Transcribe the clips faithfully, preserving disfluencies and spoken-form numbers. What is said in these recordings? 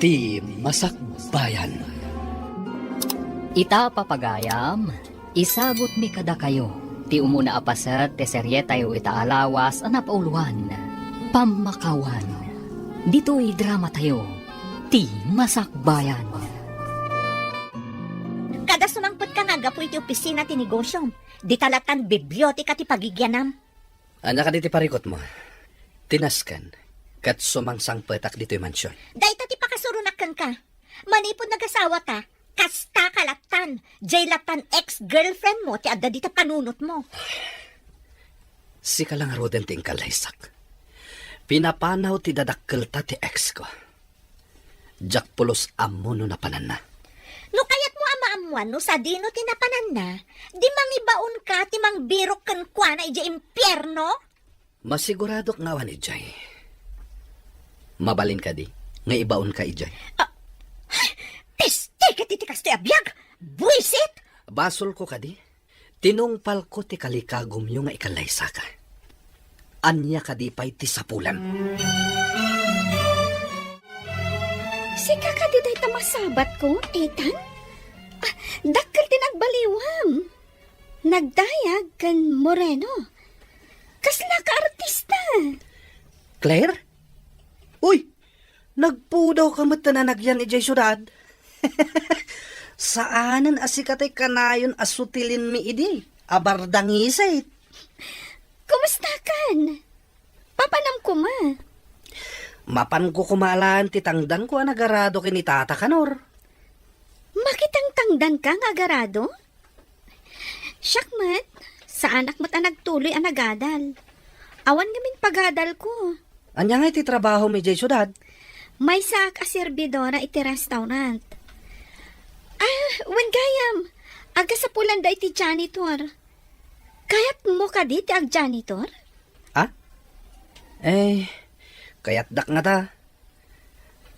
Ti Masakbayan. Ita, papagayam, isagutmi kadakayo ti umuna a paset ti serietayo ita a lawas a napauloan, Pammakawan. Ditoy dramatayo, Ti Masakbayan. Kada sumangpet ka nga aggapu iti opisina ti negosyom, dita lattan biblioteka ti pagigianam. Ania kadi ti parikutmo? Tinasken, ket sumangsangpetak ditoy mansion. Dayta ti pakasuronak kenka. Manipud nagasawata, kasta ka lattan. Jay lattan ex-girlfriend mo ti adda dita panunotmo. Sika la ngaruden ti inkallaysak. Pinapanaw ti dadakkelta ti ex ko. Diak pulos ammo no napananna. No kayatmo a maammuan no sadino ti napananna, di mangibaonka ti mangbirok kenkuana idiay impierno? Masiguradok nga awan idiay. Mabalin kadi nga ibaonka idiay? Ah, peste ket iti kastoy a biag! Buisit! Basolko kadi? Tinungpalko ti kalikagumyo nga ikallaysaka. Ania kadi pay ti sapulam? Sika kadi dayta masabatko, Ethan? Ah, dakkel ti nagbaliwam. Nagdayag ken moreno. Kasla ka artista. Claire? Uy, nagpudawka met ta nanagyan idiay siudad. Saanen a sika ti kanayon a sutilenmi idi, a bardangisit. Kumustakan? Papanam koma? Mapanko koma laeng ti tangdanko a nagarado ken ni Tata Kanor. Makitangtangdanka nga agarado? Siak met, saanak met a nagtuloy a nagadal. Awan ngamin pagadalko. Ania ngay ti trabahom idiay siudad? Maysaak a serbidora iti restaurant. Ah, wen gayam, agasapulan dayta janitor. Kayatmo kadi ti agjanitor? Ah? Eh, kayatdak ngata.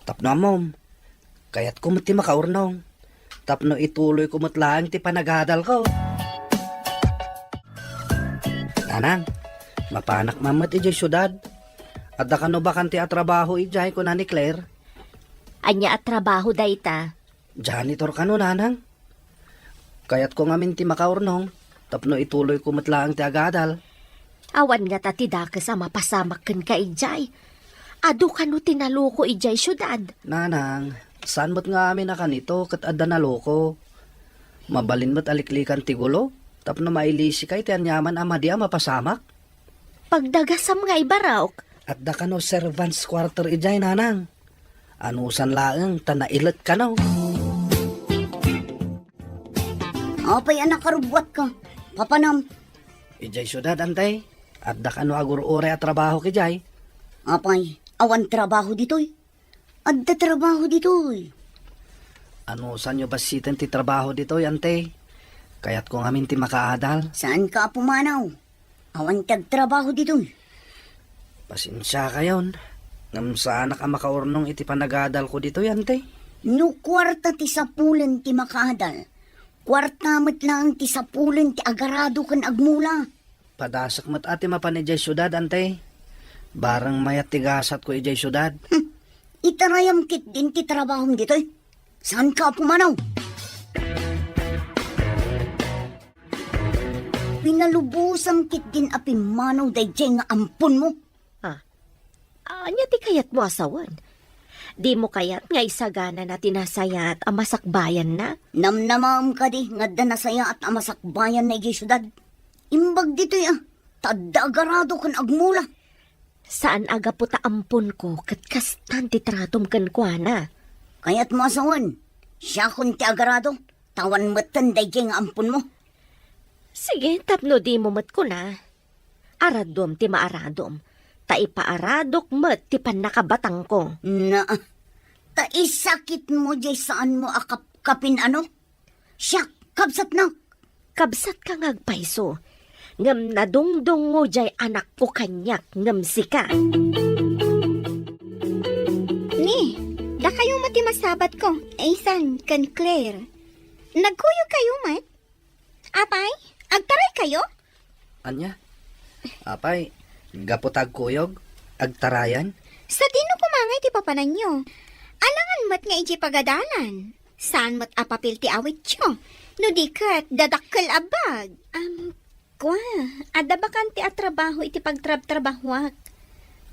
Tapno ammom, kayatko met ti makaurnong. Tapno ituloyko met laeng ti panagadalko. Nanang, mapanak man met idiay siudad. Adda kano bakante a trabaho idiay, kuna ni Claire. Ania a trabaho dayta? Janitor kano, nanang. Kayatko ngamin ti makaurnong, tapno ituloyko met laeng ti agadal. Awan ngata ti dakes a mapasamak kenka idiay. Adu kano ti naloko idiay siudad? Nanang, saan met ngamin a kanito ket adda naloko. Mabalin met a liklikan ti gulo, tapno mailisika iti aniaman a madi a mapasamak. Pagdagasam nga ibarok. Adda kano servants quarter idiay, nanang. Anusan laeng ta nailet kano. Apay a nakarubbuatka? Papanam? Idiay siudad, antay. Adda kano agur-uray a trabaho idiay. Apay, awan trabaho ditoy? Adda trabaho ditoy. Anusanyo bassiten ti trabaho ditoy, ante? Kayatko ngamin ti makaadal. Saanka a pumanaw? Awan ti agtrabaho ditoy. Pasensiakayon, ngem saanak a makaurnong iti panagadalko ditoy, ante. No kuarta ti sapulen ti makaadal, kuarta met laeng ti sapulen ti agarado ken agmula. Padasek met a ti mapan idiay siudad, ante. Bareng mayat ti gasatko idiay siudad. Hmm. Itarayam ketdin ti trabahom ditoy. Saanka a pumanaw? Pinalubosam ketdin a pimmanaw daydiay nga amponmo. Ah, ania ti kayatmo a sawen? Dimo kayat nga isaganana ti nasayaat a masakbayanna? Namnamaem kadi nga adda nasayaat a masakbayanna idiay siudad? Imbag ditoy a, ta adda agarado ken agmula. Saan a gapu ta amponko ket kastan ti tratom kenkuana. Kayatmo a sawen, siakon ti agarado, ta awan metten daydiay nga amponmo. Sige, tapno dimo met kuna. Aradom ti maaradom, ta ipaaradok met ti pannakabatangko. Na, ta isakitmo diay saanmo a kapkapin, ano? Siak, kabsatnak. Kabsatka nga agpayso, ngem nadungdungngo diay anakko kaniak ngem sika. Ni, dakayo met ti masabatko, Ethan ken Claire. Nagkuyogkayo met? Apay, agtaraykayo? Ania? Apay, gapu ta agkuyog, agtarayan? Sadino koma ngay ti papananyo? Alangan met nga idiay pagadalan. Saan met a papel ti awityo? No di ket, dadakkel a bag. Am, kua, adda bakante a trabaho iti pagtrabtrabahoak.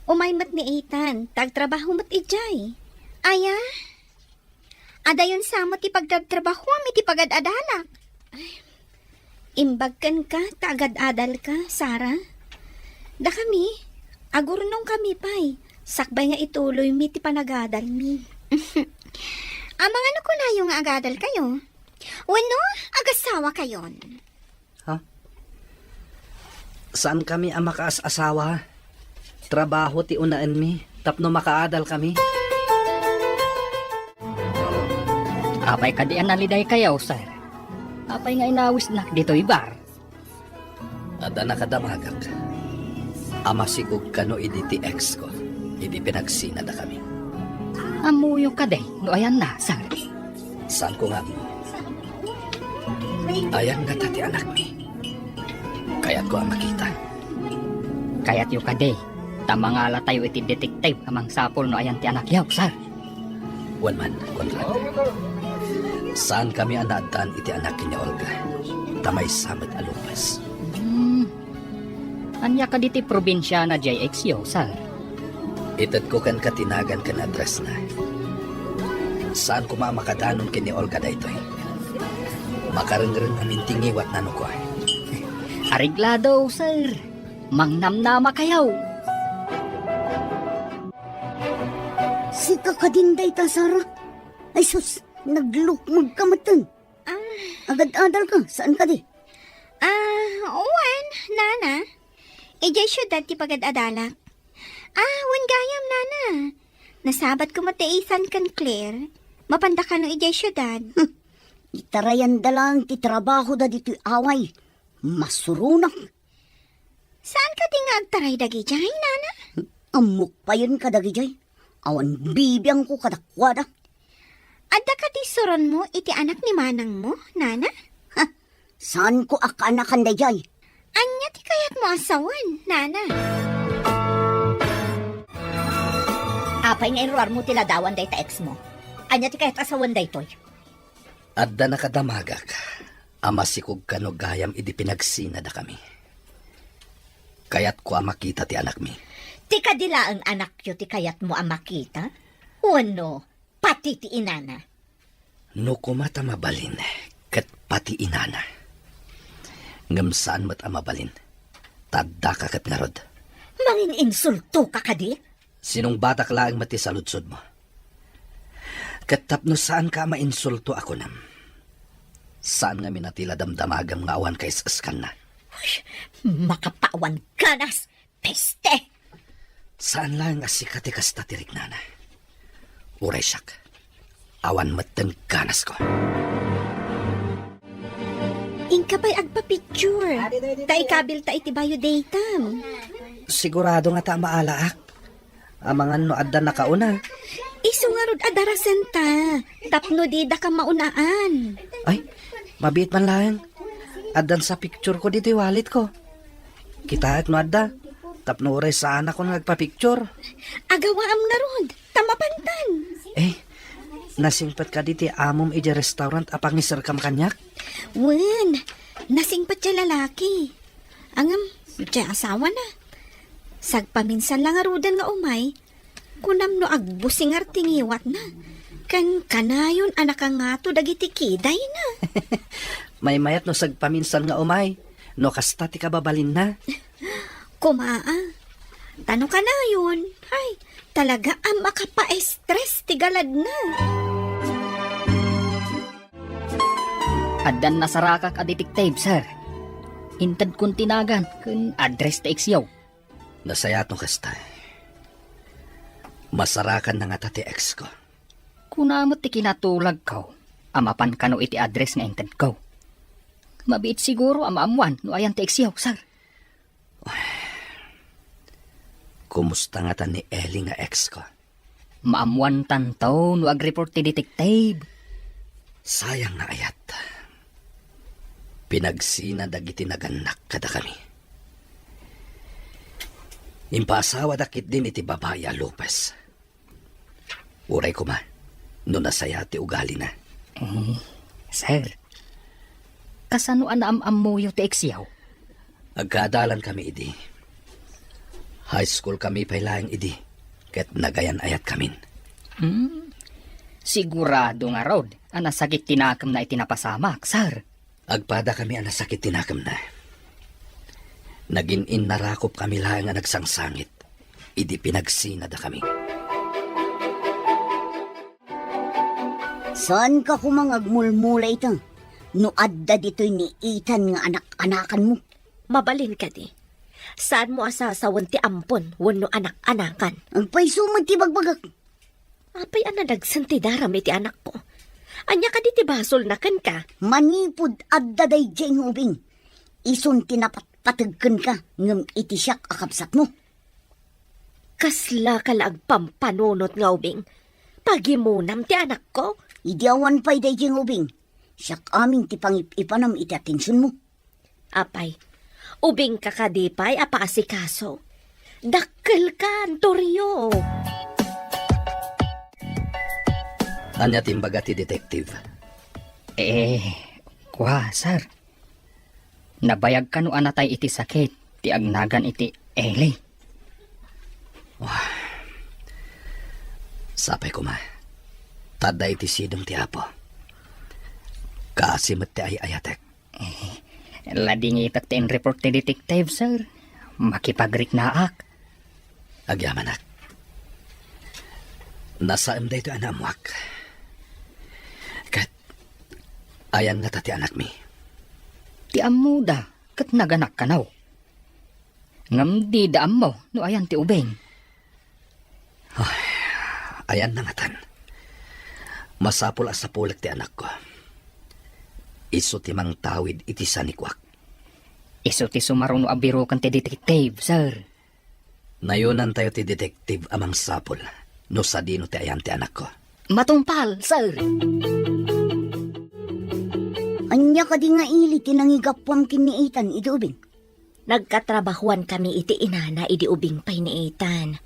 Umay met ni Ethan, ta agtrabaho met idiay. Aya? Adayon sa met ti pagtrabtrabahoam iti pagad-adalak. Ay, imbag kenka ta agad-adalka, Sarah. Dakami, agurnongkami pay, sakbay nga ituloymi ti panagadalmi. Amangan no kunayo nga agadalkayo? Wenno, agasawakayon? Ha? Saankami a makaas-asawa. Trabaho ti unaenmi tapno makaadalkami. Apay kadi a nalidaykayo, sir? Apay nga inawisnak ditoy bar? Adda nakadamagak a masikog kano idi ti ex ko, idi pinagsinadakami. Ammoyo kadi no ayanna, sir? Saanko nga ammo. Ayan ngata ti anakmi. Kayatko a makita. Kayatyo kadi, ta mangalatayo iti detective a mangsapul no ayan ti anakyo, sir. Wen man, Conrad. Saankami a naaddan iti anak ken ni Olga. Ta maysa met a Lopez. Hmm. Ania kadi ti probinsiana diay ex yo, sir? Itedko kenka ti nagan ken addressna. Saan koma a makadanon ken ni Olga daytoy. Makarengreng amin ti ngiwatna no kua. Areglado, sir. Mangnamnamakayo. Sika kadin dayta, Sarah? Ay sus, naglukmegka metten. Ah. Agad-adalka, saan kadi? Ah, wen, nana. Idiay siudad ti pagad-adalak. Ah, wen gayam, nana. Nasabatko met ni Ethan ken Claire. Mapanda kano idiay siudad. Hmm. Itarayanda laeng ti trabahoda ditoy away. Masuronak. Saan kadi nga agtaray dagidiay, nana? Ammok payen kadagidiay. Awan bibiangko kadakuada. Adda kadi suronmo iti anak ni manangmo, nana? Ha, saanko a kaanakan daydiay. Ania ti kayatmo a sawen, nana? Apay nga inruarmo ti ladawan dayta ex mo? Ania ti kayat a sawen daytoy? Adda nakadamagak a masikog kano gayam idi pinagsinadakami. Kayatko a makita ti anakmi. Ti kadi laeng anakyo ti kayatmo a makita? Wenno, pati ti inana? No koma ta mabalin, ket pati inana. Ngem saan met a mabalin, ta addaka ket ngarud. Mangin-insultoka kadi? Sinungbatak laeng met ti saludsodmo. Ket tapno saanka a mainsulto a kunam, saan ngamin a ti la damdamagam nga awan kaes-eskanna. Ay, makapawan ganas! Peste! Saan laeng a sika ti kasta ti riknana. Uray siak, awan metten ganasko. Inka pay agpa-picture. Ta ikabilta iti bayo daytam. Sigurado ngata a maalaak. Amangan no adda nakauna. Isu ngarud a darasenta. Tapno didaka maunaan. Ay, mabiit man laeng. Addan sa picture ko ditoy wallet ko. Kitaek no adda. Tapno uray saanakon nga agpa-picture. Agawaam ngarud. Ta mapantan. Eh, nasingpet kadi ti amom idiay restaurant a pangiserkam kaniak? Wen, nasingpet ti lalaki. Ngem, diay asawana. Sagpaminsan la ngaruden nga umay, kunam no agbusingar ti ngiwatna. Ken kanayon a nakangato dagiti kidayna. Maymayat no sagpaminsan nga umay, no kasta ti kababalinna. Kumaa. Ta no kanayon, ay, talaga a makapaestres ti galadna. Addan nasarakak a detective, sir. Intedkon ti nagan ken address ti ex yo. Nasayaat no kasta. Masarakanna ngata ti ex ko. Kuna met ti kinatulagko a mapan kano iti address nga intedko. Mabiit siguro a maammuan no ayan ti ex yo, sir. Kumusta ngata ni Ellie nga ex ko? Maammuantanto no agreport ti detective. Sayang nga ayat. Pinagsina dagiti nagannak kadakami. Impaasawadak ketdin iti babai a Lopez. Uray koma, no nasaya ti ugalina. Eh, sir, kasano a naam-ammoyo ti iksiaw? Agkaadalankami idi. High school kami pay laeng idi, ket nagayan-ayatkamin. Hmm, sigurado ngarud a nasakit ti nakemna iti napasamak, sir. Agpadakami a nasakit ti nakemna. Nagin-innarakopkami laeng a nagsangsangit idi pinagsinadakami. Saanka koma nga agmulmula ita no adda ditoy ni Ethan nga anak-anakanmo? Mabalin kadi, saanmo a sasawen ti ampon wenno anak-anakan? Agpayso met ti bagbagak. Apay a nadagsen ti daram iti anakko? Ania kadi ti basolna kenka? Manipud adda daydiay nga ubing, isun ti napatpateg kenka ngem iti siak a kabsatmo. Kaslaka la agpampanunot nga ubing? Pagimonam ti anakko? Idi awan pay daydiay nga ubing, siak amin ti pangip-ipanam iti atensionmo. Apay, ubingka kadi pay a paasikaso? Dakkelka, Antorio! Ania ti imbaga ti detective? Eh, kua, sir. Nabayag kano a natay iti sakit ti agnagan iti Eli. Wah. Sapay koma, ta adda iti sidong ti Apo. Kaasi met ti ay-ayatek. Eh, ladingitak ti in-report ti detective, sir. Makipagriknaak. Agyamanak. Nasaem daytoy a naammoak. Ket, ayan ngata ti anakmi? Ti ammoda, ket naganak kano. Ngem dida ammo no ayan ti ubing. Ay, ayanna ngatan. Masapul a sapulek ti anakko. Isu ti mangtawid iti sanikuak. Isu ti sumaruno a biroken ti detective, sir. Nayonantayo ti detective a mangsapul no sadino ti ayan ti anakko. Matungpal, sir. Ania kadi nga ili ti nangigapuam ken ni Ethan idi ubing? Nagkatrabahoan kami iti inana idi ubing pay ni Ethan.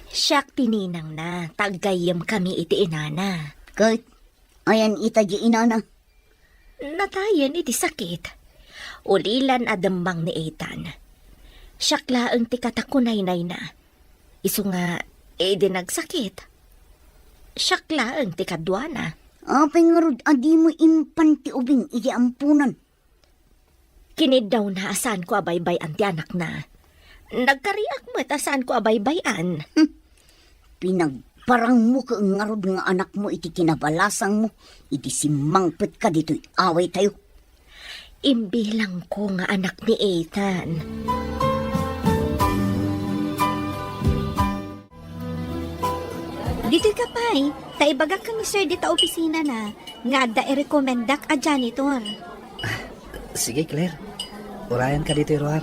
Siak ti ninangna, ta aggayyem kami iti inana. Ket, ayan ita di inana? Natayen iti sakit. Ulilan a demmang ni Ethan. Siak laeng ti katakunaynayna. Isu nga, idi nagsakit, siak laeng ti kaduana. Apay ngarud a dimo impan ti ubing idi ampunan? Kiniddawna a saanko a baybay-an ti anakna. Nagkariak met a saanko a baybay-an. Hmm. Pinagparangmo ket ngarud nga anakmo iti kinabalasangmo idi simmangpetka ditoy awaytayo. Imbilangko nga anak ni Ethan. Ditoy ka pay, ta ibagak ken ni Sir dita opisinana nga adda irekomendak a janitor. Ah, sige, Claire. Urayanka ditoy ruar.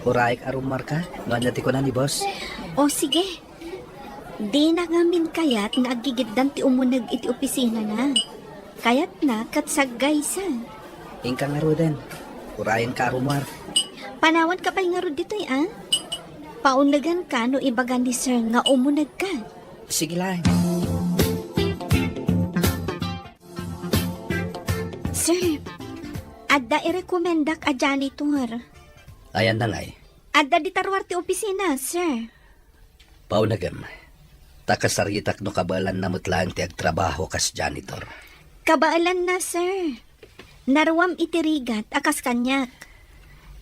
Urayek a rumuarka no ania ti kuna ni boss. O, sige. Dina ngamin kayat nga aggigiddan ti umuneg iti opisinana. Kayatna ket saggaysa. Inka ngaruden. Urayenka a rumuar. Panawanka pay ngarud ditoy, a? Pauneganka no ibaga ni Sir nga umunegka. Sige laeng. Sir, adda irekomendak a janitor. Ayanna ngay? Adda dita ruar ti opisina, sir. Paunegem, ta kasaritak no kabaelanna met laeng ti agtrabaho kas janitor. Kabaelanna, sir. Naruam iti rigat a kas kaniak.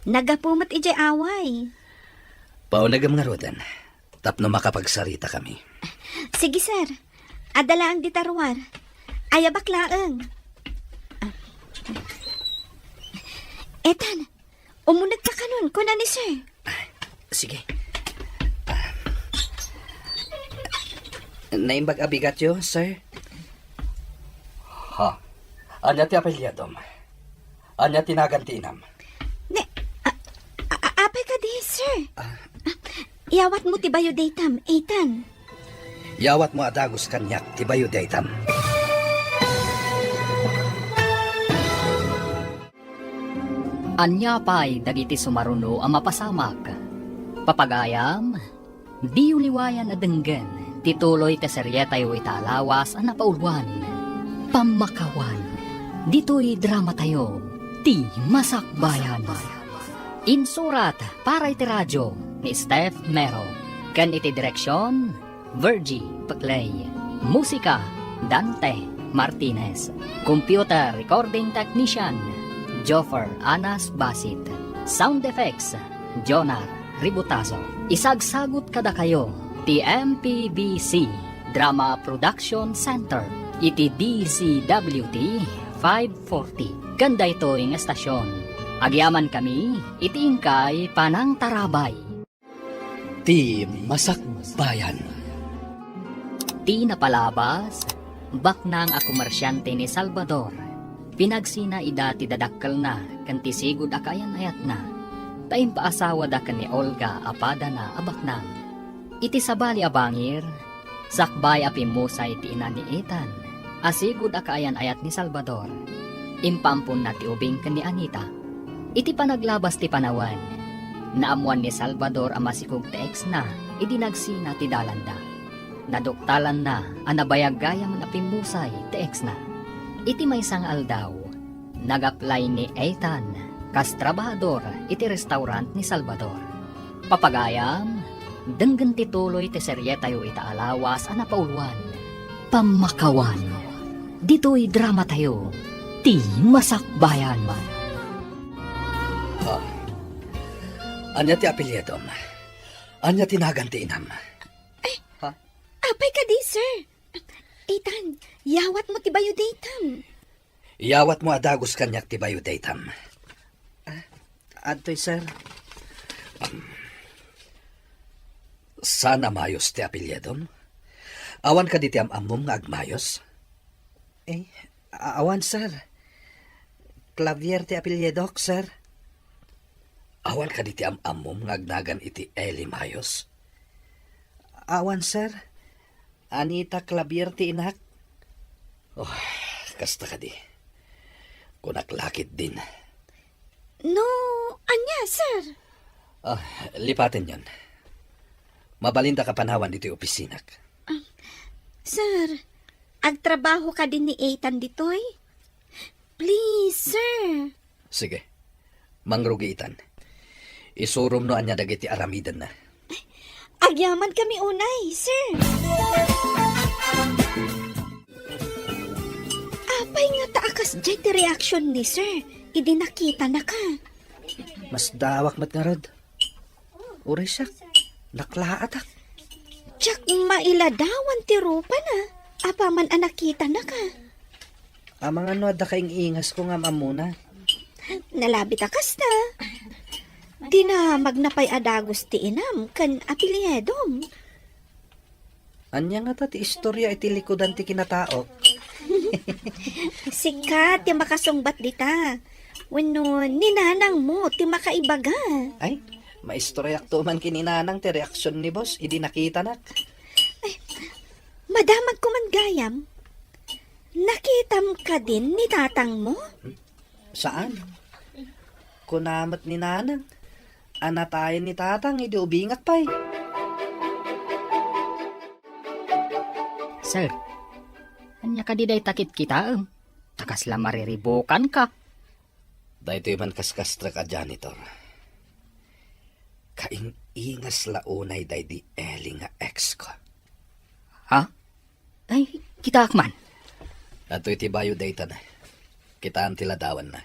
Naggapu met idiay away. Paunegem ngaruden, tapno makapagsaritakami. Sige, sir. Adda laeng dita ruar. Ayabak laeng. Ethan, umunegka kanon, kuna ni sir. Sige. Ah. Naimbag a bigatyo, sir? Ha? Ania ti apelyadom? Ania ti nagan ti inam? Ne, a, a, a, apay kadi, sir? Ah. Ah, iyawatmo ti bayo daytam, Ethan. Iyawatmo a dagus kaniak ti bayo daytam. Ania pay dagiti sumaruno a mapasamak? Papagayam, diyo liwayan a denggen Ti tuloy ti serietayo ita a lawas a napauluan, Pammakawan. Ditoy dramatayo, ti Masakbayan. Insurat para iti radio ni Steph Mero, ken iti direksion, Virgie Peclay. Musika, Dante Martinez. Computer recording technician, Joffer Anas Basit. Sound effects, Jonar Ributazo. Isagsagut kadakayo ti M P B C Drama Production Center iti D Z W T five forty. Ken daytoy nga estasion, agyamankami iti inkay panangtarabay. Ti Masakbayan. Ti napalabas, baknang a komersiante ni Salvador. Pinagsina ida ti dadakkelna ken ti sigud a kaayan-ayatna, ta impaasawada ken ni Olga a padana a baknang. Iti sabali a bangir, sakbay a pimmusay ti ina ni Ethan a sigud a kaayan-ayat ni Salvador, impaampunna ti ubing ken ni Anita. Iti panaglabas ti panawen, naammuan ni Salvador a masikog ti exna idi nagsina ti dalanda. Naduktalanna a nabayag gayam a pimmusay ti exna. Iti maysa nga aldaw, nag-apply ni Ethan kas trabahador iti restaurant ni Salvador. Papagayam, denggen ti tuloy ti serietayo ita a lawas a napauluan, Pammakawan. Ditoy dramatayo, ti Masakbayan. Ah. Ania ti apelyidom? Ania ti nagan ti inam? Ay, ha? Apay kadi, sir? Ethan, yawatmo ti bayo datam. Yawatmo a dagus kaniak ti bayo datam. Ah, adtoy, sir. Um, saan a Mayos ti apelyidom? Awan kadi ti am-ammom nga agmayos? Eh, a-, awan, sir. Clavier ti apelyidok, sir. Awan kadi ti am-ammom nga agnagan iti Eli Mayos? Awan, sir. Anita Clavier ti inak. Oh, kasta kadi. Kunak la ketdin. No, ania, sir? Ah, lipatenyon. Mabalindak a panawan ditoy opisinak. Ah, sir, agtrabaho kadi ni Ethan ditoy? Please, sir. Sige. Mangrugi, Ethan. Isurom no ania dagiti aramidenna. Agyamankami unay, sir. Apay ngata a kasdiay ti reaksion ni sir idi nakitanaka? Masdawak met ngarud. Uray siak, naklaatak. Diak mailadawan ti rupana, apaman a nakitanaka. Amangan no adda kaing-ingasko nga am-ammona. Nalabit a kasta. Dinamagna pay a dagus ti inam ken apelyidom. Ania ngata ti istoria iti likudan ti kinataok? Sika ti makasungbat dita. Wenno ni nanangmo ti makaibaga. Ay, maistoriakto man ken ni nanang ti reaksion ni boss idi nakitanak. Ay, madamagko man gayam. Nakitam kadin ni tatangmo? Saan? Kuna met ni nanang, a natayen ni tatang idi ubingak pay. Sir, ania kadi dayta kitkitaem? Ta kasla mariribukanka. Daytoy man kaskastrek a janitor. Kaing-ingas la unay daydi Eli nga ex ko. Ha? Ay, kitaak man. Adtoy ti bayo dayta na. Kitaem ti ladawanna.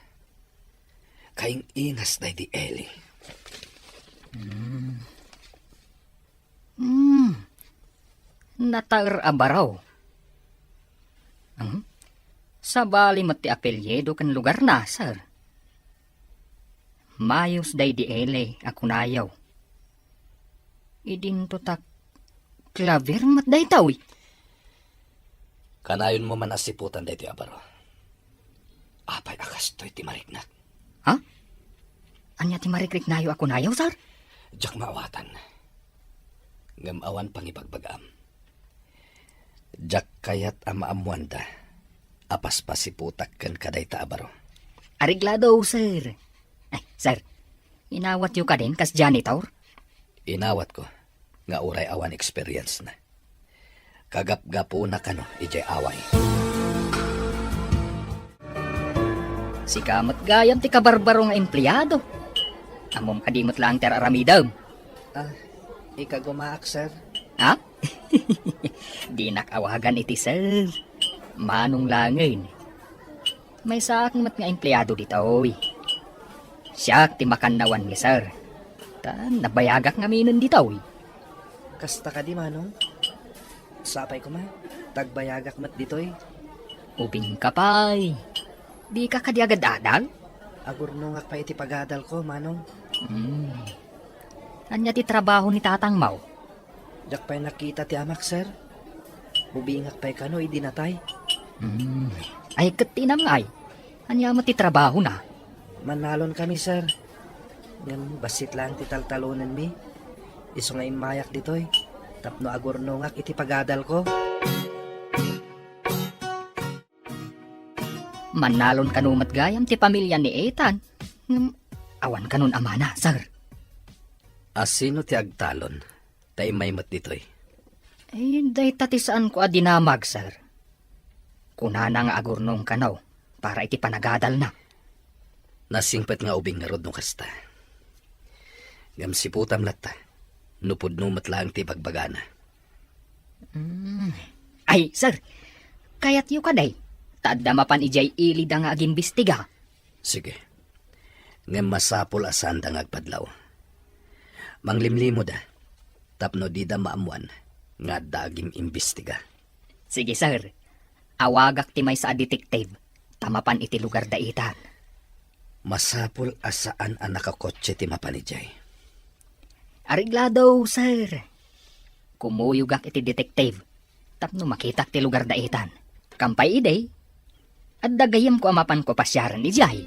Kaing-ingas daydi Eli. Hmm. Hmm. Nataer a baro. Hmm? Sabali met ti apelyido ken lugarna, sir. Mayos daydi Eli a kunayo. Idinto ta Clavier met daytoy. Kanayonmo man a siputan daytoy a baro. Apay a kastoy ti mariknak? Ha? Ania ti marikriknayo a kunayo, sir? Diak maawatan. Ngem awan pangibagbagaam. Diak kayat a maammoanda a paspasiputak kenka dayta a baro. Areglado, sir. Ay, sir, inawatyo kadin kas janitor? Inawatko, nga uray awan experience na. Kagapgapuna kano idiay away. Sika met gayam ti kabarbaro nga empleado. Ammom kadi met laeng ti ar-aramidem? Ah, ikagumaak, sir. Ha? Dinak awagan iti sir. Manong langen. Maysaak met nga empleado ditoy. Siak ti makannawan ni sir. Ta nabayagak ngaminen ditoy. Kasta kadi, Manong? Sapay koma, tagbayagak met ditoy. Ubingka pay. Dika kadi agad-adal? Agurnongak pay iti pagadalko, Manong. Hmm. Ania ti trabaho ni tatangmo? Diak pay nakita ti amak, sir. Ubingak pay kano idi natay. Hmm. Ay, ket ti inam ngay. Ania met ti trabahona? Mannalon kami, sir. Ngem bassit laeng ti taltalonenmi. Isu nga immayak ditoy tapno agurnongak iti pagadalko. Mannalon kano met gayam ti pamilya ni Ethan. Ngem awan kanon amana, sir. A, sino ti agtalon ta immay met ditoy? Eh, dayta ti saanko a dinamag, sir. Kunana nga agurnong kano para iti panagadalna. Nasingpet nga ubing ngarud no kasta. Ngem siputam latta, no pudno met laeng ti ibagbagana. Mm. Ay, sir, kayatyo kadi, ta adda mapan idiay ilida nga agimbistiga. Sige. Ngem masapul a saanda nga agpadlaw. Manglimlimoda, tapno dida maammoan nga adda agim-imbestiga. Sige, sir. Awagak ti maysa a detective, ta mapan iti lugar da Ethan. Masapul a saan a nakakotse ti mapan idiay. Areglado, sir. Kumuyogak iti detective tapno makitak ti lugar da Ethan. Kampay idi, adda gayyemko a mapanko pasiaren idiay.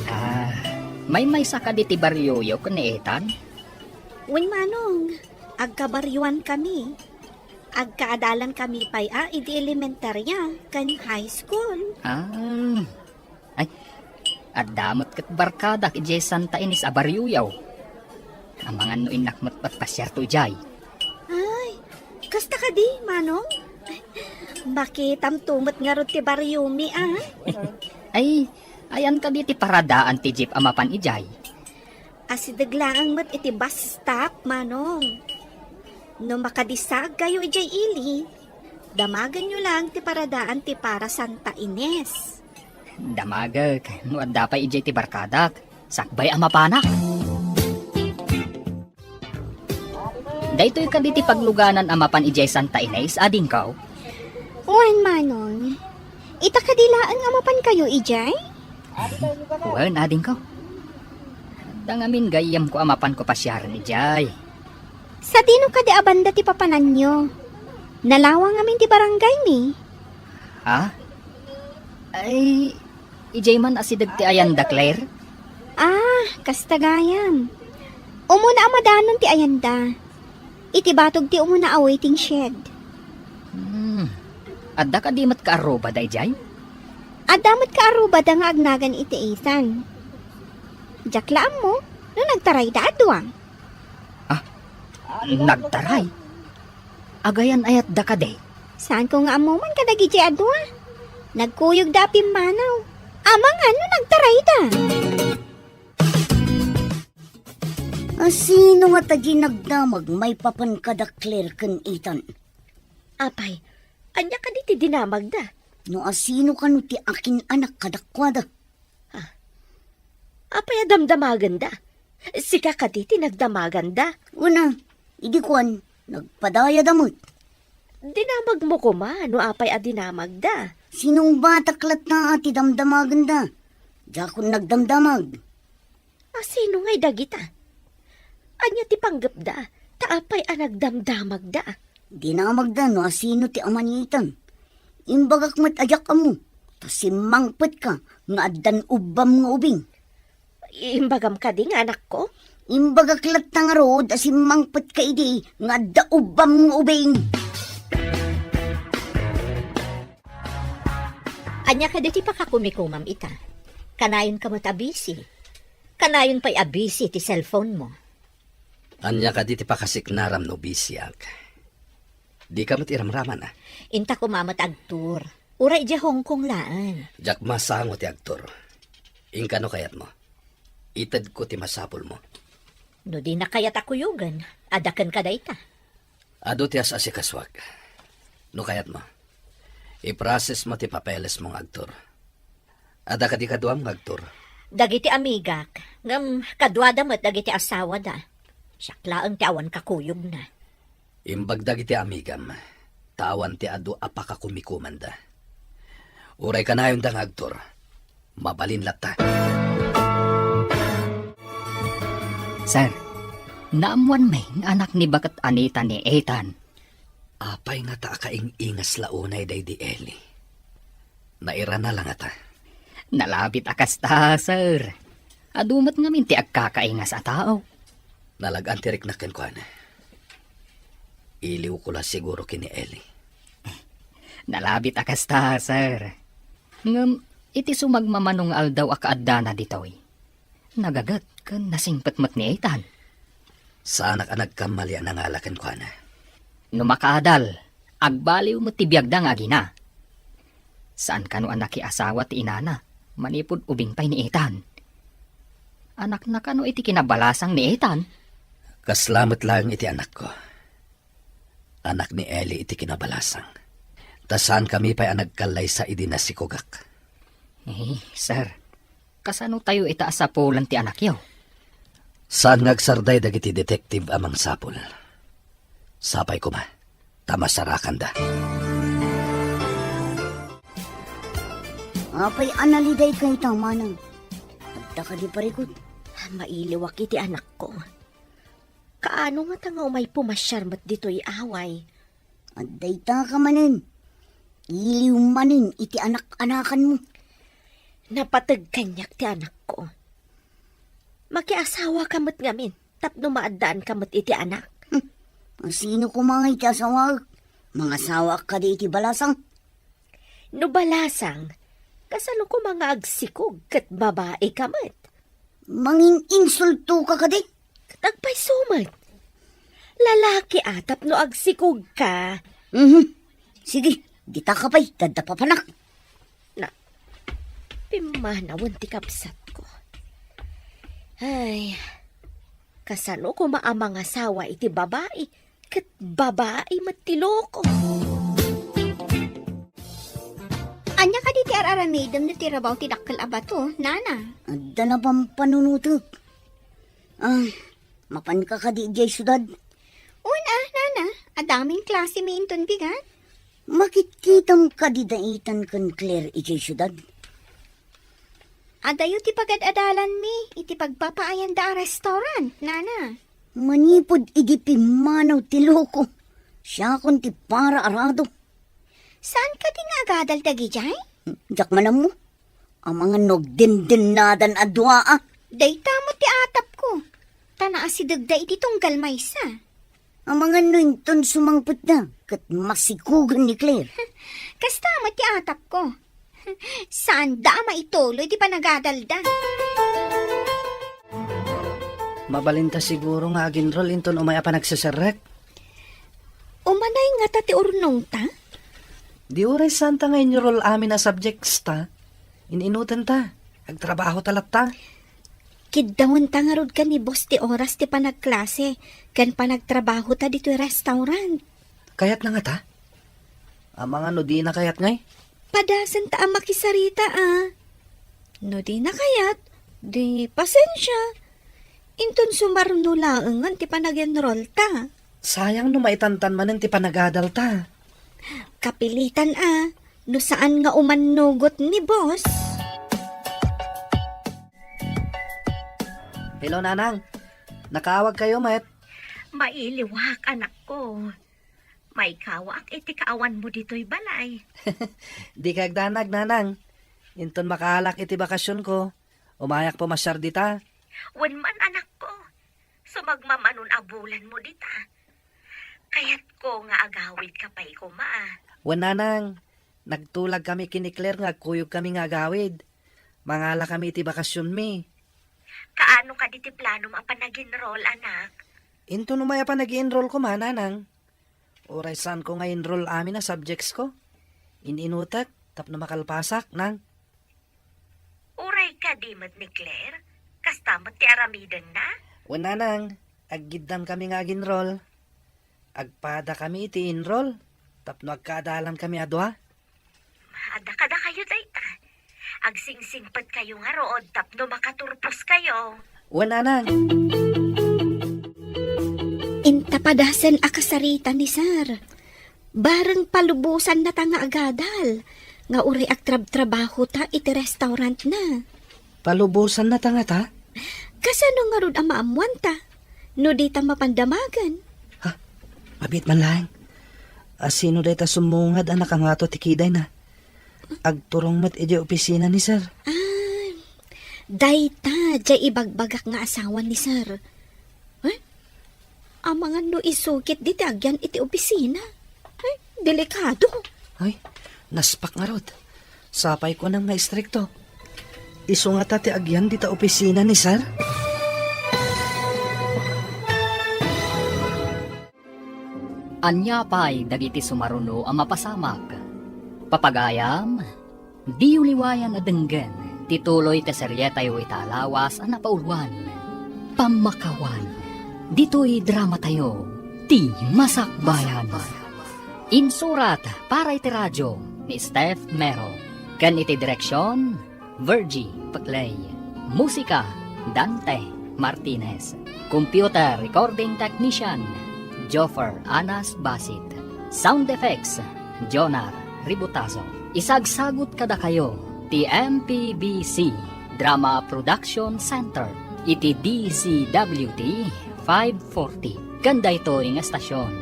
Ah, maymaysa kadi ti barioyo ken ni Ethan? Wen, Manong, agkabarioan kami. Agkaadalan kami pay a idi elementarya ken high school. Ah. Ay, adda met ket barkadak idiay Santa Ines a barioyo. Amangan no innak met agpasiarto idiay. Ay, kasta kadi, Manong? Makitamto met ngarud ti bariomi, a? Ay, ayan kadi ti paradaan ti jeep a mapan idiay? Asideg laeng met iti bus stop, Manong. No makadisaagkayo idiay ili, damagenyo laeng ti paradaan ti para Santa Ines. Damagek no adda pay idiay ti barkadak, sakbay a mapanak. Daytoy kadi ti pagluganan a mapan idiay Santa Ines, adingko? Wen, Manong. Ita kadi laeng a mapankayo idiay? Wen, adingko. Adda ngamin gayyemko a mapanko pasiaren idiay. Sadino kadi a banda ti papananyo? Nalawa ngamin ti barangaymi. Ha? Ay, idiay man asideg ti ayanda, Claire? Ah, kasta gayam. Umuna a madanon ti ayanda. Iti batog ti umuna a waiting shed. Hmm. Adda kadi met kaarrubada idiay? Adda met kaarrubada nga agnagan iti Ethan. Diak la ammo no nagtarayda a dua. Ah, nagtaray? Agayan ayatda kadi? Saanko nga ammo man kadagiti a dua. Nagkuyogda a pimmanaw. Amangan no nagtarayda. A, sino ngata diay nagdamag maipapan kada Claire ken Ethan? Apay, ania kadi ti dinamagda? No a, sino kano ti akin-anak kadakuada? Ah, apay a damdamaganda? Sika kadi ti nagdamaganda? Una, idi kuan, nagpadayada met. Dinamagmo koma no apay a dinamagda. Sinungbatak latta a ti damdamaganda. Diakon nagdamdamag. A, sino ngay dagita? Ania ti panggepda? Ta apay a nagdamdamagda? Dinamagda no a sino ti ama ni Ethan. Imbagak met a diak ammo, ta simmangpetka nga addan ubbam nga ubing. Imbagam kadi nga anakko? Imbagak latta ngarud a simmangpetka idi nga adda ubbam nga ubing. Ania kadi ti pakakumikumam ita? Kanayon ka met a busy. Kanayon pay a busy ti cellphone mo. Ania kadi ti pakasiknaram no bisiak? Dika met iramraman, a? Inta koma met agtur. Uray idiay Hong Kong laeng. Diak masango ti agtur. Inka no kayatmo. Itedko ti masapulmo. No dina kayat a kuyogen, adda kenka dayta. Adu ti as-asikasuak. No kayatmo, iprosesmo ti papelesmo nga agtur. Adda kadi kaduam nga agtur? Dagiti amigak, ngem kaduada met dagiti asawada. Siak laeng ti awan kakuyogna. Imbag dagiti amigam, ta awan ti adu a pakakumikomanda. Uray kanayonda nga agtur, mabalin latta. Sir, naammoanmi nga anak ni baket Anita ni Ethan. Apay ngata a kaing-ingas la unay daydi Eli? Nairana la ngata? Nalabit a kasta, sir. Adu met ngamin ti agkakaingas a tao. Nalag-an ti riknak kenkuana. Iliwko la siguro ken ni Eli. Nalabit a kasta, sir. Ngem iti sumagmamano nga aldaw a kaaddana ditoy, nagaget ken nasingpet met ni Ethan. Saanak a nagkamali a nangala kenkuana. No makaadal, agbaliw met ti biagda nga agina. Saan kano a nakiasawa ti inana manipud ubing pay ni Ethan? Anakna kano iti kinabalasang ni Ethan? Kasla met laeng iti anakko. Anak ni Eli iti kinabalasang. Ta saankami pay a nagkallaysa idi nasikogak. Eh, sir, kasano tayo ita a sapulan ti anakyo? Saan nga agsarday dagiti detective a mangsapul? Sapay koma, ta masarakanda. Apay a nalidayka ita, manang? Adda kadi parikut? Mailiwak iti anakko. Kaano ngata nga umay pumasiar met ditoy away? Adda ita ka manen. Iliw manen iti anak-anakanmo. Napateg kaniak ti anakko. Makiasawa ka met ngamin tapno maaddaan ka met iti anak. Hmm. Sino koma nga iti asawaek? Mangasawaak kadi iti balasang? No balasang, kasano koma nga agsikog ket babai ka met? Mangin-insulto ka kadi? Ket agpayso met. Lalaki a tapno agsikog ka. Mhm. Sige, dita ka pay, dadda papanak. Na, pimmanawen ti kabsatko. Ay, kasano koma a mangasawa iti babai? Ket babai met ti loko. Ania kadi ti ar-aramidem no ti rabaw ti dakkel a bato, nana? Adda la pampanunotek. Ah, mapanka kadi idiay siudad? Wen a, nana. Adda ngamin klasemi inton bigat. Makitkitam kadi daitan ken Claire idiay siudad? Adayo ti pagad-adalanmi iti pagpapaayanda a restaurant, nana. Manipud idi pimmanaw ti loko, siakon ti paraarado. Saan kadi nga agadal dagidiay? Diak man ammo. Amangan no agdindennadan a dua a. Dayta met ti atapko. Ta naasidegda iti tunggal maysa. Amangan no inton sumangpetda ket masikugan ni Claire. Kasta met ti atapko. Saanda a maituloy ti panagadalda. Mabalinta siguro nga aginrol inton umay a panagseserrek. Umanay ngata ti urnongta? Di uray saanta nga inrol amin a subjects ta. In-inutenta. Agtrabahota latta. Kiddawenta ngarud ken ni boss ti oras ti panagklase ken panagtrabahota ditoy restaurant. Kayatna ngata? Amangan no dina kayat ngay? Padasenta a makisarita a. No dina kayat, di pasensia. Inton sumarno laengen ti panag-enrollta. Sayang no maitantan manen ti panagadalta. Kapilitan a, no saan nga umannugot ni boss. Hello, Nanang. Nakaawagkayo met? Mailiwak, anakko. Maikawaak iti kaawanmo ditoy balay. Dika agdanag, Nanang. Inton makaalak iti bakasionko, umayak pumasiar dita. Wen man, anakko. Sumagmamanon a bulanmo dita. Kayatko nga agawidka pay koma. Wen, Nanang. Nagtulagkami ken ni Claire nga agkuyogkami nga agawid. Mangalakami iti bakasionmi. Kaano kadi ti planom a panag-enroll, anak? Inton umay a panag-i-enroll koma, nanang. Uray saanko nga enroll amin a subjects ko. In-inutek tapno makalpasak, nang. Uray kadi met ni Claire, kasta met ti aramidenna? Wen, nanang, aggiddam kami nga ag-enroll. Agpada kami iti enroll tapno agkaadalan kami a dua. Adda kadakayo dayta. Agsingsingpet kayo ngarud tapno makaturpos kayo. Wen, nanang. Inta padasen a kasarita ni Sir. Bareng palubosanna ta nga agadal, nga uray agtrabtrabaho ta iti restaurant na. Palubosanna ta nga ta? Kasano ngarud a maammuan ta, no di ta mapandamagan? Ha? Abit man laeng. A sino dayta summungad a nakangato ti kidayna? Agturong met idiay opisina ni Sir. Ah, dayta, diay ibagbagak nga asawa ni Sir. Eh? Amangan no isukit diti agyan iti opisina. Eh, delikado. Ay, naspak ngarud. Sapay ko nang nga istrikto. Isu nga ta ti agyan dita opisina ni Sir? Ania pay dagiti sumaruno a mapasamak? Papagayam, diyo liwayan a denggen ti tuloy ti serietayo ita a lawas a napauluan, Pammakawan. Ditoy dramatayo, ti Masakbayan. Insurat para iti radio ni Steph Mero, ken iti direksion, Virgie Peclay. Musika, Dante Martinez. Computer recording technician, Joffer Anas Basit. Sound effects, Jonar Ributazo. Isagsagut kadakayo ti M P B C Drama Production Center iti D Z W T five forty. Ken daytoy nga estasion,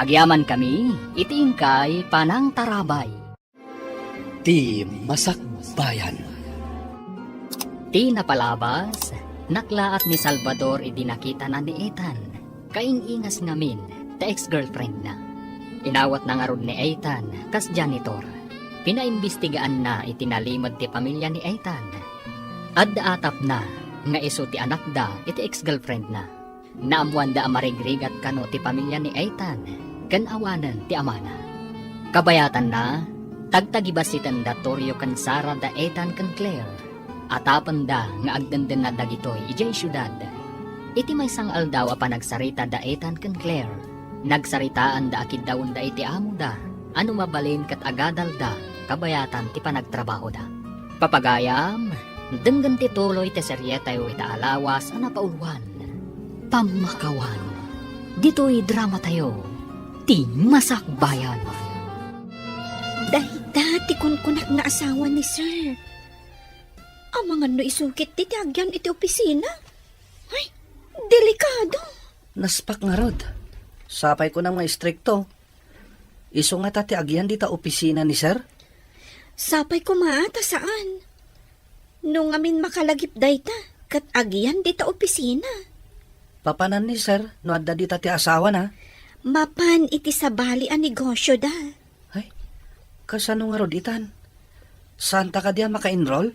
agyamankami iti inkay panangtarabay. Ti Masakbayan. Ti napalabas, naklaat ni Salvador idi nakitana ni Ethan. Kaing-ingas ngamin ta ex-girlfriendna. Inawatna ngarud ni Ethan kas janitor. Pinaimbistigaanna iti nalimed ti pamilya ni Ethan. Adda atapna nga isu ti anakda iti ex-girlfriendna. Naammoanda a marigrigat kano ti pamilya ni Ethan ken awanen ti amana. Kabayatanna, tagtagibasitenda Torio ken Sara da Ethan ken Claire. Atapenda nga agdendennad dagitoy idiay siudad. Iti maysa nga aldaw a panagsarita da Ethan ken Claire, nagsaritaanda a kiddawenda iti amoda a no mabalin ket agadalda kabayatan ti panagtrabahoda. Papagayam, denggen ti tuloy ti serietayo ita a lawas a napauluan, Pammakawan. Ditoy dramatayo, ti Masakbayan. Dayta ti kunkunak nga asawa ni Sir. Amangan no isukit ti, ti agyan iti opisina. Ay, delikado. Naspak ngarud. Sapay ko nga istrikto. Isu ngata ti agyan dita opisina ni Sir? Sapay koma ta saan. No ngamin makalagip dayta, ket agyan dita opisina. Papanan ni Sir no adda dita ti asawana? Mapan iti sabali a negosyoda. Ay, kasano ngarud itan? Saanta kadi a maka-enroll?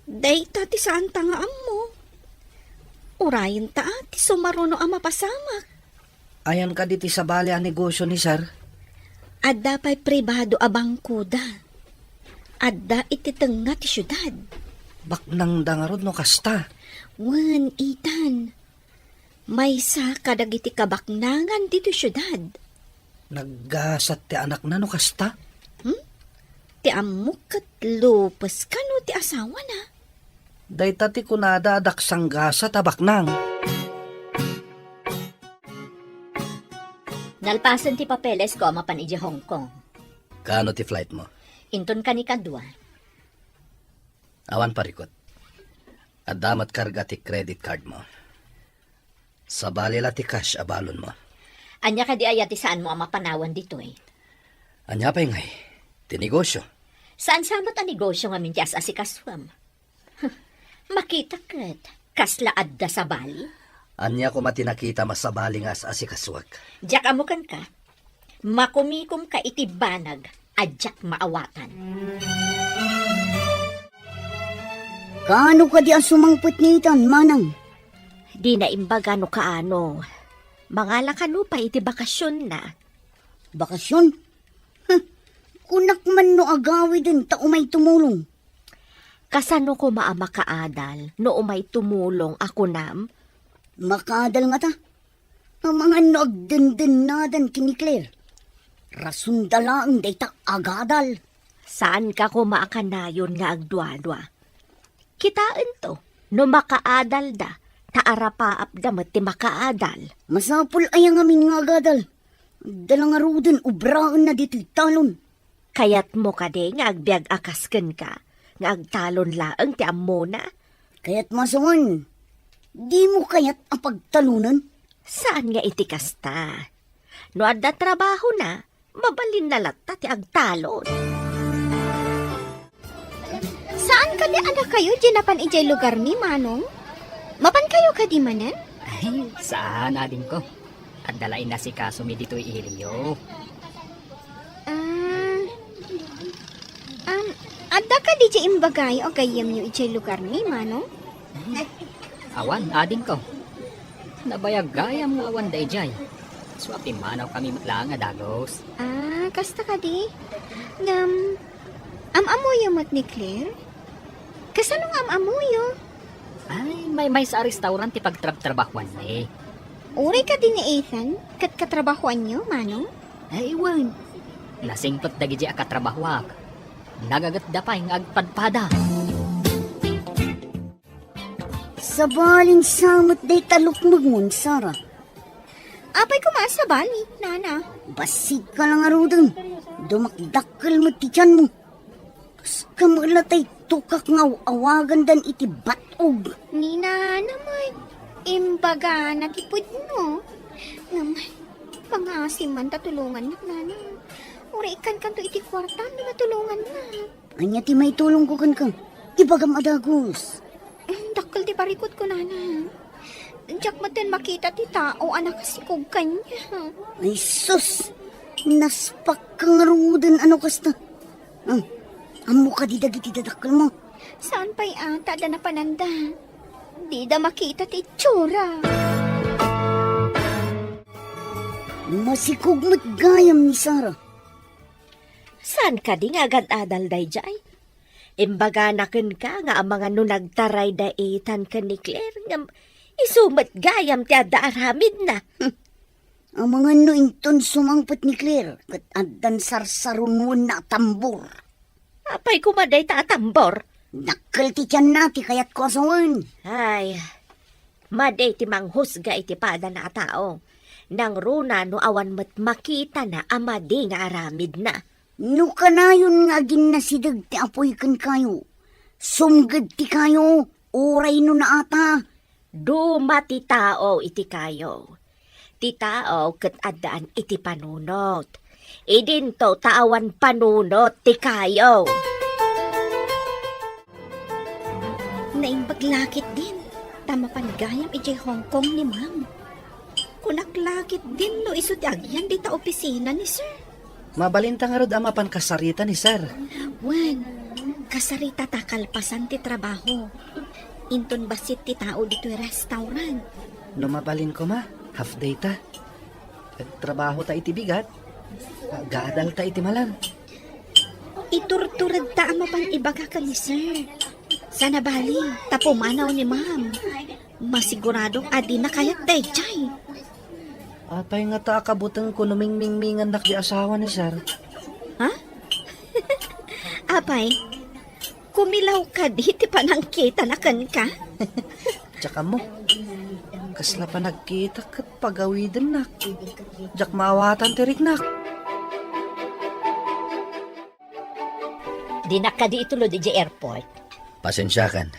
Dayta ti saanta nga ammo. Urayenta ti sumaruno a mapasamak. Ayan kadi ti sabali a negosyo ni Sir? Adda pay pribado a bangkoda. Adda iti tengnga ti siudad. Baknangda ngarud no kasta? Wen, itan. Maysa kadagiti kabaknangan ditoy siudad. Naggasat ti anakna no kasta? Hmm? Ti ammok ket Lopez kano ti asawana? Dayta ti kunada a daksanggasat a baknang. Nalpasen ti papelesko a mapan idiay Hong Kong. Kaano ti flight mo? Inton kanikadua. Awan parikut. Adda met karga ti credit card mo. Sabali la ti cash a balon mo. Ania kadi aya ti saanmo a mapanawan ditoy? Ania pay ngay? Ti negosyo. Saan sa met a negosyo ngamin ti as-asikasuem? Makita ket, kasla adda sabali? Ania koma ti nakita masabali nga as-asikasuak? Diak ammo kenka. Makumikomka iti banag a diak maawatan. Kaano kadi a sumangpet ni Ethan, manang? Dina imbaga no kaano. Mangala kano pay iti bakasionna. Bakasyon? Huh, kunak man no agawiden ta umay tumulong. Kasano koma a makaadal no umay tumulong a kunam? Makaadal ngata. Amangan no agdendennadan ken ni Claire. Rasonda laeng dayta agadal. Saanka koma a kanayon nga agduadua. Kitaento, no makaadalda, ta arapaapda met ti makaadal. Masapul aya ngamin nga agadal? Adda la ngaruden obraenna ditoy talon. Kayatmo kadi nga agbiag a kas kenka, nga agtalon laeng ti ammona? Kayatmo a sawen, dimo kayat a pagtalonen? Saan nga iti kasta. No adda trabahona, mabalinna latta ti agtalon. Saan kadi a nakayo diay napan idiay lugarmi, Manong? Mapankayo kadi manen? Ay, saan, adingko. Adda la inasikasomi ditoy iliyo. Ah, um, adda kadi diay imbagayo a gayyemyo idiay lugarmi, Manong? Awan, adingko. Nabayag gayam nga awan daydiay. So, a pimmanawkami met laeng a dagus. Ah, kasta kadi? Ngem, am-ammoyo met ni Claire? Kasano nga am-ammoyo? Ay, maymaysa a restaurant ti pagtrabtrabahuanmi. Uray kadi ni Ethan, ket katrabahuanyo, Manong? Ay, wen. Nasingpet dagiti a katrabahuak. Nagagetda pay nga agpadpada. Sabalin sa met dayta lukmegmo, Sarah. Apay koma a sabali, Nana? Bassit ka la ngaruden. Dumakdakkel met ti tianmo. Kas-, kamela tay tukak nga aw-awagandan iti bat-og. Ni Nana met, imbagana ti pudno. Ngem, pangasim man ta tulongannak, Nana. Uray ikkankanto iti kuartam no matulongannak. Ania ti maitulongko kenka? Ibagam a dagus. Dakkel ti parikutko, Nana. Diak metten makita ti tao a nakasikog kaniak. Ay sus! Naspakka ngaruden a no kasta. Ah, ammo kadi dagiti dadakkelmo? Saan pay a, ta adda napananda. Dida makita ti itsura. Masikog met gayam ni Sarah. Saan kadi nga agad-adal daydiay? Imbagana kenka nga amangan no nagtaray da Ethan ken ni Claire, ngem isu met gayam ti adda aramidna. Hmm. Amangan no inton sumangpet ni Claire, ket addan sarsarunuen a tambor. Apay koma dayta a tambor? Dakkel ti tianna ti kayatko a sawen. Ay, madi ti manghusga iti padana a tao. Nangruna no awan met makitana a madi nga aramidna. No kanayon nga aginnasideg ti apoy kenkayo, sumged ti kayo, uray no naata. Duma ti tao iti kayo. Ti tao ket addaan iti panunot. Idinto ta awan panunot ti kayo. Naimbag la ketdin, ta mapan gayam idiay Hong Kong ni Ma'am. Kunak la ketdin no isu ti agyan dita opisina ni Sir. Mabalinta ngarud a mapan kasarita ni Sir. Wen, kasaritata kalpasan ti trabaho. Inton bassit ti tao ditoy restaurant. No mabalin koma, half day ta. Agtrabaho ta iti bigat, agadal ta iti malan. Iturtured ta a mapan ibaga ken ni Sir. Sana bali, ta pumanaw ni Ma'am. Masiguradok a dina kayat daydiay. Apay ngata a kabutengko no mingmingmingannak di asawa ni Sir? Ha? Apay, kumilaw kadi ti panangkitana kenka? Diak ammo. Kasla panagkitak ket pagawidennak. Diak maawatan ti riknak. Dinak kadi itulod idiay airport. Pasensiakan.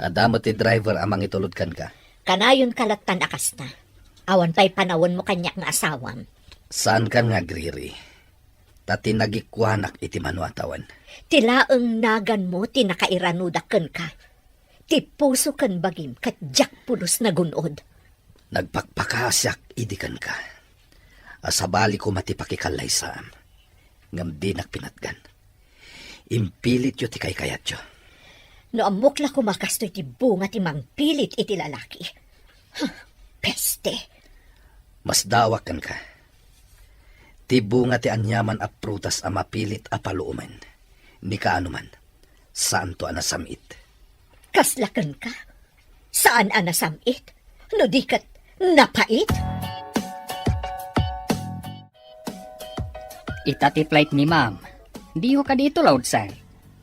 Adda met ti driver a mangitulod kenka. Kanayonka lattan a kasta. Awan pay panawenmo kaniak nga asawam. Saankan nga agriri. Ta ti nagikuanak iti mano a tawen. Ti laeng naganmo ti nakairanudak kenka. Ti puso ken bagim ket diak pulos nagun-od. Nagpakpakaasiak idi kenka. A sabali koma ti pakikallaysaam. Ngem dinak pinatgan. Impilityo ti kaykayatyo. No ammok la koma kastoy ti bunga ti mangpilit iti lalaki. Huh, peste! Masdaawak kenka. Ti bunga ti aniaman a prutas a mapilit a paluomen. Ni kaano man, saanto a nasam-it. Kasla kenka? Saan a nasam-it? No di ket napait? Ita ti flight ni ma'am. Diyo kadi tulod, sir?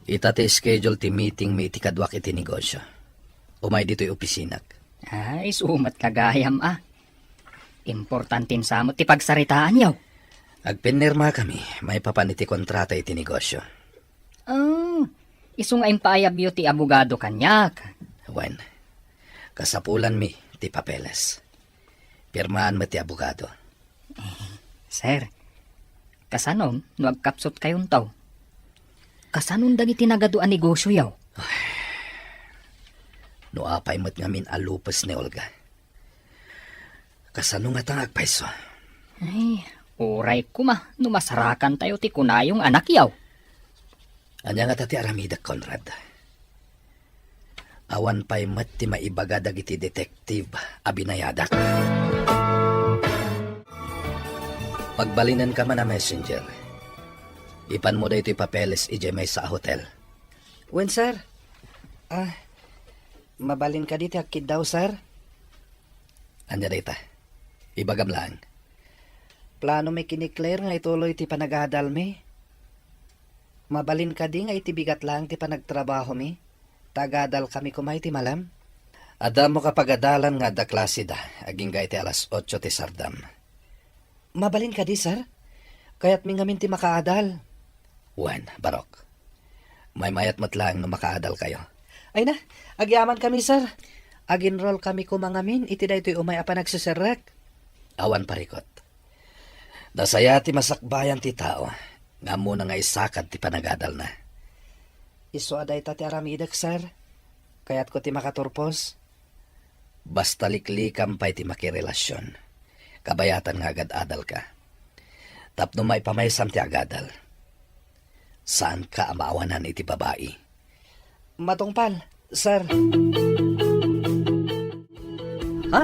Ita ti schedule ti meeting mi iti kaduak iti negosyo. Umay ditoy opisinak. Ah, isu met gayam, ah. Importante sa met ti pagsaritaanyo. Agpinirmakami maipapan iti kontrata iti negosyo. Oh, isu nga impaayabyo ti abogado kaniak. Wen, kasapulanmi ti papeles. Pirmaan met ti abogado. Sir, kasano no agkapsutkayonto? Kasanon dagiti nagadu a negosyoyo? No apay met ngamin a lupes ni Olga, kasano ngata nga agpayso? Ay, uray koma no masarakantayo ti kunayo nga anakyo. Ania ngata ti aramidek, Conrad? Awan pay met ti maibaga dagiti detective a binayadak. Pagbalinenka man a messenger. Ipanmo daytoy papeles idiay maysa a hotel. Wen, sir. Ah, mabalin kadi ti agkiddaw, sir? Ania dayta? Ibagam laeng. Plano mi ken ni Claire nga ituloy ti panagadalmi. Mabalin kadi nga iti bigat laeng ti panagtrabahomi, ta agadalkami koma iti malem? Adda ammo kapagadalan nga adda klaseda agingga iti alas otso ti sardam. Mabalin kadi, sir? Kayatmi ngamin ti makaadal. Wen, Barok. Maymayat met laeng no makaadalkayo. Ay na, agyamankami, sir. Ag-enrollkami koma ngamin iti daytoy umay a panagseserrek. Awan parikut. Nasaya ti masakbayan ti tao nga ammona nga isakad ti panagadalna. Isu a dayta ti aramidek, sir. Kayatko ti makaturpos. Basta liklikam pay ti makirelasion, kabayatan nga agad-adalka. Tapno maipamaysam ti agadal, saanka a maawanan iti babai. Matungpal, sir. Ha?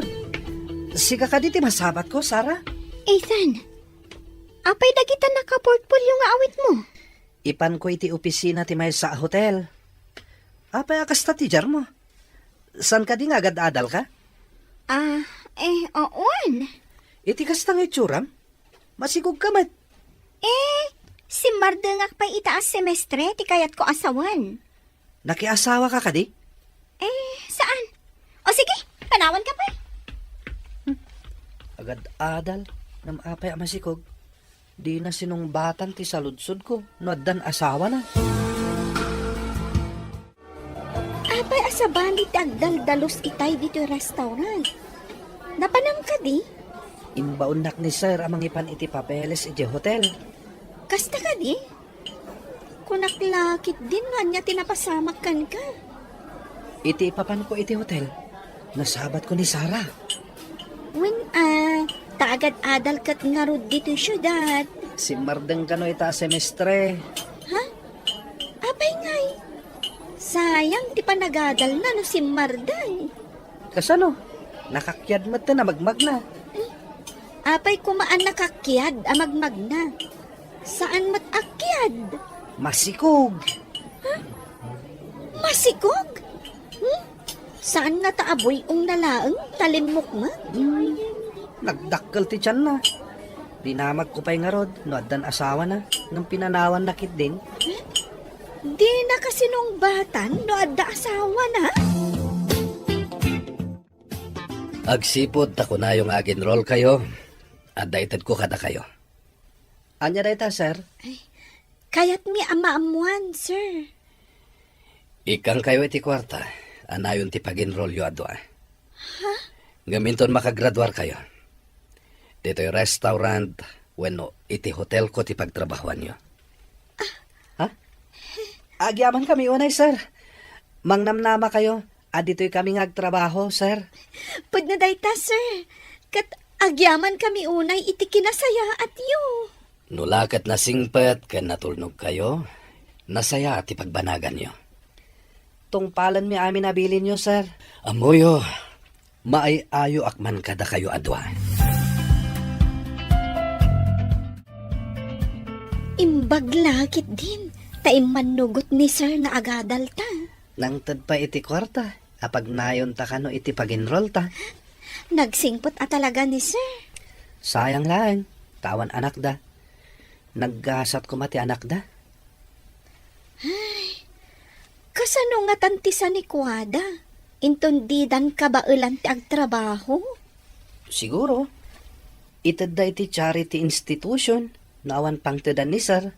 Sika kadi ti masabatko, Sarah? Ethan, apay dagita nakaportfolio nga awitmo? Ipanko iti opisina ti maysa a hotel. Apay a kasta ti diarmo? Saan kadi nga agad-adalka? Ah, eh, wen. Iti kasta nga itsuram? Masikogka met. Eh, simmardengak pay ita a semestre ti kayatko a sawen. Nakiasawaka kadi? Eh, saan? O sige, panawanka pay. Agad-adal, ngem apay a masikog? Dina sinungbatan ti saludsodko no addan asawana. Apay a sabali ti agdaldalus itay ditoy restaurant? Napanam kadi? Imbaonnak ni sir a mangipan iti papeles idiay hotel. Kasta kadi? Kunak la ketdin no ania ti napasamak kenka. Iti ipapanko iti hotel, nasabatko ni Sarah. Wen a, ta agad-adal ket ngarud ditoy siudad. Simmardeng kano ita a semestre. Ha? Apay ngay? Sayang ti panagadalna no simmardeng. Kasano? Nakakiad met ti namagmagna. Apay koma a nakakiad a magmagna? Saan met a kiad. Masikog. Ha? Masikog? Hmm? Saan ngata a buy-ong na laeng ta limmukmuk? Hmm. Nagdakkel ti tianna. Dinamagko pay ngarud no addan asawana, ngem pinanawanna ketdin. Dina kasinungbatan no adda asawana? Agsipud ta kunayo nga ag-enrollkayo, adda itedko kadakayo. Ania dayta, sir? Ay, kayatmi a maammuan, sir. Ikkangkayo iti kuarta, anayon ti pag-enrollyo a dua. Ha? Ngem inton makagraduarkayo, ditoy restaurant wenno iti hotelko ti pagtrabahoanyo. Ha? Agyamankami unay, sir. Mangnamnamakayo a ditoy kami nga agtrabaho, sir. Pudno dayta, sir. Ket agyamankami unay iti kinasayaatyo. No la ket nasingpet ken natulnogkayo, nasaya ti pagbanaganyo. Tungpalenmi amin a bilinyo, sir. Ammoyo, maay-ayoak man kadakayo a dua. Imbag la ketdin, ta immannugot ni Sir nga agadalta. Nangted pay iti kuarta, a pagnayonta kano iti pag-enrollta. Nagsingpet a talaga ni Sir. Sayang laeng, ta awan anakda. Naggasat koma ti anakda. Ay, kasano ngatan ti sanikuada? Inton didan kabaelan ti agtrabaho? Siguro, itedda iti charity institution no awan pangtedan ni Sir.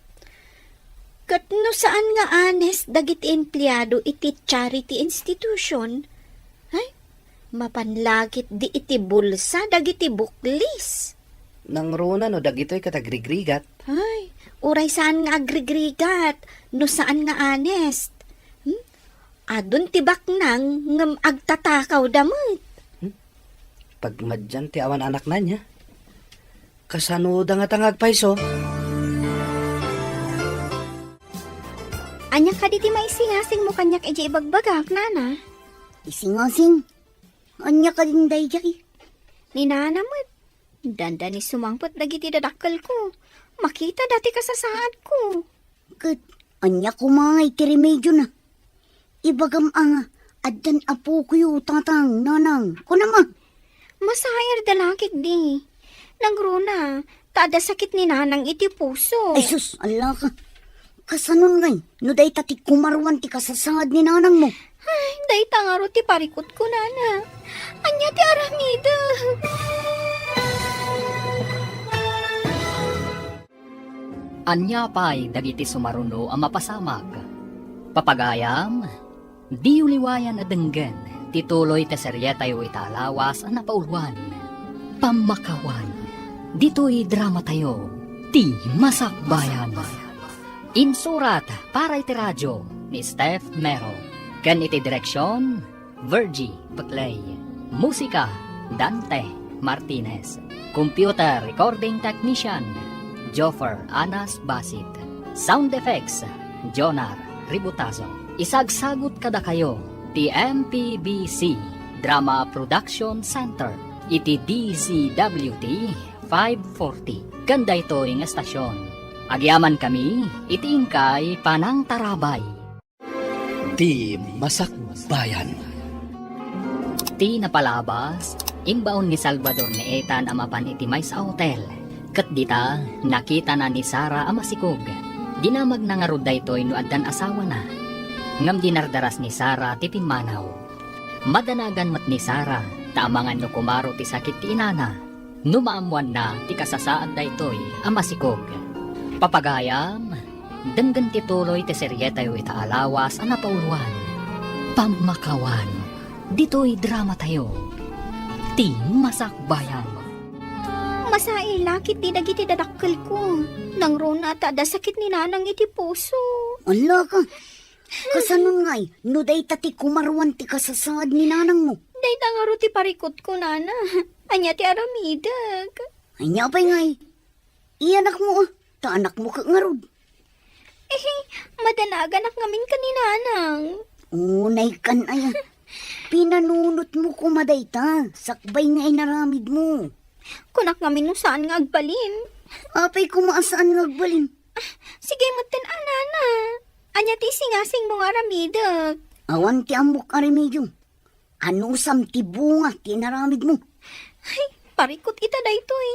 Ket no saan nga honest dagiti empleado iti charity institution, ay, mapan la ketdi iti bulsa dagiti buklis. Nangruna no dagitoy ket agrigrigat. Ay, uray saan nga agrigrigat, no saan nga honest. Hmm? Adun ti baknang ngem agtatakawda met. Hmm? Pagmadian ti awan anakna ania? Kasanoda ngata nga agpayso? Ania kadi ti maisingasingmo kaniak idiay ibagbagak, nana? Isingasing? Ania kadin daydiay? Ni nana met. Dandani sumangpet dagiti dadakkelko. Makitada ti kasasaadko. Ket ania koma ngay ti remediona? Ibagam a nga, addan apokoyo, tatang, nanang. Kunam a. Masairda la ketdi. Nangruna, ta adda sakit ni nanang iti puso. Ay sus, allaka. Kasanon ngay, no dayta ti kumaruan ti kasasaad ni nanangmo? Ay, dayta ngarud ti parikutko, nana. Ania ti aramidek? Ania pay dagiti sumaruno a mapasamak? Papagayam, diyo liwayan a denggen ti tuloy ti serietayo ita a lawas a napauluan, Pammakawan. Ditoy dramatayo, ti Masakbayan. Insurat para iti radio ni Steph Mero, ken iti direksion, Virgie Peclay. Musika, Dante Martinez. Computer recording technician, Joffer Anas Basit. Sound effects, Jonar Ributazo. Isagsagut kadakayo ti M P B C Drama Production Center iti D Z W T five forty. Ken daytoy nga estasion, agyamankami iti inkay panangtarabay. Ti Masakbayan. Ti napalabas, imbaon ni Salvador ni Ethan a mapan iti maysa a hotel. Ket dita, nakitana ni Sara a masikog. Dinamagna ngarud daytoy no addan asawana. Ngem dinardaras ni Sara ti pimmanaw. Madanagan met ni Sara, ta amangan no kumaro ti sakit ti inana. No maammoanna ti kasasaad daytoy a masikog. Papagayam, denggen ti tuloy ti serietayo ita a lawas a napauluan, Pammakawan. Ditoy dramatayo, ti Masakbayan. Masailakit ti dagiti dadakkelko. Nangruna ta adda sakit ni nanang iti puso. Allaka, kasanon ngay, no dayta ti kumaruan ti kasasaad ni nanangmo? Dayta ngarud ti parikutko, nana. Ania ti aramidek? Ania pay ngay? Iyanakmo, a, ta anakmo ket ngarud. Eh, madanaganak ngamin ken ni nanang. Unay kan aya. Pinanunotmo koma dayta, sakbay nga inaramidmo. Kunak ngamin no saan nga agbalin. Apay koma a saan nga agbalin? Sige metten a, nana. Ania ti isingasingmo nga aramidek? Awan ti ammok a remedio. Anusam ti bunga ti inaramidmo? Ay, parikut ita daytoy.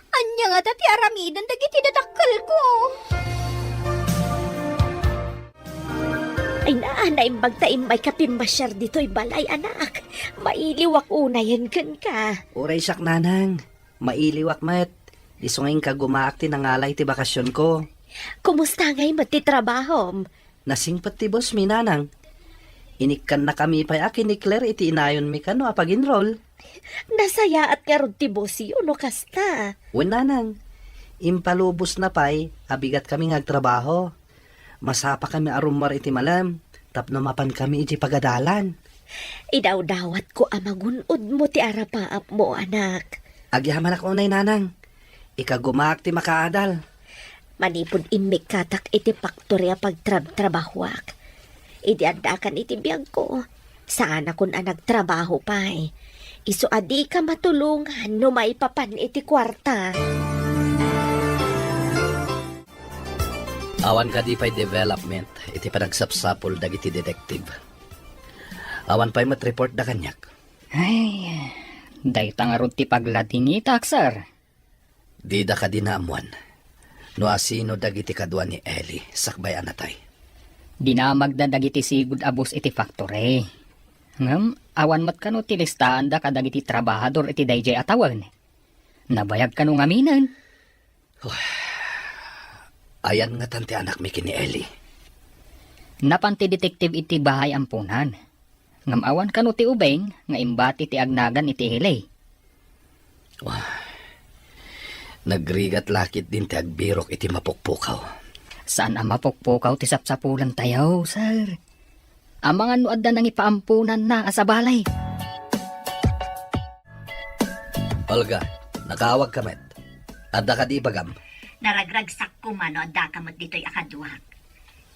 Ania ngata ti aramiden dagiti dadakkelko? Ay na, naimbag ta immayka pimmasiar ditoy balay, anak. Mailiwak unayen kenka. Uray siak, nanang. Mailiwak met. Isu nga inkagumaak ti nangalay ti bakasionko. Kumusta ngay met ti trabahom? Nasingpet ti boss mi, nanang. Inikkannakami pay a kinikler iti inayonmi kano a pag-enroll. Nasayaat ngarud ti bossyo no kasta. Wen, nanang. Impalubosna pay a bigatkami nga agtrabaho. Masapakami a rummuar iti malem tapno mapankami iti pagadalan. Idawdawatko a magun-odmo ti arapaapmo, anak. Agyamanak unay, nanang. Ikagumaak ti makaadal. Manipud immikkatak iti faktori a pagtrabtrabahoak, idi addaakan iti biagko, saanakon a nagtrabaho pay. Isu a dika matulongan no maipapan iti kuarta. Awan kadi pay development iti panagsapsapul dagiti detective? Awan pay met report da kaniak? Ay, dayta ngarud ti pagladingitak, sir. Dida kadi naammuan no asino dagiti kadua ni Eli sakbay a natay? Dinamagda dagiti sigud a boss iti factory. Ngem awan met kano ti listaanda kadagiti trabahador iti daydiay a tawen. Nabayag kano ngaminen? Ayan ngatan ti anakmi ken ni Eli? Napan ti detective iti bahay ampunan. Ngem awan kano ti ubing nga imbati ti agnagan iti ili. Wah, nagrigat la ketdin ti agbirok iti mapukpukaw. Saan a mapukpukaw ti sapsapulantayo, sir. Amangan no adda nangipaampunanna a sabali. Olga, nakaawagka met. Adda kadi ibagam? Naragragsak koma no addaka met ditoy a kaduak.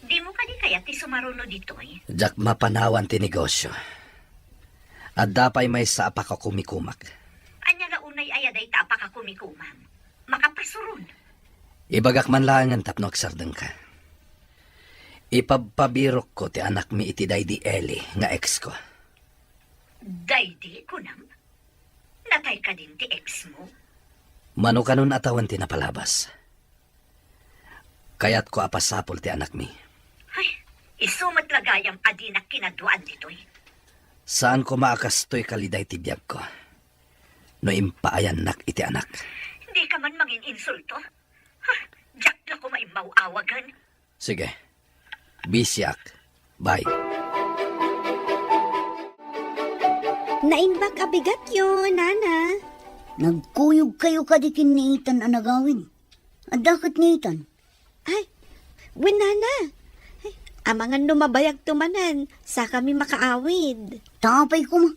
Dimo kadi kayat ti sumaruno ditoy? Diak mapanawan ti negosio. Adda pay maysa a pakakumikumak. Ania la unay aya dayta a pakakumikumam? Makapasuron. Ibagak man laengen tapno agsardengka. Ipabpabirokko ti anakmi iti daydi Eli nga exko. Daydi, kunam? Natay kadin ti exmo? Mano kanon a tawen ti napalabas? Kayatko a pasapul ti anakmi. Ay, isu met la gayam a dinak kinaduaan ditoy. Saan koma a kastoy kalida iti biagko no impaayannak iti anak. Dika man mangin-insulto. Ha, diak la koma immaw-awagen. Sige. Bisiak. Bye. Naimbag a bigatyo, Nana. Nagkuyogkayo kadi ken ni Ethan a nagawid? Adda ket ni Ethan? Ay, wen, Nana. Ay, amangan no mabayagto manen, sakami makaawid. Apay koma.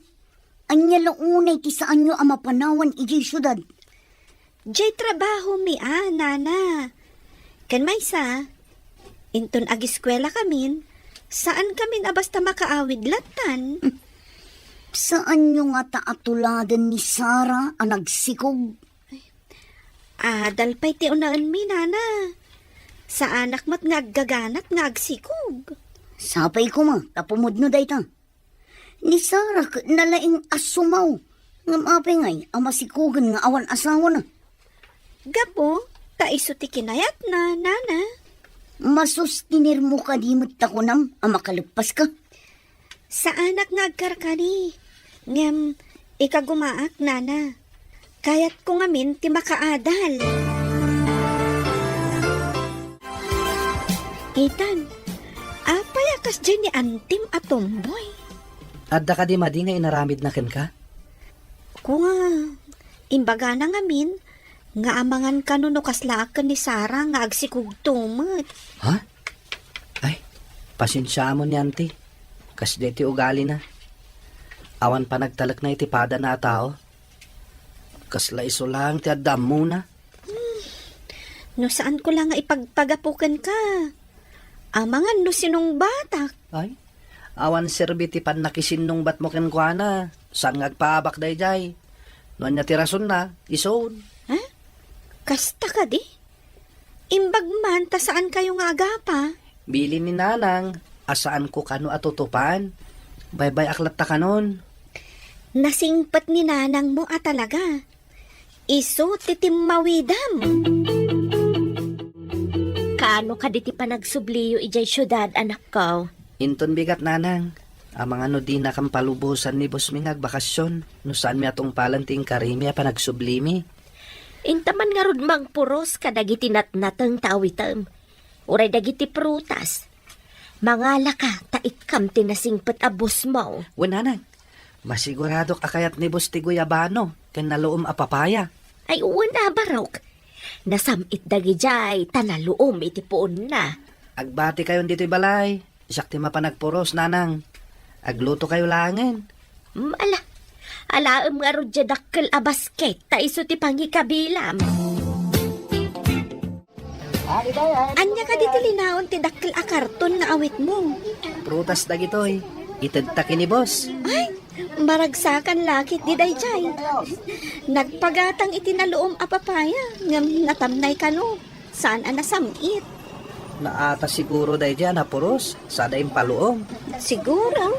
Ania la unay ti saanyo a mapanawan idiay siudad? Diay trabahomi a, Nana. Ken maysa, inton ageskuelakamin, saankamin a basta makaawid lattan. Saanyo ngata a tuladen ni Sara a nagsikog? Adal pay ti unaenmi, Nana. Saanak met nga aggaganat nga agsikog. Apay koma ta pumudno dayta. Ni Sara ket nalaing a sumaw. Ngem apay ngay a masikogen nga awan asawana? Gapu ta isu ti kinayatna, Nana. Masustinermo kadi met ta kunam a makaleppaska? Saanak nga agkarkari. Ngem ikagumaak, Nana. Kayatko ngamin ti makaadal. Ethan, apay a kasdiay ni antim a tomboy? Adda kadi madi nga inaramidna kenka? Kunam, imbagana ngamin nga amangan kano no kaslaak ken ni Sara nga agsikogto met. Ha? Ay, pasensiaam ni anti. Kasdiay ti ugalina. Awan panagtalekna iti padana a tao. Kasla isu laeng ti adda ammona. Hmm. No saanko la nga ipagpagapu kenka, amangan no sinungbatak. Ay, awan serbi ti pannakisinnungbatmo kenkuana. Saan nga agpaabak daydiay? No ania ti rasonna, isun. Ha? Kasta kadi? Imbag man ta saankayo nga agapa? Bilin ni Nanang a saanko kano a tutupan. Baybay-ak latta kanon. Nasingpet ni Nanangmo a talaga. Isu ti timmawidam. Kaano kadi ti panagsubliyo idiay siudad, anakko? Inton bigat, Nanang. Amangan no dinakam palubosan ni bossmi nga agbakasyon, no saanmi a tungpalen ti inkarimi a panagsublimi. Inta man ngarud mangpuros kadagiti natnateng ta awitem, uray dagiti prutas. Mangalaka ta ikkam ti nasingpet a bossmo. Wen, Nanang. Masiguradok a kayat ni boss ti guyabano ken naluom a papaya. Ay, wen a, barok. Nasam-it dagidiay ta naluom iti puonna. Agbatikayon ditoy balay. Siak ti mapan agpuros, Nanang. Aglutokayo laengen. Mm, ala. Alaem ngarud diay dakkel a basket ta isu ti pangikabilam. Ania kadi ti linaon ti dakkel a karton nga awitmo? Prutas dagitoy. Itedta ken ni boss. Ay, maragsakan la ketdi daydiay. Nagpagatang iti naluom a papaya, ngem natamnay kano. Saan a nasam-it. Naata siguro daydiay a napuros, sada impaluom. Siguro.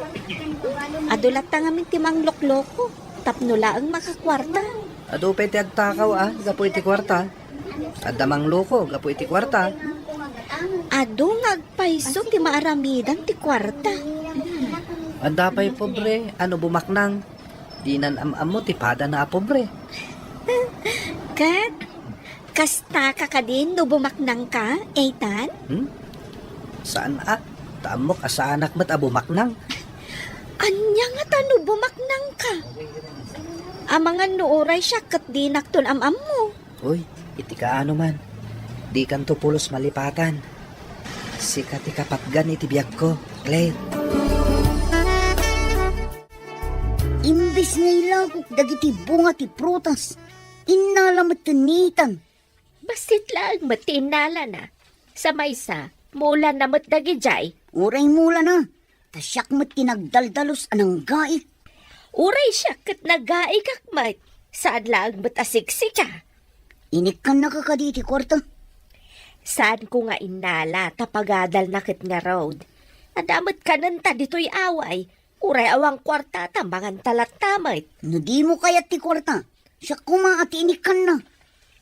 Adu latta ngamin ti manglokloko, tapno laeng makakuarta. Adu pay ti agtakaw a gapu iti kuarta. Adda mangloko gapu iti kuarta. Adu nga agpayso ti maaramidan ti kuarta. Adda pay pobre a no bumaknang. Dinan am-ammo ti padana a pobre. Ket, kasta ka kadin no bumaknangka, Ethan? Hmm? Saan a? Ta ammok a saanak met a bumaknang. Ania ngata no bumaknangka? Amangan no uray siak ket dinakton am-ammo. Uy, iti kaano man, dikanto pulos malipatan. Sika ti kapatgan iti biagko, Claire. Imbes nga ilagok dagiti bunga ti prutas, innala met ni Ethan. Bassit laeng met ti innalana. Sa maysa, mulana met dagidiay. Uray mulana, ta siak met ti nagdaldalus a nanggaik. Uray siak ket nagaikak met, saan laeng met a siksika. Inikkannaka kadi iti kuarta? Saanko nga innala ta pagadalna ket ngarud. Adda met kanenta ditoy away, uray awan kuarta ta manganta latta met. No dimo kayat ti kuarta, siak koma a ti inikkanna.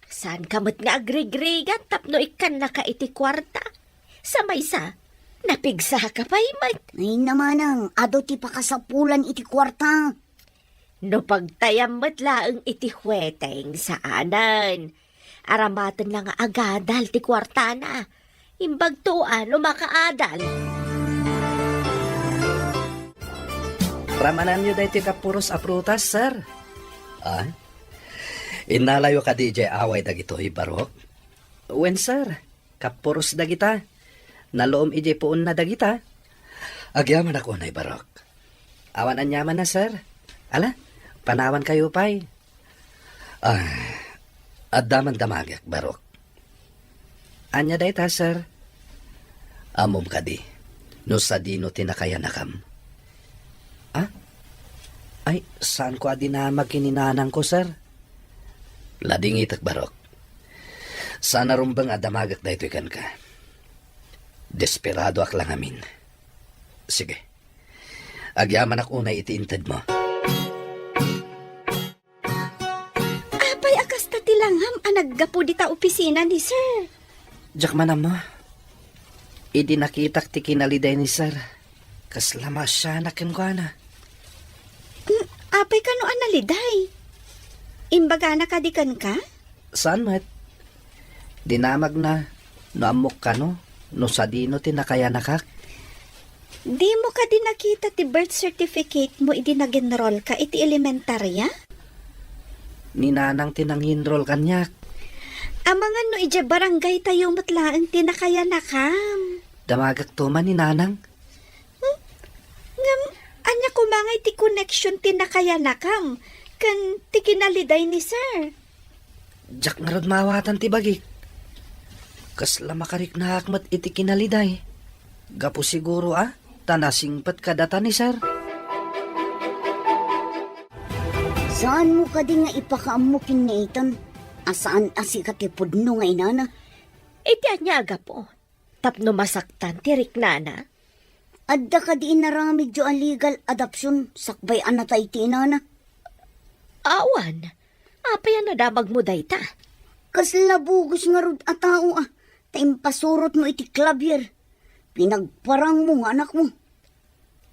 Saanka met nga agrigrigat tapno ikkannaka iti kuarta. Sa maysa, napigsaka pay met. Ay, namanang, adu ti pakasapulan iti kuarta. No pagtayam met laeng iti hueteng, saanen. Aramatenna nga agadal ti kuartana. Imbagto a no makaadal. Ramananyo daytoy kapuros a prutas, sir? Ah? Innalayo kadi idiay away dagitoy, Barok? Wen, sir. Kapuros dagita. Naluom idiay puonna dagita. Agyamanak unay, Barok. Awan aniamanna, sir. Ala, panawankayo pay. Ah, adda man damagek, Barok. Ania dayta, sir? Ammom kadi, no sadino ti nakayanakam? Ah? Ay, saanko a dinamag ken ni nanangko, sir. Ladingitek, Barok. Saan a rumbeng a damagek daytoy kenka. Desperadoak la ngamin. Sige. Agyamanak unay iti intedmo. Apay a kasta ti langam a naggapu dita opisina ni Sir? Diak man ammo. Idi nakitak ti kinaliday ni Sir, kasla maasianak kenkuana. Hmm, apay kano a naliday? Imbagana kadi kenka? Saan met? Dinamagna no ammok kano, no sadino ti nakayanakak. Dimo kadi nakita ti birth certificate mo idi nag-enroll ka iti elementarya? Ni Nanang ti nang-enroll kaniak. Amangan no idiay barangay tayo met laeng ti nakayanakam. Damagakto man ni Nanang. Hmm? Ngem, ania koma ngay ti connection ti nakayanakam ken ti kinaliday ni Sir? Diak ngarud maawatan ti bagik. Kasla makariknaak met iti kinaliday. Gapu siguro a ta nasingpet kadata ni Sir. Saanmo kadi nga ipakaammo ken ni Ethan a saan a sika ti pudno nga inana? Iti ania a gapu? Tapno masaktan ti riknana? Adda kadi inaramidyo a legal adoption sakbay a natay ti inana? Awan. Apay a nadamagmo dayta? Kasla bugos ngarud a tao a ta impasurotmo iti clavier. Pinagparangmo nga anakmo.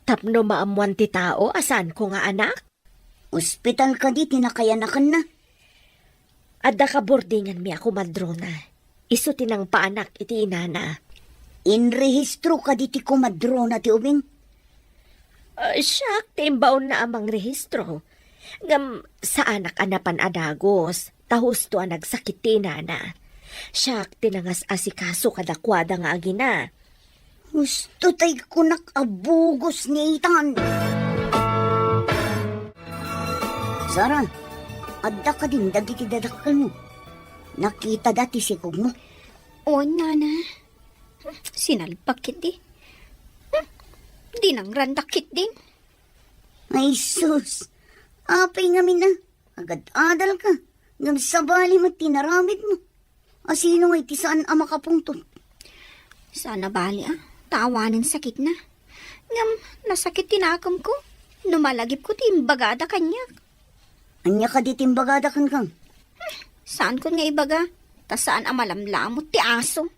Tapno maammoan ti tao a saanko nga anak? Ospital kadi ti nakayanakanna? Adda kaburdinganmi a komadrona. Isu ti nangpaanak iti inana. Inrehistro kadi ti komadrona ti ubing? Ah, siak ti imbaonna a mangrehistro. Ngem saanak a napan a dagus, ta husto a nagsakit ti inana. Siak ti nangas-asikaso kadakuada nga agina. Husto tay kunak a bugos ni Ethan. Sara, adda kadin dagiti dadakkelmo? Nakitada ti sikogmo? On, Nana. Sinalpak ketdi. Dinangrandak ketdi. Ay, sus. Apay ngamin a, agad-adal ka. Ngem sabali met ti naramidmo. Asino ngay ti saan a makapungtot? Saan a bali, a, ta awanen sakitna. Ngem nasakit ti nakemko no malagipko ti imbagada kaniak. Ania kadi ti imbagada kenka? Saankon nga ibaga, ta saan a malamlamot ti aso.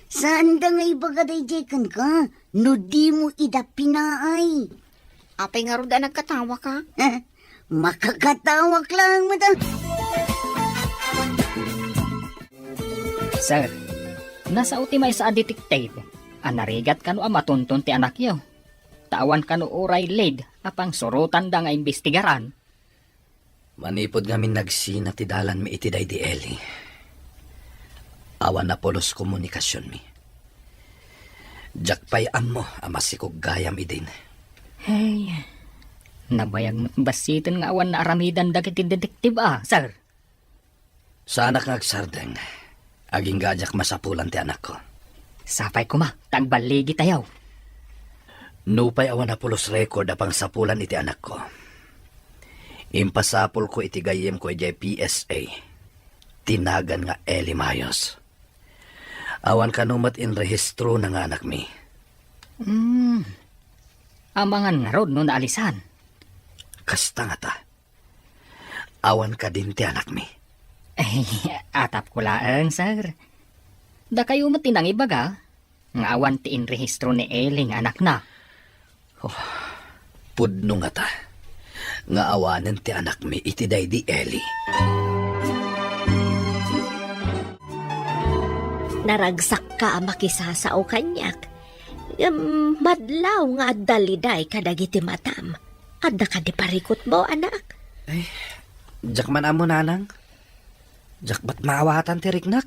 Saanda nga ibaga daydiay kenka no dimo ida pinaay. Apay ngarud a nagkatawaka? Makakatawak laeng met a. Sir, nasao ti maysa a detective a narigat kano a matunton ti anakyo. Ta awan kano uray lead a pangsurotanda nga imbestigaran. Manipud ngamin nagsina ti dalanmi iti daydi Eli, awan a pulos komunikasionmi. Diak pay ammo a masikuggayam idin. Hey, nabayag met bassiten nga awan naaramidan dagiti detektiba, sir. Saanak nga agsardeng, agingga a diak masapulan ti anakko. Sapay koma, ta agballigitayo. Nupay awan a pulos record a pangsapulan iti anakko, impasapulko iti gayyemko idiay P S A ti nagan nga Eli Mayos. Awan kano met inrehistrona nga anakmi. Hmm. Amangan ngarud no naalisan? Kasta ngata. Awan kadin ti anakmi. Ay, atapko laeng, sir. Dakayo met ti nangibaga nga awan ti inrehistro ni Eli nga anakna. Oh, pudno ngata nga awanen ti anakmi iti daydi Eli. Naragsakka a makisasao kaniak, ngem madlaw nga adda liday kadagiti matam. Adda kadi parikutmo, anak? Ay, diak man ammo, nanang. Diak met maawatan ti riknak.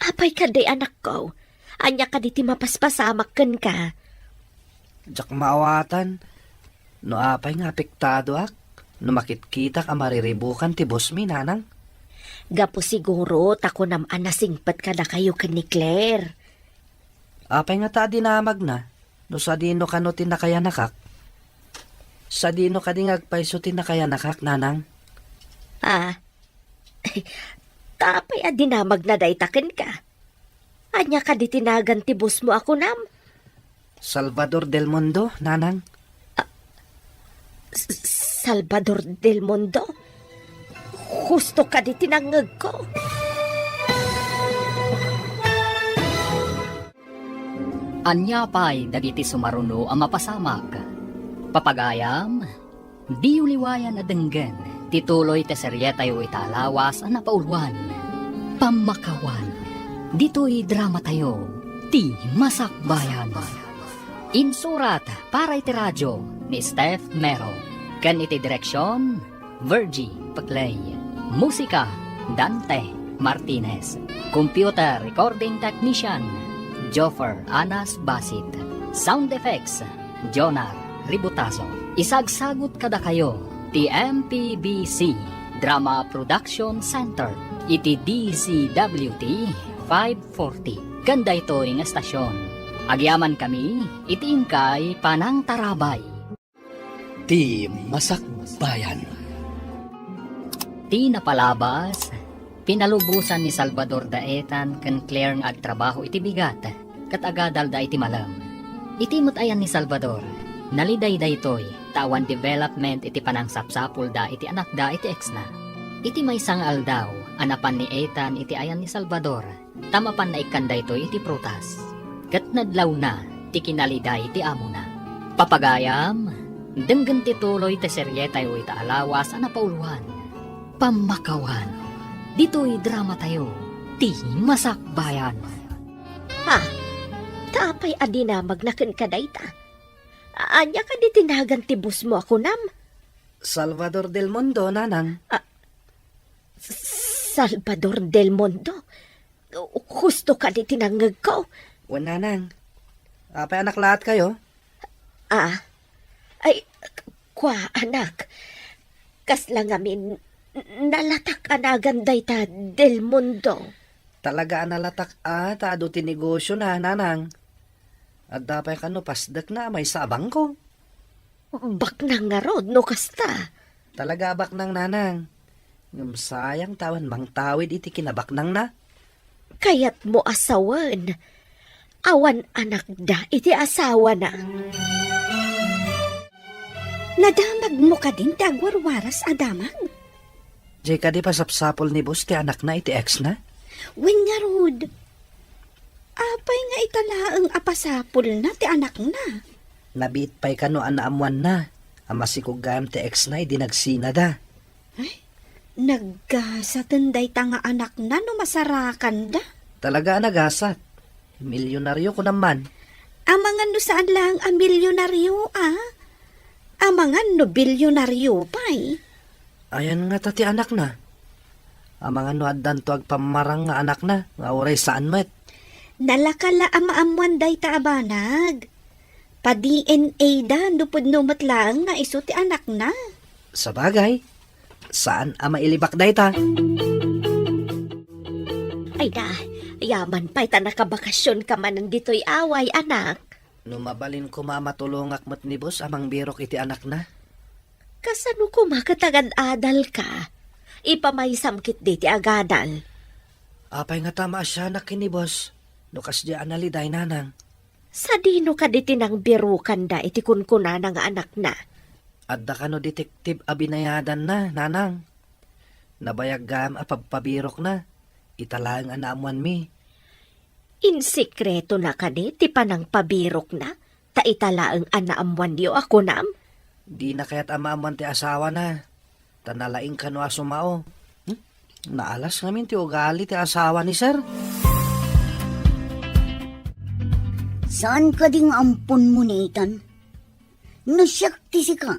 Apay kadi, anakko? Ania kadi ti mapaspasamak kenka? Diak maawatan no apay nga apektadoak no makitkitak a mariribukan ti bosmi, nanang. Gapu siguro ta kunam a nasingpet kadakayo ken ni Claire. Apay ngata a dinamagna no sadino kano ti nakayanakak? Sadino kadi nga agpayso ti nakayanakak, nanang? Ah, ta apay a dinamagna dayta kenka? Ania kadi ti nagan ti bosmo a kunam? Salvador del Mundo, nanang. Ah, S-, Salvador del Mundo? Husto kadi ti nangngegko. Ania pay dagiti sumaruno a mapasamak? Papagayam, diyo liwayan a denggen ti tuloy ti serietayo ita a lawas a napauluan, Pammakawan. Ditoy dramatayo, ti Masakbayan. Insurat para iti radio ni Steph Mero, ken iti direksion, Virgie Peclay. Musika, Dante Martinez. Computer recording technician, Joffer Anas Basit. Sound effects, Jonar Ributazo. Isagsagut kadakayo ti M P B C Drama Production Center iti D Z W T five forty. Ken daytoy nga estasion, agyamankami iti inkay panangtarabay. Ti Masakbayan. Ti napalabas, pinalubosan ni Salvador da Ethan ken Claire nga agtrabaho iti bigat, ket agadalda iti malem. Iti met ayan ni Salvador, naliday daytoy ta awan development iti panangsapsapulda iti anakda iti exna. Iti maysa nga aldaw a napan ni Ethan iti ayan ni Salvador, ta mapan naikkan daytoy iti prutas, ket nadlawna ti kinaliday ti amona. Papagayam, denggen ti tuloy ti serietayo ita a lawas a napauluan, Pammakawan. Ditoy dramatayo, ti Masakbayan. Ha? Ta apay a dinamagna kenka dayta? Ania kadi ti nagan ti bosmo a kunam? Salvador del Mundo, nanang. Ah, Salvador del Mundo? Husto kadi ti nangngegko? Wen, nanang. Apay a naklaatkayo? Ah, ay, kua, anak. Kasla ngamin, nalatak a nagan dayta del Mundo. Talaga a nalatak a, ta adu ti negosiona, nanang. Adda pay kano pasdekna a maysa a bangko? Baknang ngarud no kasta. Talaga a baknang, nanang. Ngem sayang ta awan mangtawid iti kinabaknangna. Kayatmo a sawen, awan anakda iti asawana. Nadamagmo kadin ti agwarwaras a damag? Diay kadi pasapsapul ni boss ti anakna iti ex-na? Wen ngarud, apay nga ita laeng a pasapulna ti anakna? Nabiit pay kano a naammoanna a masikog gayam ti ex-na idi nagsinada. Ay, naggasaten dayta nga anakna no masarakanda. Talaga a nagasat. Milyonaryo kunam man. Amangan no saan laeng a milyonaryo, a? Amangan no bilyonaryo pay. Ayan ngata ti anakna. Amangan no addanto agpammarang nga anakna, nga uray saan met. Nalaka la a maammoan dayta a banag. Pa-D N A da no pudno met laeng nga isu ti anakna. Sabagay, saan a mailibak dayta. Ay da, yaman pay ta nakabakasionka manen ditoy away, anak. No mabalin koma a matulongak met ni boss a mangbirok iti anakna. Kasano koma ket agad-adalka? Ipamaysam ketdi ti agadal. Apay ngata maasianak ken ni boss no kasdiay a naliday, nanang? Sadino kadi ti nangbirokanda iti kunkunana nga anakna? Adda kano detektif a binayadanna, nanang? Nabayag gayam a pagpabirokna, ita laeng a naammoanmi. Insekretona kadi ti panangpabirokna, ta ita laeng a naammoanyo a kunam? Dina kayat a maammoan ti asawana, ta nalaing kano a sumao. Hmm? Naalas ngamin ti ugali ti asawa ni sir. Saan kadi nga amponmo ni Ethan? No siak ti sika,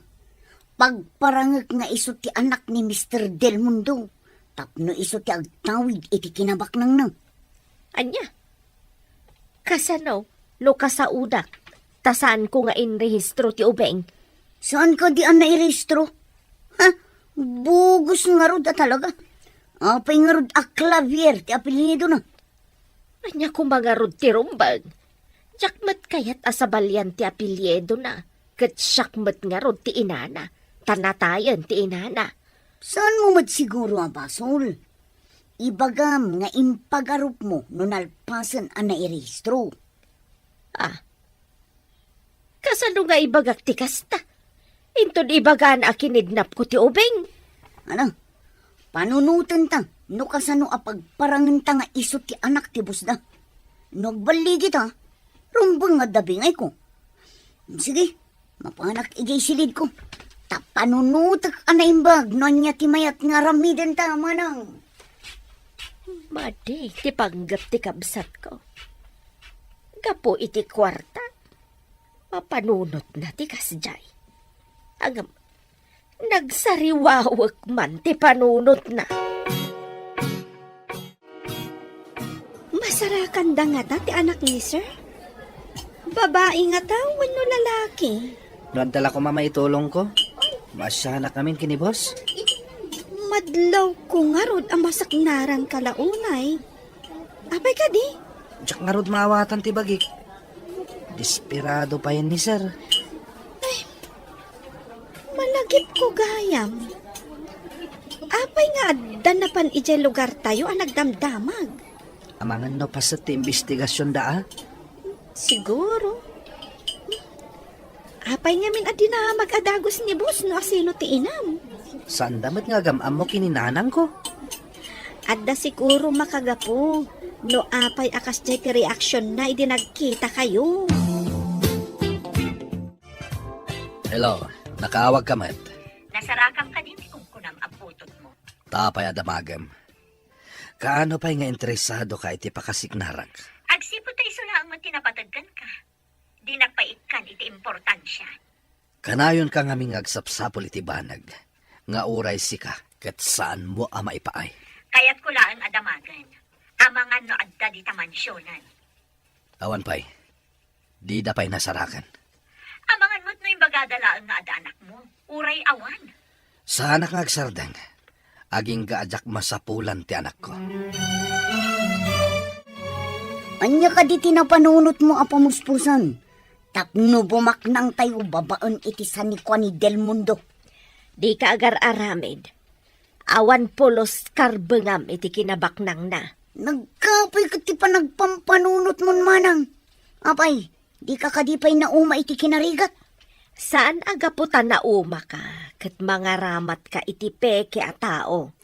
pagparangek nga isu ti anak ni Mister Del Mundo tapno isu ti agtawid iti kinabaknangna. Ania? Kasano no kasaodak ta saanko nga inrehistro ti ubing? Saan kadi a nairehistro? Ha? Bugos ngarud a talaga. Apay ngarud a Clavier ti apelyidona? Ania koma ngarud ti rumbeng? Diak met kayat a sabalian ti apelyidona, ket siak met ngarud ti inana, ta natayen ti inana. Saanmo met siguro a basol? Ibagam nga impagarupmo no nalpasen a nairehistro. Ah, kasano nga ibagak ti kasta? Inton ibagana a kinidnapko ti ubing. Ano? Panunotenta no kasano a pagparangenta nga isu ti anak ti bossda. No agballigita, rumbeng nga adda bingayko. Sige, mapanak idiay silidko. Ta panunotek a naimbag no ania ti mayat nga aramidenta, manang. Madi ti panggep ti kabsatko. Gapu iti kuarta, mapanunotna ti kasdiay. Ngem, nagsariwawek man ti panunotna. Masarakanda ngata ti anak ni sir? Babai ngata wenno lalaki? No adda la koma maitulongko, maasianak amin ken ni boss. Madlawko ngarud a masaknaranka la unay. Apay kadi? Diak ngarud maawatan ti bagik. Desperado pay ni sir. Ay, malagipko gayam. Apay nga adda napan idiay lugartayo a nagdamdamag? Amangan no paset ti imbestigasionda, a? Siguro. Apay ngamin a dinamag a dagus ni boss no asino ti inam? Saanda met nga agam-ammo ken ni nanangko. Adda siguro makagapu no apay a kasdiay ti reaksionna idi nagkitakayo. Hello, nakaawagka met. Nasarakam kadin ti kunkunam a putotmo. Ta apay a damagem? Kaano pay nga interesadoka iti pakasiknarak? Agsipud ta isu laeng met ti napateg kenka. Dinak pay ikkan iti importansia. Kanayonka ngamin nga agsapsapul iti banag nga uray sika ket saanmo a maipaay. Kayatko laeng a damagen. Amangan no adda dita mansionen. Awan pay. Dida pay nasarakan. Amangan met no imbagada laeng nga adda anakmo. Uray awan. Saanak nga agsardeng. Agingga a diak masapulan ti anakko. Ania kadi ti napanunotmo a pamuspusan tapno bumaknangtayo babaen iti sanikua ni Del Mundo? Dika agar-aramid. Awan pulos karbengam iti kinabaknangna. Nagkapoy ka Apay, dika kadi pay nauma iti kinarigat? Saan a gapu ta naumaka ket mangaramatka iti peke a tao.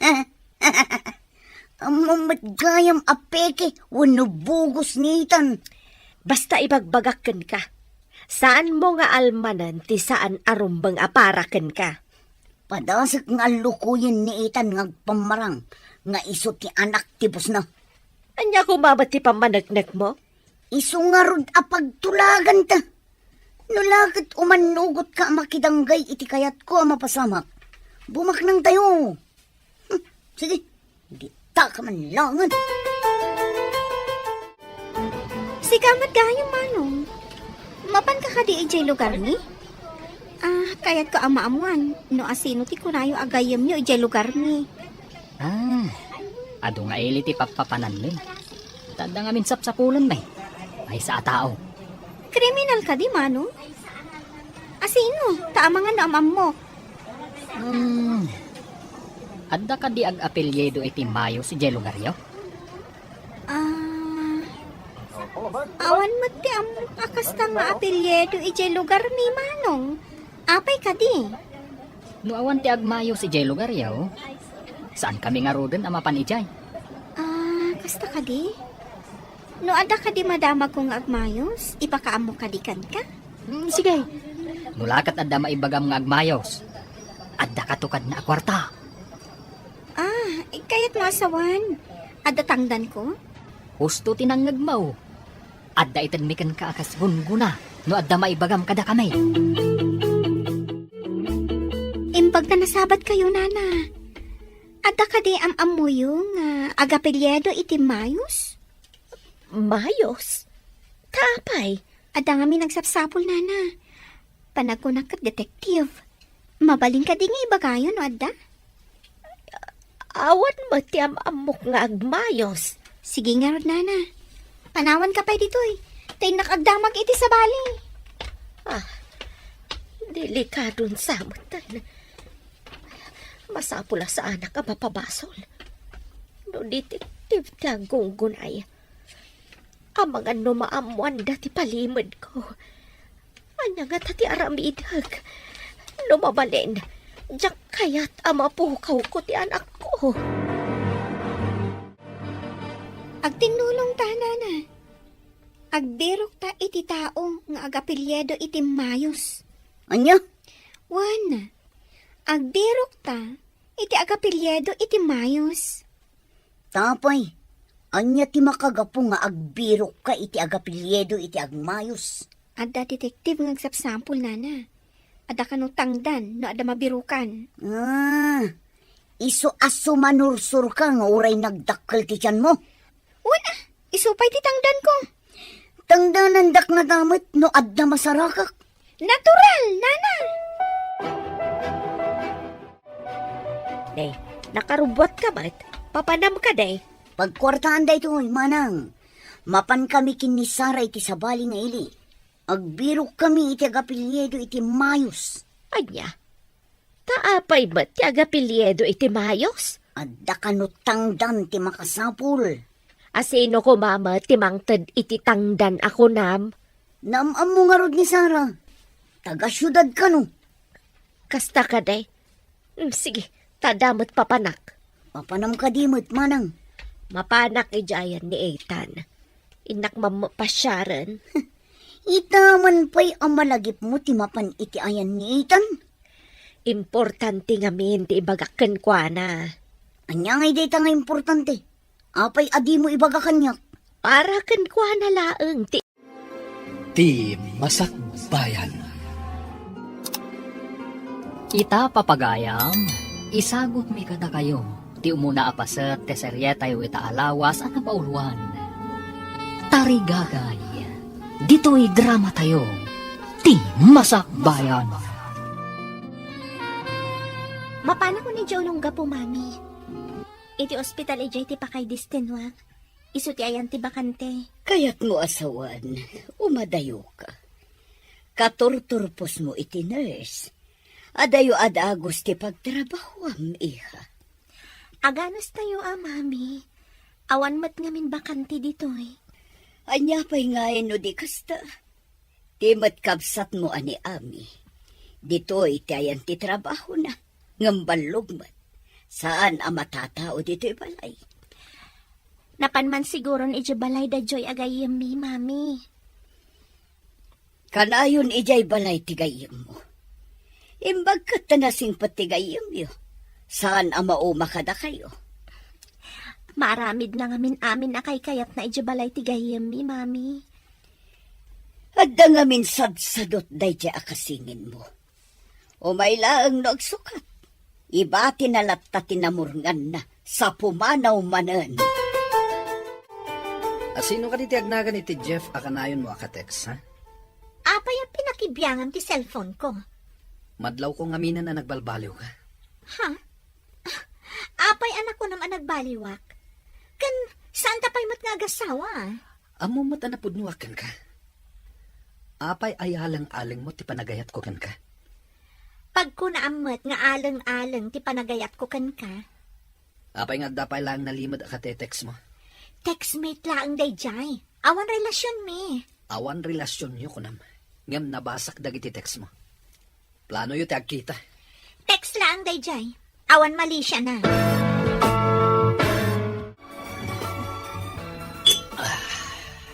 Ammom met gayam a peke wenno bugos ni Ethan. Basta ibagbagak kenka, saanmo nga almanen ti saan a rumbeng a para kenka. Padasek nga allukoyen ni Ethan nga agpammarang nga isu ti anak ti bossna. Ania koma met ti pammaneknekmo? Isu ngarud a pagtulaganta. No la ket umannugotka a makidanggay iti kayatko a mapasamak, bumaknangtayo. Hmm, sige, dita ka man langen. Sika met gayam, Manong. Mapanka kadi idiay lugarmi? Ah, kayatko a maammuan no asino ti kunayo a gayyemyo idiay lugarmi. Ah, adu nga ili ti pappapananmi. Ta adda ngamin sapsapulenmi. Maysa a tao. Kriminal kadi, Manong? Asino? Ta amangan no am-ammok. Hmm. Adda kadi ag-apelyido iti Mayos idiay lugaryo? Ah, awan met ti ammok a kasta nga apelyido idiay lugarmi, Manong. Apay kadi? No awan ti agmayos idiay lugaryo, saankami ngaruden a mapan idiay. Ah, kasta kadi? No adda kadi madamagko nga agmayos, ipakaammok kadi kenka? Hmm, sige. No la ket adda maibagam nga agmayos, adda kato kadna a kuarta. Ah, kayatmo a sawen, adda tangdanko? Husto ti nangngegmo. Adda itedmi kenka a kas gunggona no adda maibagam kadakami. Imbag ta nasabatkayo, Nana. Adda kadi am-ammoyo nga agapelyido iti Mayos? Mayos? Ta apay? Adda ngamin agsapsapul, Nana. Panagkunak ket detective. Mabalin kadi nga ibagayo no adda? Awan met ti am-ammok nga agmayos. Sige ngarud, Nana. Panawanka pay ditoy. Ta innak agdamag iti sabali. Ah, delikadon sa metten. Masapul a saanak a mapabasol. No detective ti aggunggunay, amangan no maammoanda ti palimedko. Ania ngata ti aramidek? No mabalin, diak kayat a mapukawko ti anakko. Agtinnulongta, Nana. Agbirokta iti tao nga agapelyido iti Mayos. Ania? Wen, agbirokta iti agapelyido iti Mayos. Ta apay, ania ti makagapu nga agbirokka iti agapelyido iti agmayos? Adda detective nga agsapsapul, Nana. Adda kano tangdan no adda mabirokan. Ah, isu a sumanursurka nga uray nagdakkel ti tianmo? Wen a, isu pay ti tangdanko. Tangdanandak ngata met no adda masarakak. Natural, Nana! Day, nakarubbuatka met? Papanamka, day? Pagkuartaan daytoy, manang. Mapankami ken ni Sara iti sabali nga ili. Agbirokkami iti agapelyido iti Mayos. Ania? Ta apay met ti agapelyido iti Mayos? Adda kano tangdan ti makasapul. Asino koma met ti mangted iti tangdan a kunam? Naam-ammo ngarud ni Sara. Taga-siudad kano. Kasta kadi? Mm, sige, ta adda met papanak. Mapanam kadi met, manang? Mapanak idiay ayan ni Ethan. Innak mammo pasiaren. Ita man pay a malagipmo ti mapan iti ayan ni Ethan? Importante ngamin ti ibagak kenkuana. Ania ngay dayta nga importante? Apay a dimo ibaga kaniak? Para kenkuana laeng ti Ti Masakbayan. Ita, papagayam, isagutmi kadakayo ti umuna a paset ti serietayo ita a lawas a napauluan, Tarigagay. Ditoy dramatayo, Ti Masakbayan. Mapanak idiay unong gapu, Mami. Iti ospital idiay ti pakay destinuak. Isu ti ayan ti bakante. Kayatmo a sawen, umadayoka. Katurturposmo iti nurse. Adayo a dagus ti pagtrabahuam, iha. Aganustayo a, Mami. Awan met ngamin bakante ditoy. Ania pay ngay no di kasta? Ti met kabsatmo a ni Ami, ditoy ti ayan ti trabahona, ngem ballog met. Saan a matatao ditoy balay. Napan man siguron idiay balay da Joy a gayyemmi, Mami. Kanayon idiay balay ti gayyemmo. Imbag ket ta nasingpet ti gayyemyo. Saan a mauma kadakayo. Maaramidna ngamin amin a kaykayatna idiay balay ti gayyemmi, Mami. Adda ngamin sadsadot daydiay a kasinginmo. Umay laeng no agsukat. Ibatina latta ti namurnganna sa pumanaw manen. A sino kadi ti agnagan iti Jeff a kanayonmo a ka-text, ha? Apay a pinakibiangam ti cellphone ko? Madlawko ngaminen a nagbalbaliwka. Ha? Apay a nakunam a nagbaliwak? Ken saan ta pay met nga agasawa, ah? Ammom met a napudnoak kenka. Apay a yaleng-alengmo ti panagayatko kenka? Pagkunaam met nga aleng-aleng ti panagayatko kenka. Apay nga adda pay laeng nalimed a kate-textmo? Textmate laeng daydiay. Awan relasionmi. Awan relasionyo, kunam. Ngem nabasak dagiti textmo. Planoyo ti agkita. Text laeng daydiay. Awan malisiana.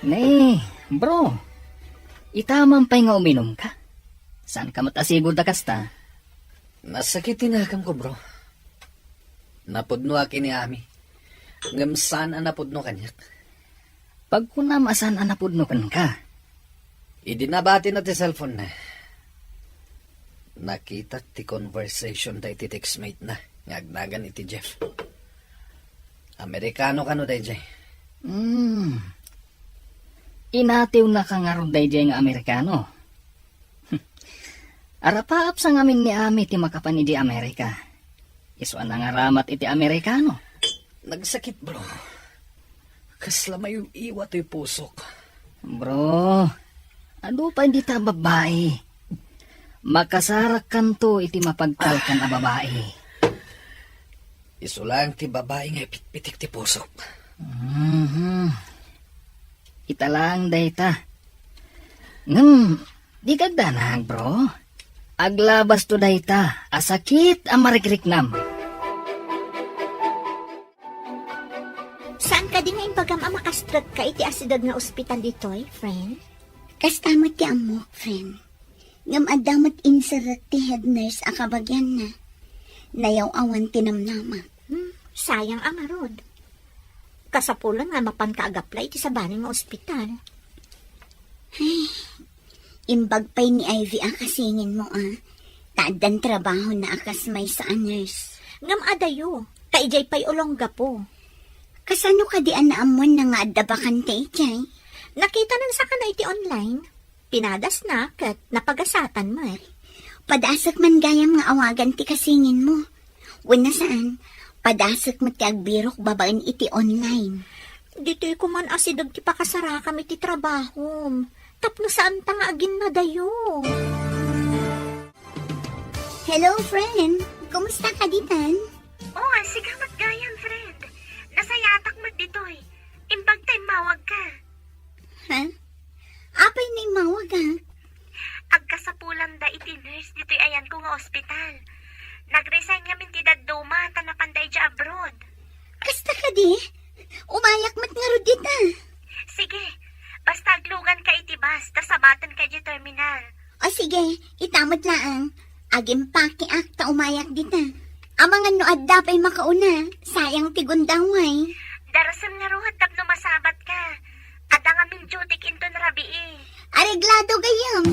Ne, bro. Ita man pay nga uminumka. Saanka met a sigurda kasta? Nasakit ti nakemko, bro. Napudnoak ken ni Ami. Ngem saan a napudno kaniak. Pagkunam a saan a napudno kenka. Idi nabatina ti cellphone-na, nakitak ti conversation-da iti textmate-na nga agnagan iti Jeff. Amerikano kano daydiay? Hmm. Inatiwnaka ngarud daydiay nga Amerikano? Arapaap sa ngamin ni Ami ti makapan idi Amerika. Isu a nangaramat iti Amerikano. Nagsakit, bro. Kasla maiw-iwa toy pusok. Bro, adu pay dita babai. Makasarakkanto iti mapagtalkan a babai. Isu laeng ti babai nga ipitpitik ti pusok. Mhm. Ita laeng dayta. Ngem, di kagdanag, bro. Aglabasto dayta a sakit a marikriknam. Saan kadi nga imbagam a makastrekka iti asideg nga ospital ditoy, friend? Kasta met ti ammok, friend. Ngem adda met inserrek ti head nurse a kabagianna. Nayaw-awan ti namnamak. Hmm, sayang a ngarud. Kasapulan nga mapanka agaplay iti sabali nga ospital. Ay, imbag pay ni Ivy a kasinginmo, a. Ta addan trabahona a kas maysa a nurse. Ngem adayo, ta idiay pay Olongapo. Kasano kadi a naammoanna nga adda bakante idiay? Nakitanan sakana iti online. Pinadasna ket napagasatan met. Padasek man gayam nga awagan ti kasinginmo. Wenno saan, padasek met ti agbirok babaen iti online. Ditoy koman asideg ti pakasarakam iti trabahom. Tapno saanta nga aginnadayo. Hello, friend. Kumusta ka ditan? Oh, sika met gayam, friend. Nasayatak met ditoy. Imbag ta immawagka. Ha? Apay no immawagak? Agkasapulanda iti nurse ditoy ayanko nga ospital. Nag-resign ngamin ti dadduma ta napanda idiay abroad. Kasta kadi? Umayak met ngarud dita. Sige, basta agluganka iti bus ta sabatenka idiay terminal. O sige, ita met laeng. Agimpakeak ta umayak dita. Amangan no adda pay makauna, sayang ti gundaway. Darasem ngarud tapno masabatka. Adda ngamin duty inton rabii. Areglado gayam.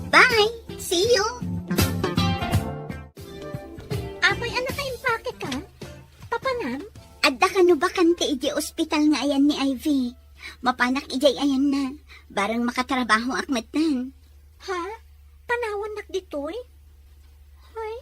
Bye. See you. Apay a nakaimpakeka? Papanam? Adda kano bakante idiay ospital nga ayan ni Ivy. Mapanak idiay ayanna. Bareng makatrabahoak metten. Ha? Panawannak ditoy? Hay,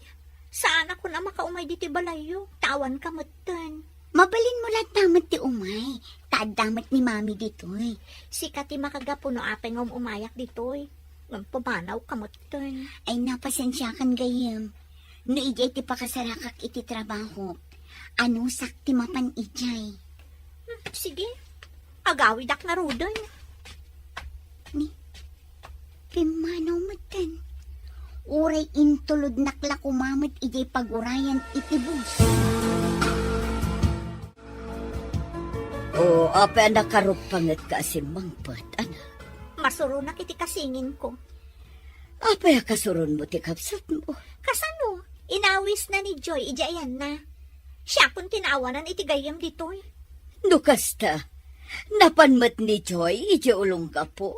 saan a kun a makaumay ditoy balayyo, ta awanka metten. Mabalinmo latta met ti umay, ta adda met ni Mami ditoy. Sika ti makagapu no apay nga um-umayak ditoy. Ngem pumanawka metten. Ay, napasensiakan gayam. No idiay ti pakasarakak iti trabahok, anusak ti mapan idiay. Hmm, sige. Agawidak ngaruden. Ni, pimmanaw metten. Uray intulodnak la koma met idiay pagurayan iti bus. O, apay a nakaruppangetka a simmangpet, anak? Masuronak iti kasinginko. Apay a kasuronmo ti kabsatmo? Kasano? Inawisna ni Joy idiay ayanna. Siakon ti naawanan iti gayyem ditoy. No kasta, napan met ni Joy idiay ulonggapo?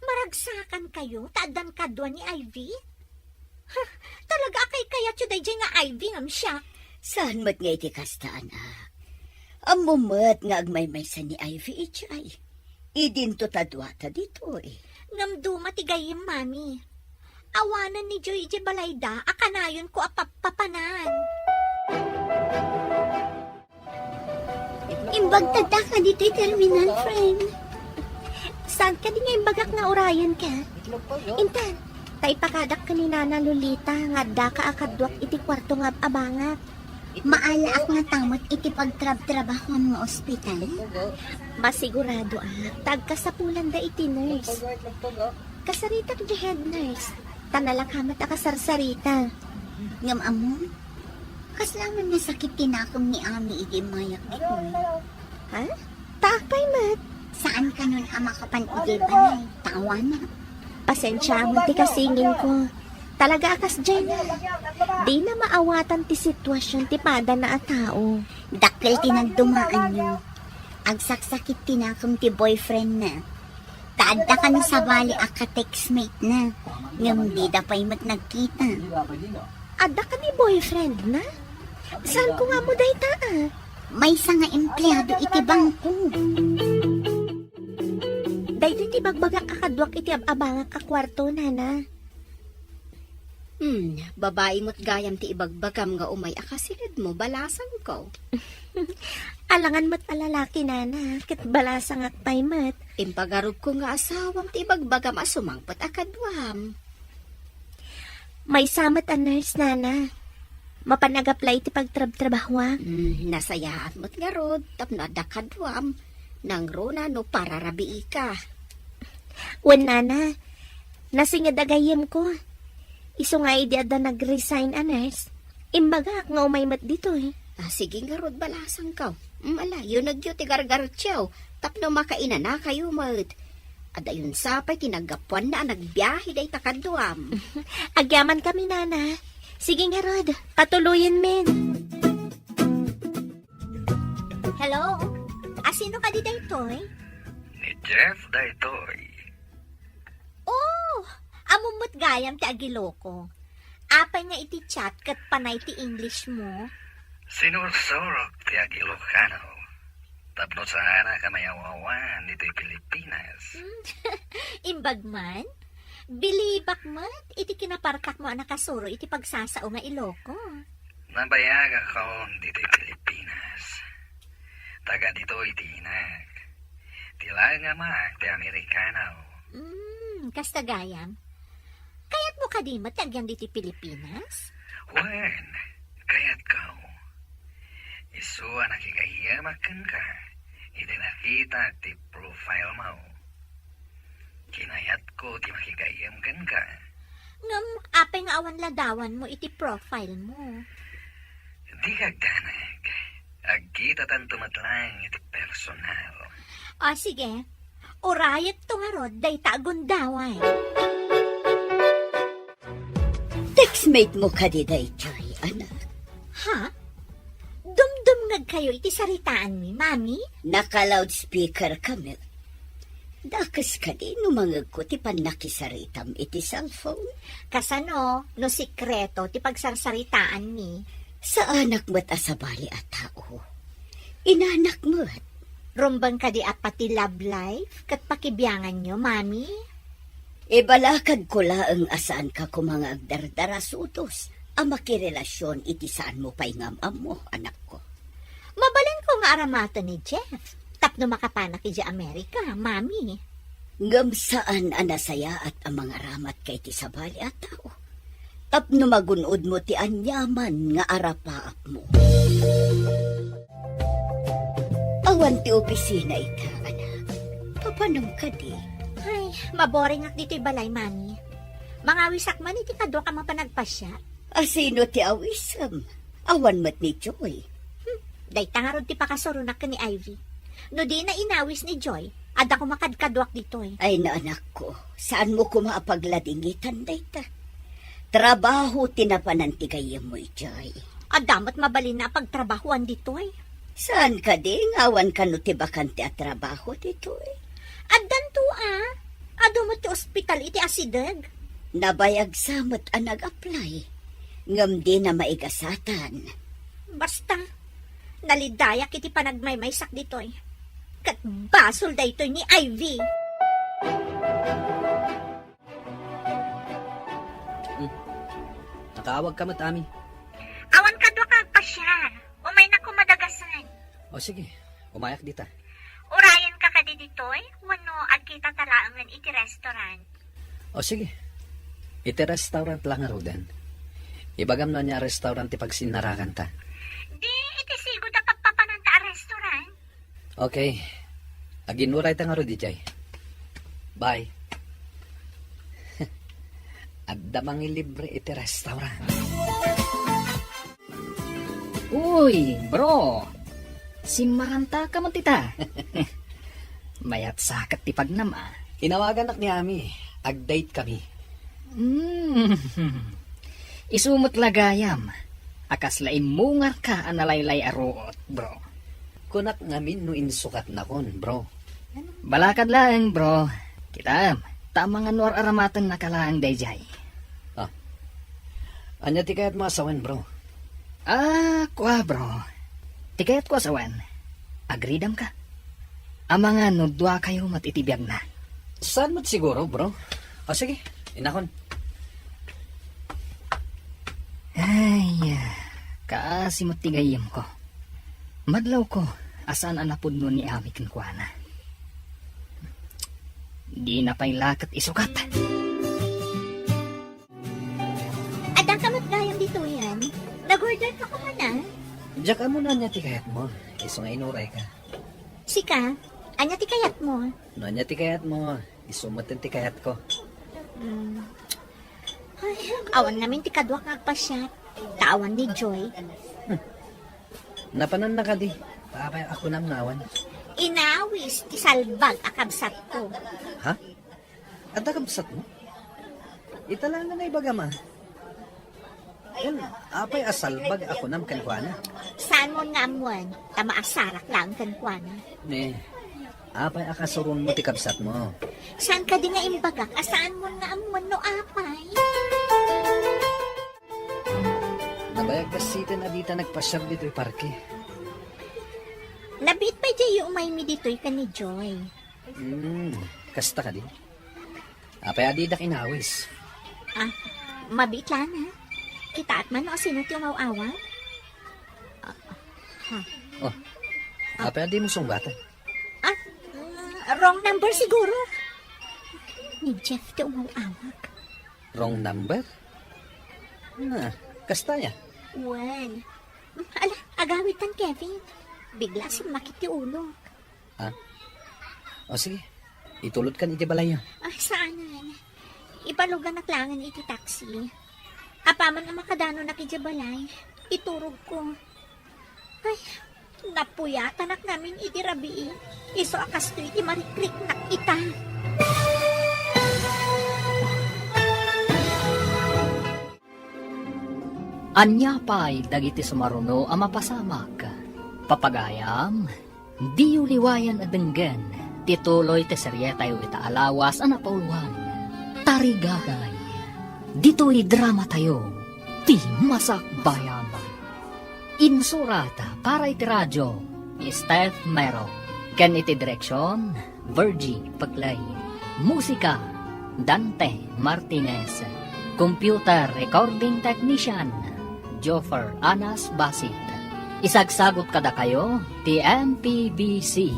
Maragsakankayo ta addan kadua ni Ivy? Ha, talaga a kaykayatyo daydiay nga Ivy ngem siak? Saan met nga iti kasta, anak? Ammom met nga agmaymaysa ni Ivy idiay. Idinto ta duata ditoy. Ngem duma ti gayyem, Mami. Awanen ni Joy idiay balayda a kanayonko a pappapanan. Imbagta daka ditoy terminal, friend. Saan kadi nga imbagak nga urayenka? Intan, ta ipakadak ken ni Nana Lolita nga addaka a kaduak iti kuarto nga ab-abangak. Maalaak ngata met iti pagtrabtrabahoam nga ospital. Masiguradoak ta agkasapulanda iti nurse. Kasaritak ti head nurse. Ta nalaka met a kasarsarita. Ngem ammom, kasla man nasakit ti nakem ni Ami idi immayak ditoy. Ha? Ta apay met? Saan kanon a makapan idiay balay, ta awanak. Pasensiaam ti kasinginko. Talaga a kasdiay na. Dina maawatan ti sitwasion ti padana a tao. Dakkel ti nagdumaanyo. Agsaksakit ti nakem ti boyfriendna. Ta adda kano sabali a ka-textmate na, ngem dida pay met nagkita. Adda kano boyfriend na? Saan ko nga mo dayta, ah? Maysa nga empleado iti bangko. Daytoy ti bagbagak a kaduak iti ab-abangak a kuarto, Nana. Hmm, babai met gayam ti ibagbagam nga umay a kasiled mo, balasangko. Alangan met a lalaki, Nana, ket balasangak pay met. Impagarupko nga asawam ti ibagbagam a sumangpet a kaduam. Maysa met a nurse, Nana. Mapan ag-apply iti pagtrabtrabahoak. Hmm, nasayaat met ngarud, tapno adda kaduam. Nangruna no pararabiika. Wen, Nana, nasinged a gayyemko. Isu nga idi adda nag-resign a nurse, imbagak nga umay met ditoy. Ah, sige ngarud, balasangko. Mm, ala, yunegyo ti gargartio, tapno makainanakayo met. Adayon sa pay ti naggapuanna a nagbiahe dayta kaduam. Agyamankami, Nana. Sige ngarud, patuloyenmin. Hello? Asino kadi daytoy? Ni Jeff daytoy. Oh, ammom met gayam ti agiloko. Apay nga iti chat ket panay ti English mo? Sinursurok ti agilokano. Tapno saanak a mayaw-awan ditoy Pilipinas. Hmm, imbag man? Bilibak met iti kinaparkakmo a nakasuro iti pagsasao nga Iloko. Nabayagakon ditoy Pilipinas. Taga ditoy ti inak. Ti langamak ti Amerikano. Hmm, kasta gayam. Kayatmo kadi met ti agyan ditoy Pilipinas? Wen, kayatko. Isu a nakigayyemak kenka, idi nakitak ti profile mo. Kinayatko ti makigayyem kenka. Ngem apay nga awan ladawanmo iti profile mo? Dika agdanag. Agkitatanto met laeng iti personal. O, sige. Urayekto ngarud dayta a gundaway. Textmate mo kadi daytoy, anak? Ha? Dumdumngegkayo iti saritaanmi, Mami? Naka-loudspeaker kami. Dakes kadi no mangegko ti pannakisaritam iti cellphone? Kasano no sikreto ti pagsarsaritaanmi? Saanak met a sabali a tao. Inanak met. Rumbeng kadi a pati love life ket pakibianganyo, Mami? Ibalakadko laeng a saanka koma nga agdardarasudos a makirelasion iti saanmo pay nga am-ammo, anakko. Mabalinko nga aramaten ni Jeff tapno makapanak idiay Amerika, Mami. Ngem saan a nasayaat a mangaramatka iti sabali a tao tapno magun-odmo ti aniaman nga arapaapmo. Awan ti opisina ita, anak. Papanam kadi? Ay, maboringak ditoy balay, Mami. Mangawisak man iti kaduak a mapan agpasiar. A sino ti awisem? Awan met ni Joy. Hmm, dayta ngarud ti pakasuronak ken ni Ivy. No dina inawis ni Joy, adda koma kadkaduak ditoy. Ay, naanakko, saanmo koma a pagladingitan dayta. Trabaho ti napanan ti gayyemmo idiay. Adda met mabalinna a pagtrabahoan ditoy. Saan kadi nga awan kano ti bakante a trabaho ditoy? Addanto a. Adu met ti ospital iti asideg. Nabayag sa met a nag-apply, ngem dina maigasatan. Basta, nalidayak iti panagmaymaysak ditoy. Ket basol daytoy ni Ivy. Hmm. Nakaawag ka met, Ami. Awan kadua nga agpasiar. Umaynak koma dagasen. O sige, umayak dita. Urayenka kadi ditoy? Wenno agkita ta laengen iti restaurant? O sige. Iti restaurant la ngaruden. Ibagam no ania a restaurant ti pagsinnarakanta. Di, iti sigud a pagpapananta a restaurant. Okay. Aginurayta ngarud idiay. Bye. Adda mangilibre iti restaurant. Uy, bro! Simmaranta ka met ita. Mayat sa ket ti pagnam, a. Inawaganak ni Ami. Ag-date kami. Hmm. Isu met la gayam a kasla immungarka a nalaylay a ruot, bro. Kunak ngamin no insukatnakon, bro. Balakad laeng, bro. Kitam, ta amangan no ar-aramatennaka laeng daydiay. Ah. Ania ti kayatmo a sawen, bro? Ah, kua, bro. Ti kayatko a sawen, agridamka. Amangan no duakayo met iti biagna. Saan met siguro, bro? O, sige, inakon. Ay, kaasi met ti gayyemko. Madlawko a saan a napudno ni Ami kenkuana. Dina pay la ket isukat. Adda ka met gayam ditoyen. Nag-order ka koma na? Diak ammo no ania ti kayatmo. Isu nga inurayka. Sika, ania ti kayatmo? No ania ti kayatmo, isu met ti kayatko. Hmm. Ay, awan ngamin ti kaduak nga agpasiar. Ta awan ni Joy. Hmm. Napananna kadi. Apay a kunam nga awan? Inawis ti salbag a kabsatko. Ha? Adda kabsatmo? Ita laeng nga ibagam, a. Ken, apay a salbag a kunam kenkuana? Saanmon nga ammoen, ta maasarak laeng kenkuana. Ne, apay a kasuronmo ti kabsatmo? Saan kadi nga imbagak a saanmon nga ammoen no apay? Nabayag kassiten a dita nagpasiar ditoy parke. Nabiit pay diay umaymi ditoy ken ni Joy. Hmm, kasta kadi? Apay a didak inawis? Ah, mabiit laeng, a. Kitaat man no asino ti umaw-awag? Ah, ha. Oh, apay a dimo sunggatan? Ah, mm, wrong number siguro. Ni Jeff ti umaw-awag. Wrong number? Ah, kasta aya? Wen. Ala, agawidtan, Kevin. Bigla a simmakit ti ulok. Ah? O sige, itulodkan iti balayyo. Ah, saanen. Ibaluganak laengen iti taxi. Apaman a makadanonak idiay balay, iturogko. Ay, napuyatanak ngamin iti rabii. Isu a kastoy ti marikriknak ita. Ania pay dagiti sumaruno a mapasamak? Papagayam, diyo liwayan a denggen ti tuloy ti serietayo ita a lawas a napauluan, Tarigagay. Ditoy dramatayo, ti Masakbayan. Insurat para iti radio ni Steph Mero, ken iti direksion, Virgie Paclay. Musika, Dante Martinez. Computer recording technician, Joffer Anas Basit. Isagsagut kadakayo ti M P B C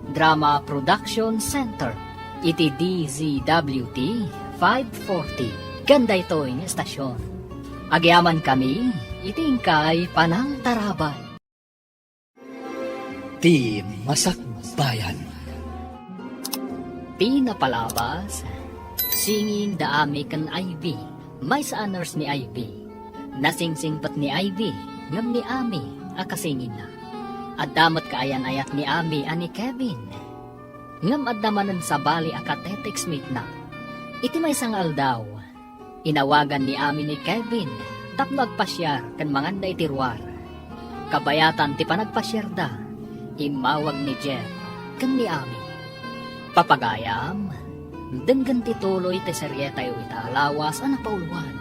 Drama Production Center iti D Z W T five forty. Ken daytoy nga estasyon, agyamankami iti inkay panangtarabay. Ti Masakbayan. Ti napalabas, singin da Ami ken Ivy. Maysa a nurse ni Ivy. Nasingsingpet ni Ivy, ngem ni Ami a kasinginna. Adda met kaayan-ayat ni Ami a ni Kevin. Ngem adda manen sabali a ka-text mate-na. Iti maysa nga aldaw, inawagan ni Ami ni Kevin tapno agpasiar ken manganda iti ruar. Kabayatan ti panagpasiarda, immawag ni Jeff ken ni Ami. Papagayam, denggen ti tuloy ti serietayo ita a lawas a napauluan.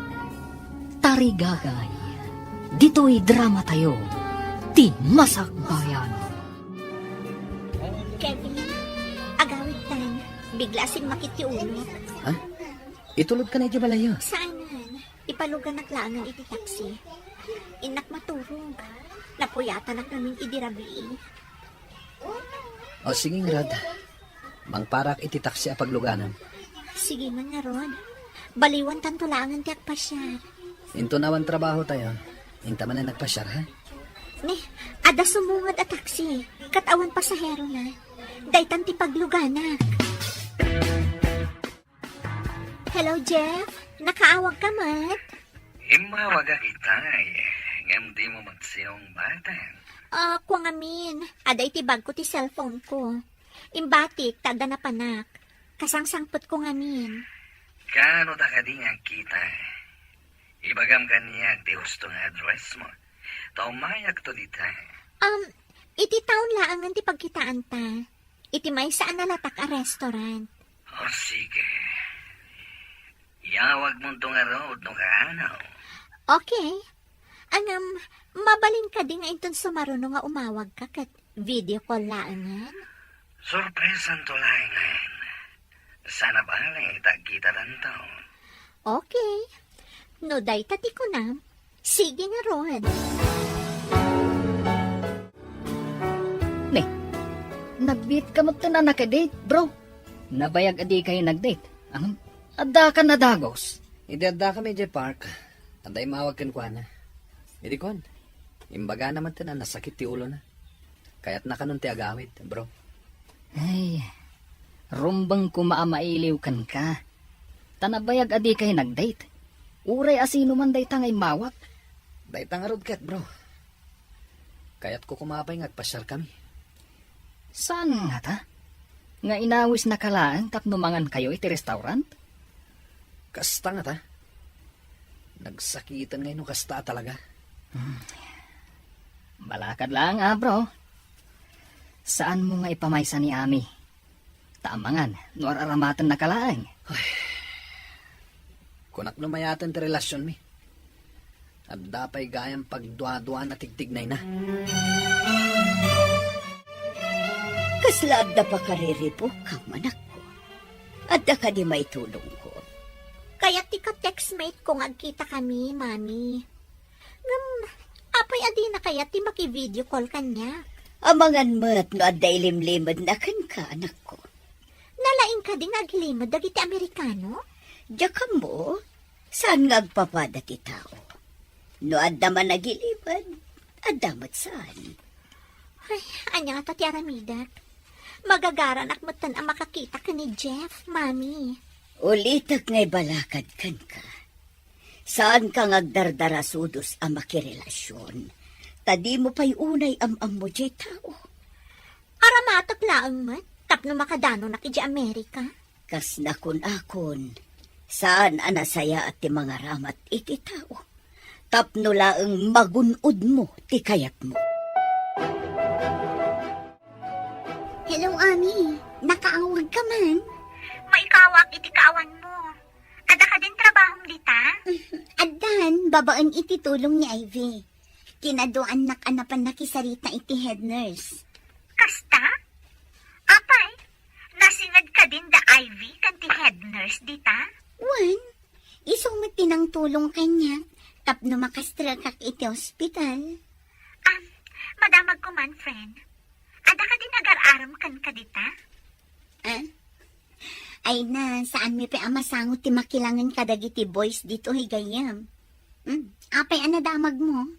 Tarigagay, ditoy dramatayo, ti Masakbayan. Kevin, agawidtan. Bigla a simmakit ti ulo. Ha? Itulodka na idiay balayyo? Saanen. Ipaluganak laengen iti taksi. Innak maturog. Napuyatanak ngamin idi rabii. O, sige ngarud. Mangparak iti taksi a pagluganam. Sige man ngarud. Baliwantanto laengen ti agpasiar. Inton awan trabahotayo, inta manen agpasiar, ha? Ne, adda sumunged a taksi, ket awan pasaherona. Daytan ti pagluganak. Hello, Jeff. Nakaawagka met? Immawagak itay, ngem dimo met sinungbaten. Ah, kua ngamin, adda iti bagko ti cellphone-ko. Imbatik ta adda napanak. Kasangsangpetko ngamin. Kaano ta kadi nga agkita? Ibagam kaniak ti husto nga address-mo. Ta umayakto dita. Um, iti town laengen ti pagkitaanta. Iti maysa a nalatak a restaurant. O, sige. Iyawagmonto ngarud no kaano. Okay. Ngem, mabalin kadi nga inton sumaruno nga umawagka ket video call laengen? Sorpresanto laengen. Saan a bale ta agkitatanto. Okay. No dayta ti kunam, sige ngarud. Ne, nagbiit ka met a nakadate, bro. Nabayag a dikay nagdate. Ang adda ka nadagus. Idi addakami idiay park, adda immawag kenkuana. Idi kuan, imbagana met a nasakit ti ulona. Kayatna kanon ti agawid, bro. Ay, rumbeng koma a mailiw kenka. Ta nabayag a dikay nagdate. Uray a sino man dayta nga immawag. Dayta ngarud ket, bro. Kayatko koma pay nga agpasiarkami. Saan ngata? Nga inawisnaka laeng tapno mangankayo iti restaurant? Kasta ngata? Nagsakiten ngay no kasta a talaga. Hmm. Balakad laeng, a, bro. Saanmo nga ipamaysa ni Ami? Ta amangan no ar-aramatennaka laeng. Ay. Kunak no mayaten ti relasionmi. Adda pay gayam pagduaduaan a tigtignayna. Kasla adda pakariribukam, anakko? Adda kadi maitulongko? Kayat ti ka-textmate-ko nga agkitakami, Mami. Ngem, apay a dina kayat ti maki-video call kaniak? Amangan met no adda ilimlimedna kenka, anakko. Nalaing kadi nga agilimed dagiti Amerikano? Diak ammo, saan nga agpapada ti tao. No adda man agilimed, adda met saan. Ay, ania ngata ti aramidek? Magagaranak metten a makakita ken ni Jeff, Mami. Ulitek nga ibalakad kenka. Saanka nga agdardarasudos a makirelasion, ta dimo pay unay am-ammo diay tao. Aramatek laeng met tapno makadanonak idiay Amerika. Kas nakun-akon, saan a nasayaat ti mangaramat iti tao, tapno laeng magun-odmo ti kayatmo. Hello, Ami. Nakaawagka man? Maikawak iti kaawanmo. Adda kadin trabahom dita? Addan, babaen iti tulong ni Ivy. Kinaduaannak a napan nakisarita iti head nurse. Kasta? Apay, nasinged kadin da Ivy ken ti head nurse dita? Wen, isu met ti nangtulong kaniak tapno makastrekak iti ospital. Ah, madamagko man, friend. Adda kadin agar-arem kenka dita? Ah? Ay na, saanmi pay a masango ti makilangen kadagiti boys ditoy gayyem. Hmm, apay a nadamagmo?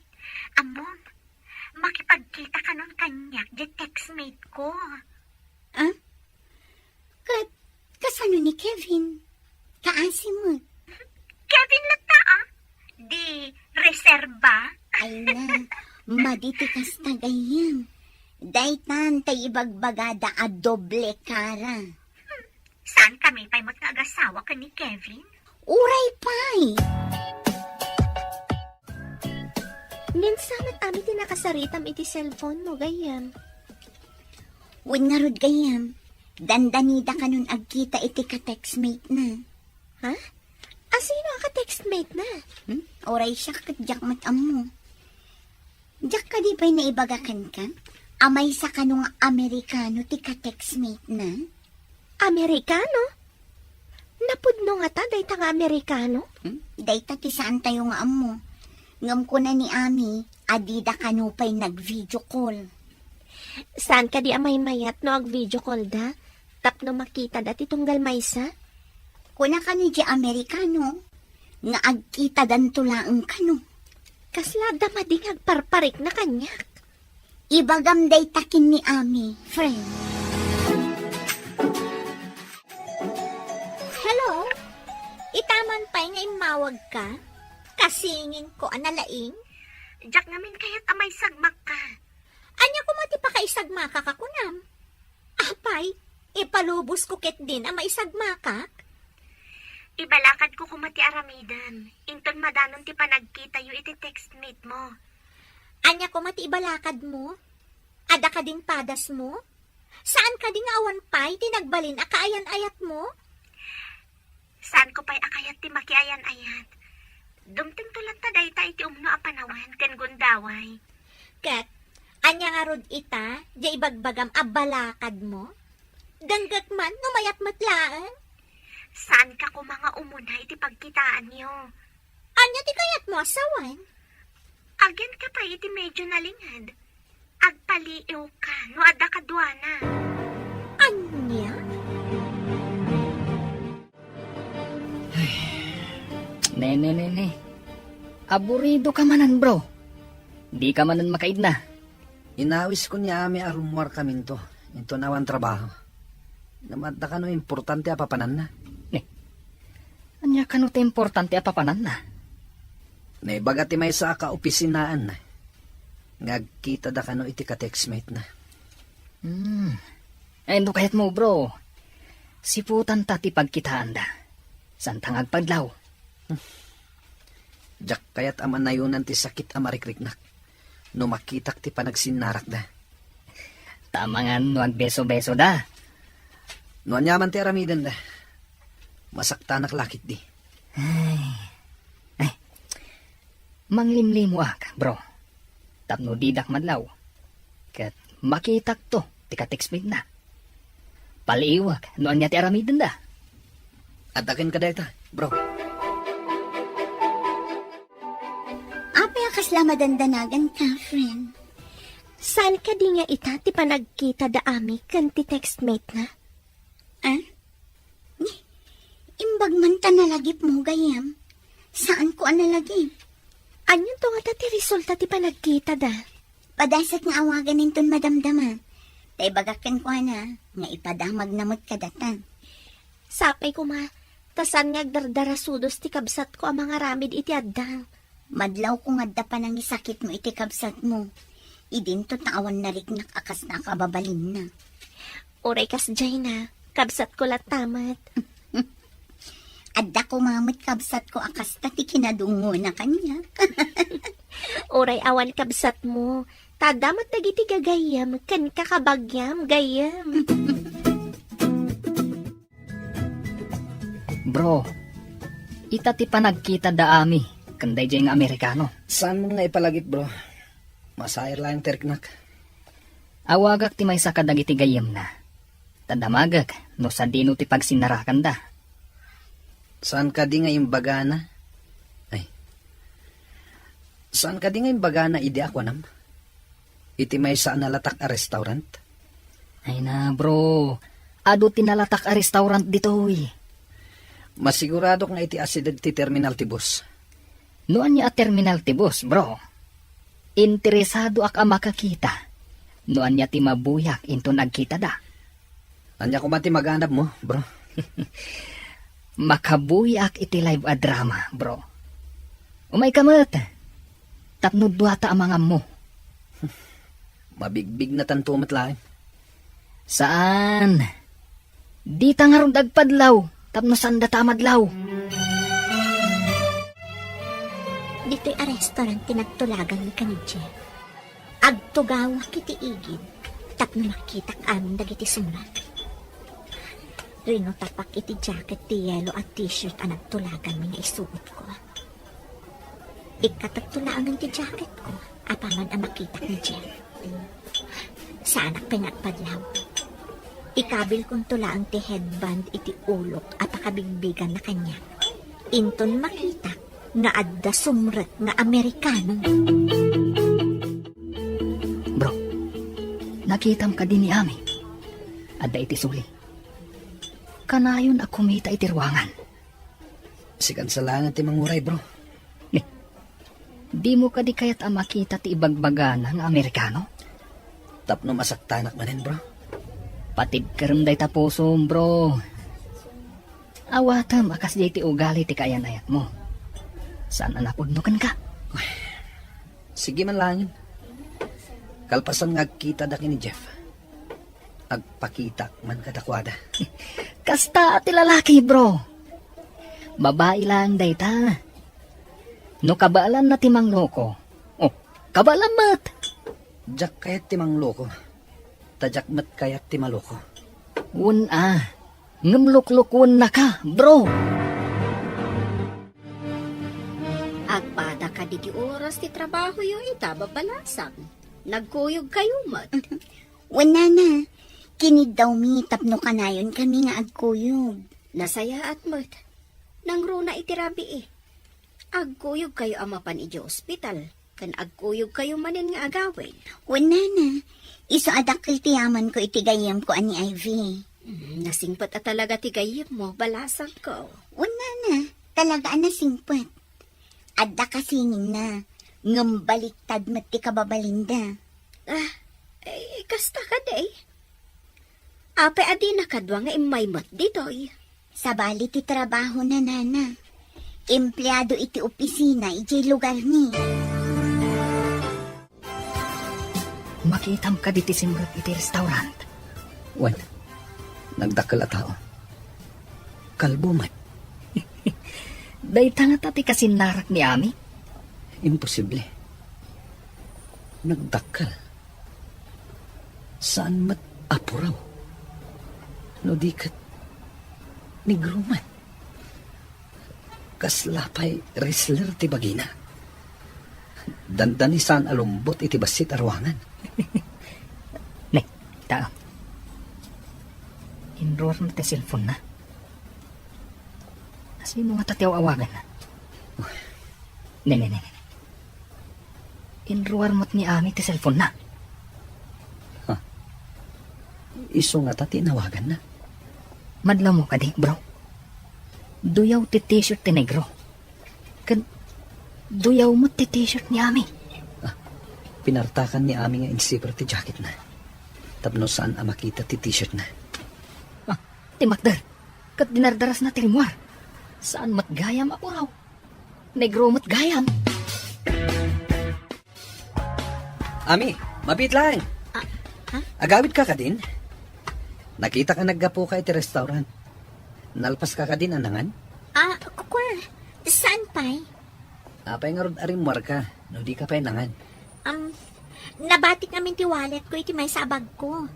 Ammom, makipagkita kanon kaniak diay textmate ko. Ah? Ket, Kevin, kaasi met. Kevin latta, ah. Di reserba? Ay na, madi ti kasta gayyem. Daytan tay ibagbagada a doble kara. Saan kami pay met nga agasawa ken ni Kevin? Uray pay! Ngem sa met amin ti nakasaritam iti cellphone mo, gayyem? Wen ngarud, gayyem, dandanida kanon agkita iti ka-textmate na. Ha? Asino a ka-textmate na? Hmm? Uray siak ket diak met ammo. Diak kadi pay naibaga kenka a maysa kano nga Amerikano ti ka-textmate na? Amerikano? Napudno ngata dayta nga Amerikano? Hmm? Dayta ti saantayo nga ammo. Ngem kuna ni Ami a dida kano pay nag-video call. Saan kadi a maymayat no ag-video call da? Tapno makita da ti tunggal maysa? Kuna kano di Amerikano nga agkitadanto laeng kano. Kasla adda madi nga agparparikna kaniak. Ibagam dayta ken ni Ami, friend. Hello? Itaman pay nga immawagka? Kasingingko a nalaing? Diak ngamin kayat a maisagmakka. Ania koma ti pakaisagmakak a kunam? Apay, ipalubosko ketdin a maisagmakak? Ibalakadko koma ti aramidem, inton madanon ti panagkitayo iti textmate mo. Ania koma ti ibalakadmo? Adda kadin padasmo? Saan kadi nga awan pay ti nagbalin a kaayan-ayatmo? Saanko pay a kayat ti makiayan-ayat. Dumtengto latta dayta iti umno a panawen ken gundaway. Ket, ania ngarud ita, diay ibagbagam a balakadmo? Denggek man no mayat met laeng. Saanka koma nga umuna iti pagkitaanyo. Ania ti kayatmo a sawen? Agyanka pay iti medio nalinged. Agpaliiwka no adda kaduana. Ania? Ay, ne, ne, ne, ne. Aburidoka manen, bro. Dika manen makaidna. Inawisko ni Ami a rummuarkaminto, inton awan trabaho. Ngem adda kano importante a papananna. Ne, ania kano ti importante a papananna? Naibaga ti maysa a kaopisinaanna nga agkitada kano iti ka-textmate na. Hmm. Ay, no kayatmo, bro, siputanta ti pagkitaanda. Santa nga agpadlaw. Diak kayat a manayonan ti sakit a marikriknak no makitak ti panagsinnarakda. Ta amangan no agbeso-besoda. No aniaman ti aramidenda, masaktanak la ketdi. Ay. Ay. Manglimlimoak, bro. Tapno didak madlaw. Ket makitakto ti ka-textmate na. Paliiwak no ania ti aramidenda. Adda kenka dayta, bro. Apay a kasla madandanagan ka, friend? Saan kadi nga ita ti panagkita da Ami ken ti textmate na? Ah? Ni, imbag man ta nalagipmo, gayyem. Saanko a nalagip. Anianto ngata ti resulta ti panagkita da? Padasek nga awagan inton madamdama. Ta ibagak kenkuana nga ipadamagna met kadata. Sapay koma, ta saan nga agdardarasudos ti kabsatko a mangaramid iti addang. Madlawko nga adda panangisakitmo iti kabsatmo. Idinto ta awan nariknak a kasna a kababalinna. Uray kasdiay na, kabsatko latta met. Adda koma met kabsatko a kasta ti kinadungona kaniak. Uray awan kabsatmo, ta adda met dagiti gagayyem ken kakabagiam, gayyem. Bro, ita ti panagkita da Ami ken daydiay nga Amerikano. Saan mo nga ipalagip, bro? Masair laeng ti riknak. Awagak ti maysa kadagiti gayyemna. Ta damagek no sadino ti pagsinnarakanda. Saan kadi nga imbagana? Ay. Saan kadi nga imbagana idi a kuanam? Iti maysa a nalatak a restaurant? Ay na, bro. Adu ti nalatak a restaurant ditoy. Masiguradok nga iti asideg ti terminal ti bus. No ania a terminal ti bus, bro? Interesadoak a makakita no ania ti mabuyak inton agkitada. Ania koma ti maganabmo, bro? Makabuyak iti live a drama, bro. Umayka met. Tapno duata a mangammo. Mabigbignatanto met laeng. Saan. Dita ngarud agpadlaw, tapno saan data a madlaw. Ditoy a restaurant ti nagtulaganmi ken ni Jeff. Agtugawak iti igid, tapno makitak amin dagiti sumrek. Rinutapak iti jacket ti yellow a t-shirt a nagtulaganmi nga isuotko. Ikkatagto laengen ti jacketko, apaman a makitak ni Jeff. Saanak pay nga agpadlaw. Ikabilkonto laeng ti headband iti ulok a pakabigbiganna kaniak. Inton makitak nga adda sumrek nga Amerikano. Bro, nakitam kadi ni Ami? Adda iti suli. Kanayon a kumita iti ruangan. Sikan sa laeng ti manguray, bro. Ni, dimo kadi kayat a makita ti ibagbagana nga Amerikano? Tapno masaktanak manen, bro. Patibkerem dayta pusom, bro. Awatem a kasdiay ti ugali ti kaayan-ayatmo. Saan a napudno kenka. Sige man laengen. Kalpasan nga agkitadak ken ni Jeff, agpakitak man kadakuada. Kasta ti lalaki, bro. Babai laeng dayta. No kabaelanna ti mangloko. Oh, kabaelam met. Diak kayat ti mangloko. Ta diak met kayat ti maloko. Wen a. Ngem loklokuennaka, bro. Agpada kadi ti oras ti trabahoyo ita, babalasang. Nagkuyogkayo met. Wen, nana, kiniddawmi tapno kanayonkami nga agkuyog. Nasayaat met. Nangruna iti rabii. Agkuyogkayo a mapan idiay ospital, ken agkuyogkayo manen nga agawid. Wen, nana, isu a dakkel ti yamanko iti gayyemko a ni Ivy. Mm, nasingpet a talaga ti gayyemmo, balasangko. Wen, nana, talaga a nasingpet. Adda kasinginna, ngem baliktad met ti kababalinda. Ah, eh, kasta kadi. Apay a dina kadua nga immay met ditoy? Sabali ti trabahona, nana. Empleado iti opisina idiay lugarmi. Makitam kadi ti simrek iti restaurant? Wen, nagdakkel a tao. Kalbo met. Dayta ngata ti kasinnarak ni Ami? Imposible. Nagdakkel. Saan met a puraw? No di ket negro met. Kasla pay wrestler ti bagina. Dandani saan a lumbot iti bassit a ruangan. Ne, ta. Inruar met ti cellphone-na. Sino ngata ti aw-awagan? Ne, ne, ne, ne. Inruar met ni Ami ti cellphone-na. Ha? Isu ngata ti inawaganna? Madlawmo kadi, bro. Duyaw ti t-shirt ti negro. Ken duyaw met ti t-shirt ni Ami. Ah, pinartakan ni Ami nga insiber ti jacketna. Tapno saan a makita ti t-shirtna. Ah, ti makder. Ket dinardarasna ti rimmuar. Saan met gayam a puraw. Negro met gayam. Ami, mabiit laeng. Ah, ha? Agawidka kadin? Nakitak a naggapuka iti restaurant. Nalpaska kadin a nangan? Ah, kukua. Saan pay? Apay ngarud a rimmuarka, no dika pay nangan? Um, nabatik ngamin ti walletko iti maysa a bagko.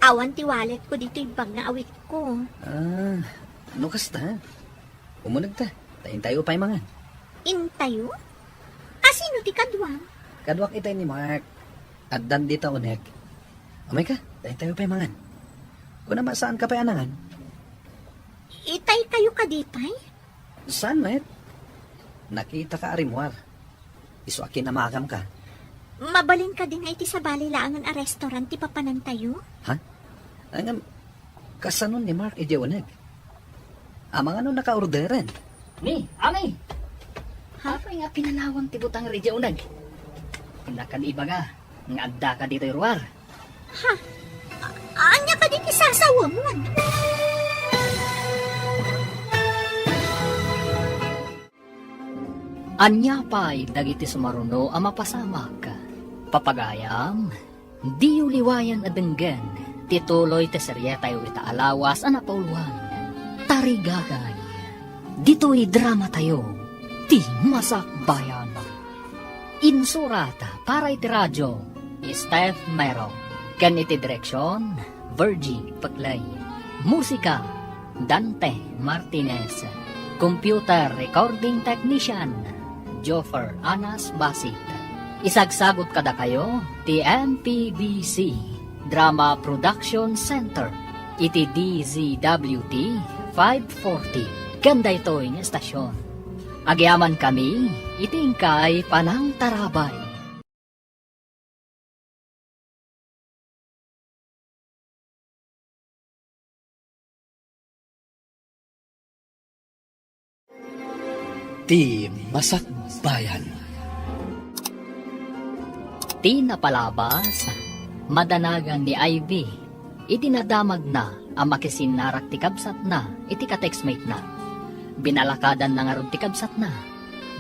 Awan ti walletko ditoy bag nga awitko. Ah, no kasta, umunegta, ta intayo pay mangan. Intayo? Kasino ti kaduam? Kaduak itay ni Mark. Addan dita uneg. Umayka, ta intayo pay mangan. Kunam a saanka pay a nangan? Itay kayo kadi pay? Saan met? Nakitaka a rimmuar. Isu a kinamagamka. Mabalin kadi nga iti sabali laengen a restaurant ti papanantayo? Ha? Ngem, kasano ni Mark idiay uneg? Amangan no nakaorderen? Ni, Ami! Ha? Apay nga pinanawam ti butang idiay uneg? Innak kadi ibaga nga addaka ditoy ruar. Ha? A-, ania kadi ti sasawamon? Ania pay dagiti sumaruno a mapasamak? Papagayam, diyo liwayan a denggen ti tuloy ti serietayo ita a lawas a napauluan, Tarigagay. Ditoy dramatayo, ti Masakbayan. Insurat para iti radio, Steph Mero. Ken iti direksion, Virgie Peclay. Musika, Dante Martinez. Computer Recording Technician, Joffer Anas Basit. Isagsagut kadakayo ti M P B C Drama Production Center iti D Z W T five forty. Ken daytoy nga estasyon, agyamankami iti inkay panangtarabay. Ti Masakbayan. Ti napalabas, madanagan ni Ivy iti nadamagna a makisinnarak ti kabsatna iti katextmate-na. Binalakadanna ngarud ti kabsatna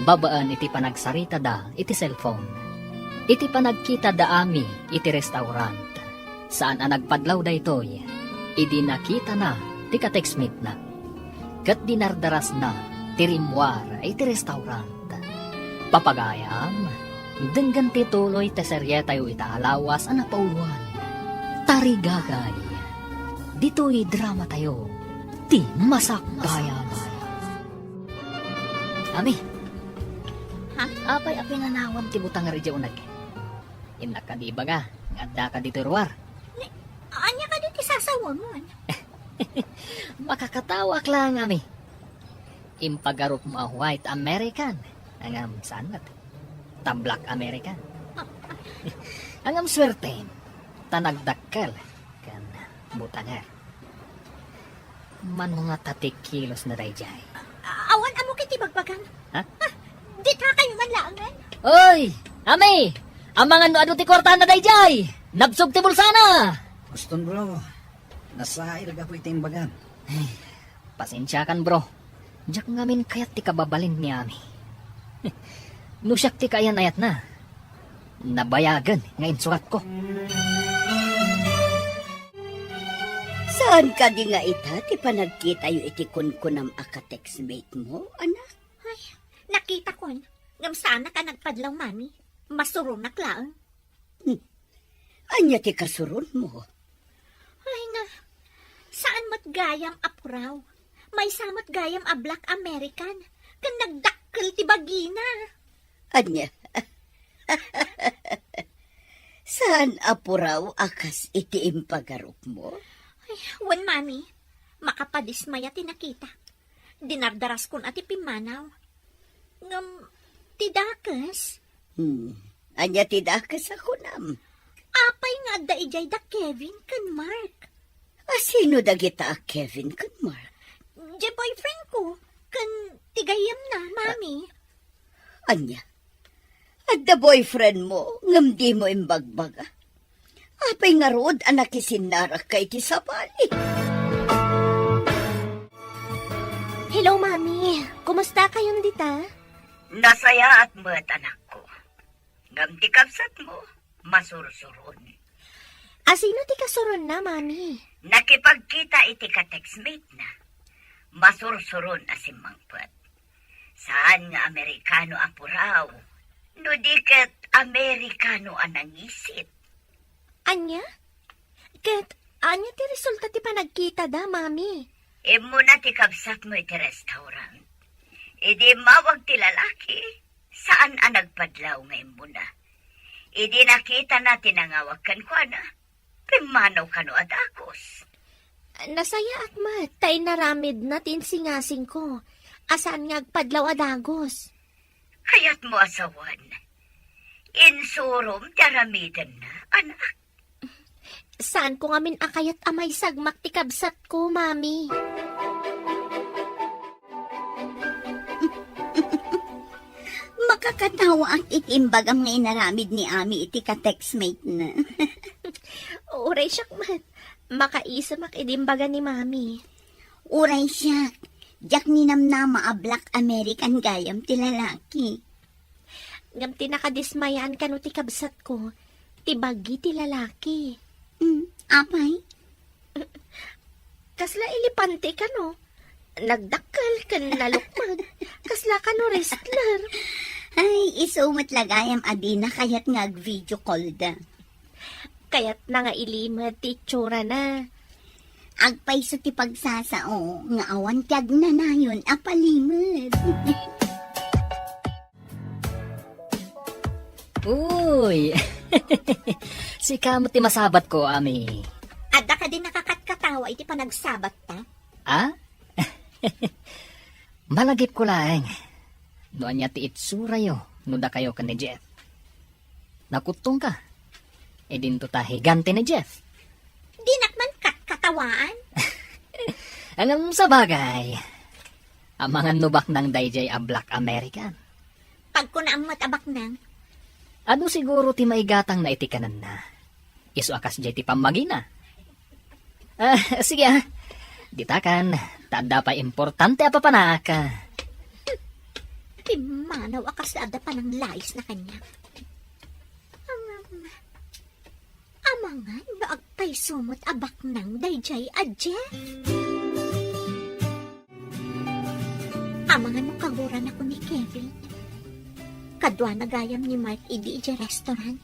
babaen iti panagsaritada iti cellphone. Iti panagkitada amin iti restaurant, saan a nagpadlaw daytoy idi nakitana ti katextmate-na. Ket dinardarasna ti rimmuar iti restaurant. Papagayam, denggen ti tuloy ti serietayo ita a lawas a napauluan, Tarigagay. Ditoy dramatayo, ti Masakbayan. Ami. Ha? Apay a pinanawam ti butang nga radio uneg? Innak kadi ibaga nga addaka ditoy ruar. Ni, ania kadi ti sasawamon? Makakatawa ak laeng, Ami. Impagarupmo a white American. Ngem saan met. Ta black American. Ngem suertem, ta nagdakkel ken butanger. Mano ngata ti kilosna daydiay? A-, awan ammo ket ti bagbagam. Ha? Ah, dita kayo man laengen. Oy! Ami! Amangan no adu ti kuartana daydiay! Nabsog ti bulsana! Boston, bro. Nasair gapu iti imbagam. Ay, pasensiakan, bro. Diak ngamin kayat ti kababalin ni Ami. No siak ti kaayan-ayatna, nabayagen nga insuratko. Saan kadi nga ita ti panagkitayo iti kunkunam a ka-textmate mo, anak? Ay, nakitakon. Ngem saanak a nagpadlaw, Mami. Masuronak laeng. Hmm. Ania ti kasuronmo? Ay na, saan met gayam a puraw. Maysa met gayam a black American. Ken nagdakkel ti bagina. Ania? Saan a puraw a kas iti impagarupmo? Ay, wen, Mami. Makapadismaya ti nakita. Dinardaraskon a ti pimmanaw. Ngem, ti dakes? Hmm. Ania ti dakes a kunam? Apay nga adda idiay da Kevin ken Mark? A sino dagita a Kevin ken Mark? Diay boyfriend ko, ken ti gayyemna, Mami. Ania? Adda boyfriend mo, ngem dimo imbagbaga? Apay ngarud a nakisinnarakka iti sabali? Hello, Mami. Kumusta kayon dita? Nasayaat met, anakko. Ngem ti kabsatmo, masursuron. A sino ti kasuronna, Mami? Nakipagkita iti ka-textmate-na. Masursuron a simmangpet. Saan nga Amerikano a puraw, no di ket Amerikano a nangisit. Ania? Ket ania ti resulta ti panagkitada, Mami? Immuna ti kabsatmo iti restaurant. Idi immawag ti lalaki, saan a nagpadlaw nga immuna. Idi nakitana ti nangawag kenkuana, pimmanaw kano a dagus. Nasayaat met ta inaramidna ti insingasingko a saan nga agpadlaw a dagus. Kayatmo a sawen, insurom ti aramidenna, anak. Saanko ngamin a kayat a maisagmak ti kabsatko, Mami. Makakatawaak iti imbagam nga inaramid ni Ami iti ka-textmate-na. Uray siak met, makaisem ak idi imbaga ni Mami. Uray siak, diak ninamnama a black American gayam ti lalaki. Ngem ti nakadismayaan kano ti kabsatko, ti bagi ti lalaki. Mm, apay? Kasla elepante kano? Nagdakkel ken nalukmeg. Kasla kano wrestler? Ay, isu met la gayam a dina kayat nga ag-video call da. Kayatna nga ilimed ti itsurana. Agpayso ti pagsasao nga awan ti agnanayon a palimed. Uy! Sika met ti masabatko, Ami. Adda kadi nakakatkatawa iti panagsabatta? Ah? Malagipko laeng no ania ti itsurayo no dakayo ken ni Jeff. Nakuttongka. Idinto ta higante ni Jeff. Dinak man kat-, katawaan. Ngem sabagay, amangan no baknang daydiay a Black American. Pagkunaam met a baknang. Adu siguro ti maigatangna iti kanenna. Isu a kasdiay ti pammagina. Ah, sige, ah. Ditakan, ta adda pay importante a papanak. Pimmanaw a kasla adda pananglais na kaniak. Amangan no agpayso met a baknang daydiay a Jeff. Amangan no kaguranakon ni Kevin. Kaduana gayam ni Mark idi idiay restaurant.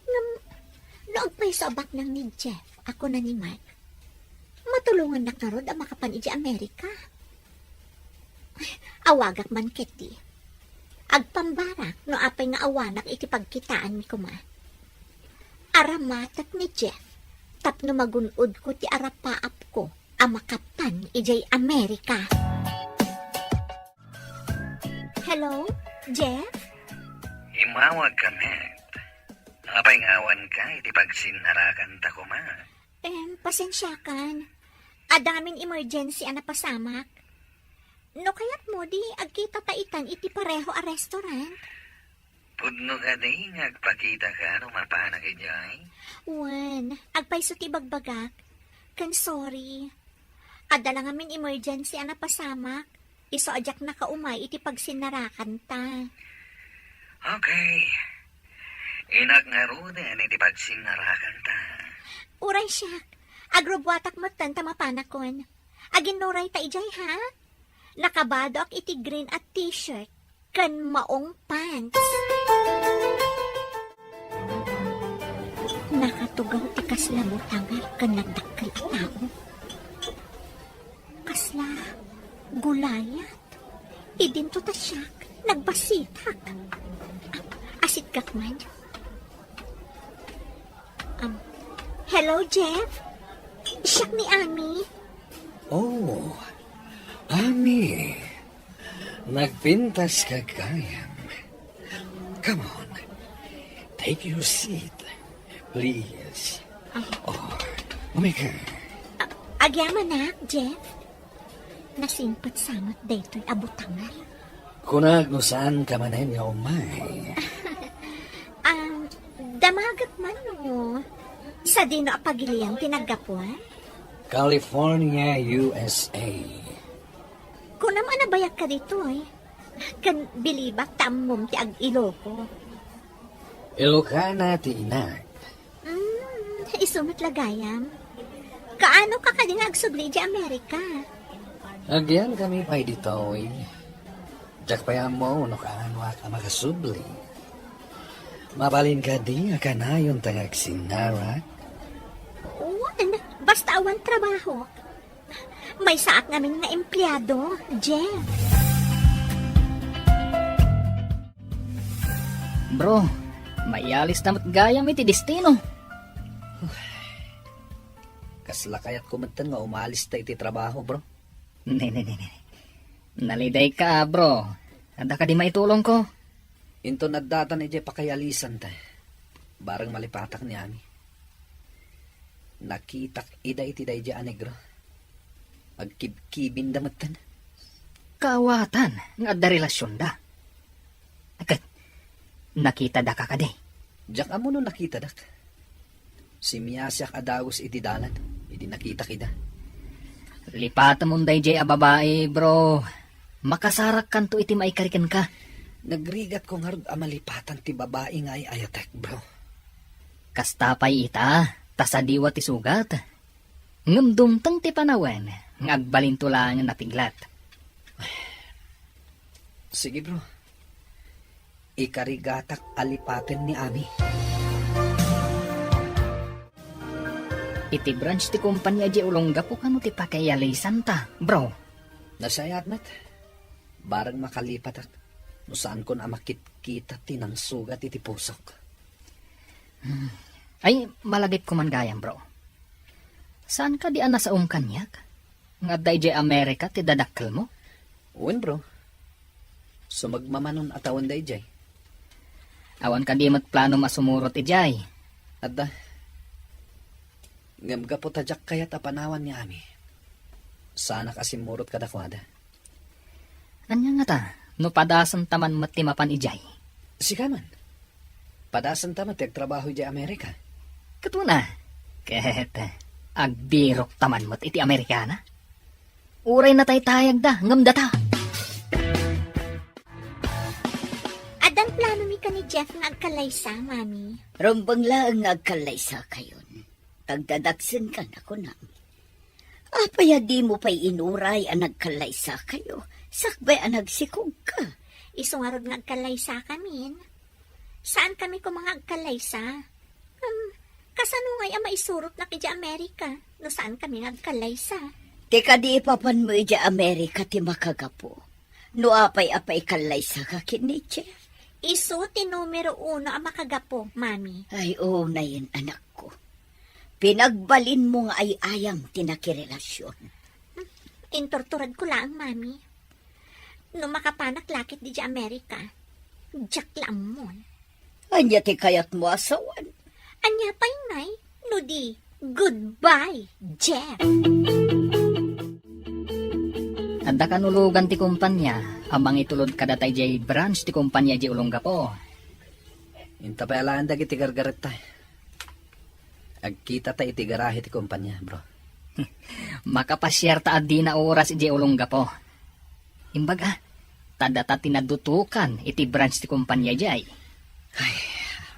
Ngem, no agpayso a baknang ni Jeff, a kuna ni Mark, matulongannak ngarud a makapan idiay Amerika. Awagak man ketdi. Agpambarak no apay nga awanak iti pagkitaanmi koma. Aramatek ni Jeff tapno magun-odko ti arapaapko a makapan idiay Amerika. Hello, Jeff? Immawagka met. Apay nga awanka iti pagsinnarakanta koma? Em, pasensiakan. Adda ngamin emergency a napasamak. No kayatmo, di agkitata itan iti pareho a restaurant. Pudno kadi nga agpakitaka no mapanak idiay? Wen, agpayso ti ibagbagak. Ken sorry. Adda la ngamin emergency a napasamak. Isu a diak nakaumay iti pagsinnarakanta. Okay. Inak ngaruden iti pagsinnarakanta. Uray siak. Agrubuatak metten ta mapanakon. Aginnurayta idiay, ha? Nakabadoak iti green a t-shirt ken maong pants. Nakatugaw ti kasla butangar ken nagdakkel a tao. Kasla Goliath. Idinto ta siak, nagbasitak. Asitkak man. Um, hello, Jeff? Siak ni Ami. Oh, Ami. Nagpintas ka gayam. Come on. Take your seat, please. Ah. Oh, umika. A-, agyamanak, Jeff. Nasingpet sa met daytoy a butangar. Kunak no saan ka manen nga umay. Ah, damagek man no sadino a pagilian ti naggapuan? California, U S A. Kunam a nabayagka ditoy. Ken bilibak ta ammom ti ag-Iloco. Ilocana ti inak. Mm, isu met la gayam. Kaano ka kadi nga agsubli idiay Amerika? Agyankami pay ditoy. Diak pay ammo no kaanoak a makasubli. Mabalin kadi a kanayonta nga agsinnarak? Wen, basta awan trabaho. Maysaak ngamin nga empleado, Jeff. Bro, maialis ta met gayam iti destino. Kasla kayatko metten nga umalis ta iti trabaho, bro. Ne, ne, ne, ne. Nalidayka, bro. Adda kadi maitulongko? Inton addatan idiay pakayaalisanta, bareng malipatak ni Ami. Nakitak ida iti daydiay a negro. Agkibkibinda metten. Kaawatan nga adda relasionda. Ket, nakitada ka kadi? Diak ammo no nakitadak. Simmiasiak a dagus iti dalan, idi nakitak ida. Lipatemon daydiay a babai, bro. Makasarakkanto iti maikari kenka. Nagrigatko ngarud a malipatan ti babai nga ay-ayatek, bro. Kasta pay ita, ta sadiwa ti sugat. Ngem dumteng ti panawen nga agbalinto laengen a piglat. Sige, bro. Ikarigatak a lipaten ni Ami. Iti branch ti kompania idiay Olongapo kano ti pakaialisanta, bro? Nasayaat met. Bareng makalipatak no saankon a makitkita ti nangsugat iti pusok. Hmm. Ay, malagipko man gayam, bro. Saan kadi a nasaom kaniak? Nga adda idiay Amerika ti dadakkelmo? Wen, bro. Sumagmamanon a tawen daydiay. Awan kadi met planom a sumurot idiay? Adda. Ngem gapu ta diak kayat a panawan ni Ami, saanak a simmurot kadakuada. Ania ngata, no padasenta man met ti mapan idiay? Sika man. Padasenta met ti agtrabaho idiay Amerika. Ket una, ket agbirokta man met iti Amerikana. Uray nataytayagda, ngem data. Addan planomi ken ni Jeff nga agkallaysa, Mami. Rumbeng laeng nga agkallaysakayon. Tagdadaksenka na kunam. Apay a dimo pay inuray a nagkallaysakayo, sakbay a nagsikogka? Isu ngarud nga agkallaysakamin. Saankami koma nga agkallaysa. Hmm, kasano ngay a maisurotnak idiay Amerika no saankami nga agkallaysa? Ti kadi ipapanmo idiay Amerika ti makagapu. No apay a paikallaysaka ken ni Jeff? Isu ti numero uno a makagapu, Mami. Ay, unayen, anakko. Pinagbalinmo nga ay-ayam ti nakirelasion. Inturturadko laeng, Mami. No makapanak la ketdi idiay Amerika, diak la ammon. Ania ti kayatmo a sawen? Ania pay ngay no di, goodbye, Jeff! Adda kanulogan ti kompania a mangitulod kadata idiay branch ti kompania idiay Olongapo. Inta pay alaen dagiti gargaretta. Agkitata iti garahe ti kompania, bro. Makapasiarta a dina oras idiay Olongapo. Imbag a, ta data ti nadutokan iti branch ti kompania idiay. Ay,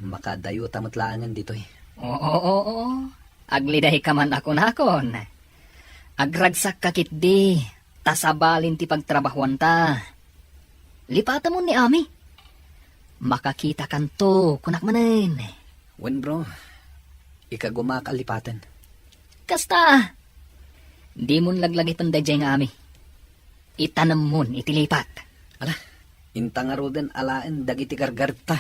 makadayota met laengen ditoy. Oo, oo. Aglidayka man a kunakon. Agragsakka ketdi, ta sabali ti pagtrabahoanta. Lipatemon ni Ami. Makakitakanto, kunak manen. Wen, bro. Ikagumak a lipaten. Kasta, dimon laglagipen daydiay nga Ami. Itanemmon iti lipat. Ala, inta ngaruden alaen dagiti gargaretta.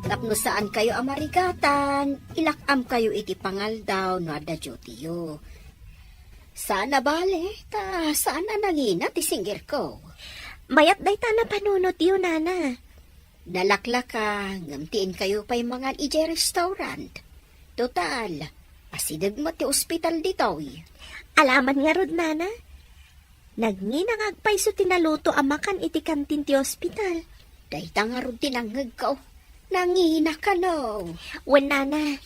Tapno saankayo a marigatan, ilak-amkayo iti pangaldaw no adda dutyyo. Saan a bale, ta saan a nangina ti singgirko. Mayat dayta a napanunotyo, Nana. Nalaklaka, ngem ti inkayo pay mangan idiay restaurant. Total, asideg met ti ospital ditoy. Alaman ngarud, Nana. Nangina nga agpayso ti naluto a makan iti kantin ti ospital. Dayta ngarud ti nangngegko. Nangina kano. Wen, Nana.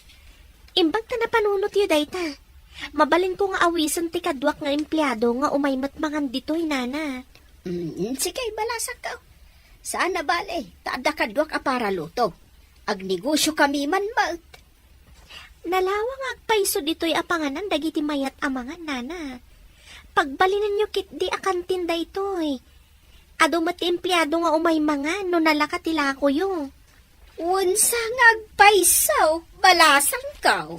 Imbag ta napanunotyo dayta. Mabalinko nga awisen ti kaduak nga empleado nga umay met mangan ditoy, Nana. Mm, sige, balasakko. Saan a bale, ta adda kaduak a paraluto. Agnegosyokami man met. Nalawa nga agpayso ditoy a panganan dagiti mayat a mangan, Nana. Pagbalinenyo ketdi a kantin daytoy. Adu met ti empleado nga umay mangan no nalaka ti lakoyo. Wensa nga agpayso, balasangko.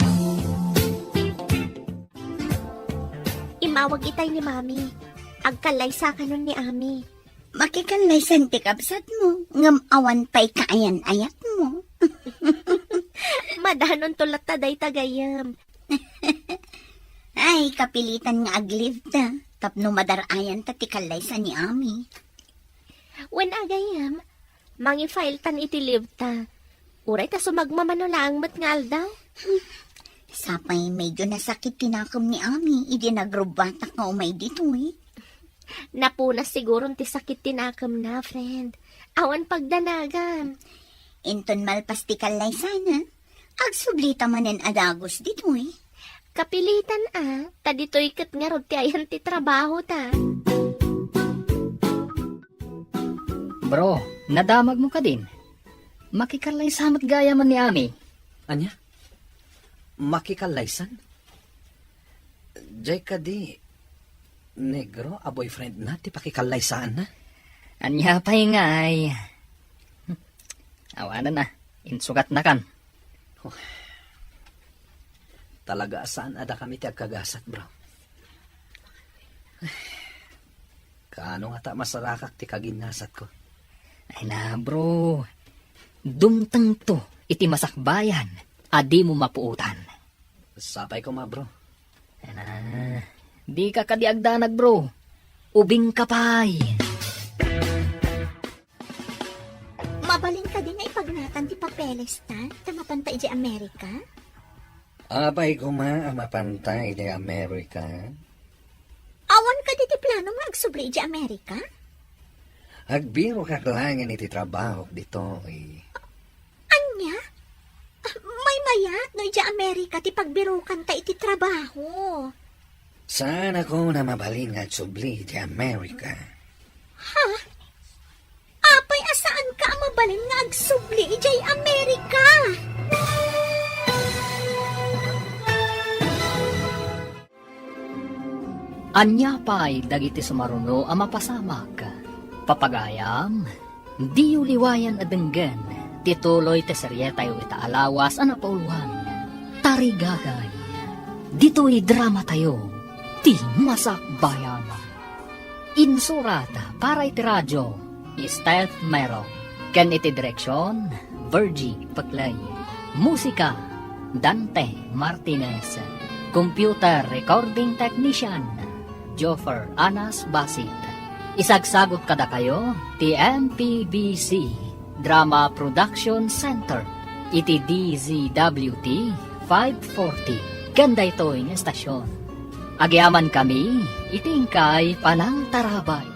Immawag itay ni Mami. Agkallaysakanon ni Ami. Makikallaysan ti kabsatmo, ngem awan pay kaayan-ayatmo. Madanonto latta dayta gayam. Ay, kapilitan nga ag-leave ta, tapno madar-ayanta ti kallaysa ni Ami. Wen a gayam, mangi-file tan iti leave ta. Uray ta sumagmamano laeng met nga aldaw. Sapay medyo nasakit ti nakem ni Ami idi nagrubbatak nga umay ditoy. Napunas siguron ti sakit ti nakemna, friend. Awan pagdanagam. Inton malpas ti kallaysana, agsublita manen a dagus ditoy. Kapilitan a, ta ditoy ket ngarud ti ayan ti trabaho ta. Bro, nadamagmo kadin? Makikallaysa met gayam ni Ami. Ania? Makikallaysan? Jay kadi negro a boyfriend na ti pakikallaysaanna? Ania pay ngay? Awanen a, insugatnakan. Talaga a saan a dakami ti agkagasat, bro. Kaano ngata masarakak ti kaginasatko? Ay na, bro. Dumtengto iti masakbayan a dimo mapuotan. Sapay koma, bro. Ay na, dika kadi agdanag, bro. Ubingka pay. Mabalin kadi nga ipagnatan ti papelesta ta mapanta idiay Amerika? Apay koma a mapanta idiay Amerika? Awan kadi ti plano nga agsubli idiay Amerika? Agbirokak laengen iti trabahok ditoy. Ania? Maymayat no idiay Amerika ti pagbirokanta iti trabaho. Saanakon a mabalin nga agsubli idiay Amerika. Ha? Apay a saanka a mabalin nga agsubli idiay Amerika? Ania pay dagiti sumaruno a mapasamak? Papagayam, diyo liwayan a denggen ti tuloy ti serietayo ita a lawas a napauluan, Tarigagay. Ditoy dramatayo, ti Masakbayan. Insurat para iti radio, Steph Mero. Ken iti direksion, Virgie Peclay. Musika, Dante Martinez. Computer recording technician, Joffer Anas Basit. Isagsagut kadakayo ti M P B C Drama Production Center iti D Z W T five forty. Ken daytoy nga estasion, agyamankami iti inkay panangtarabay.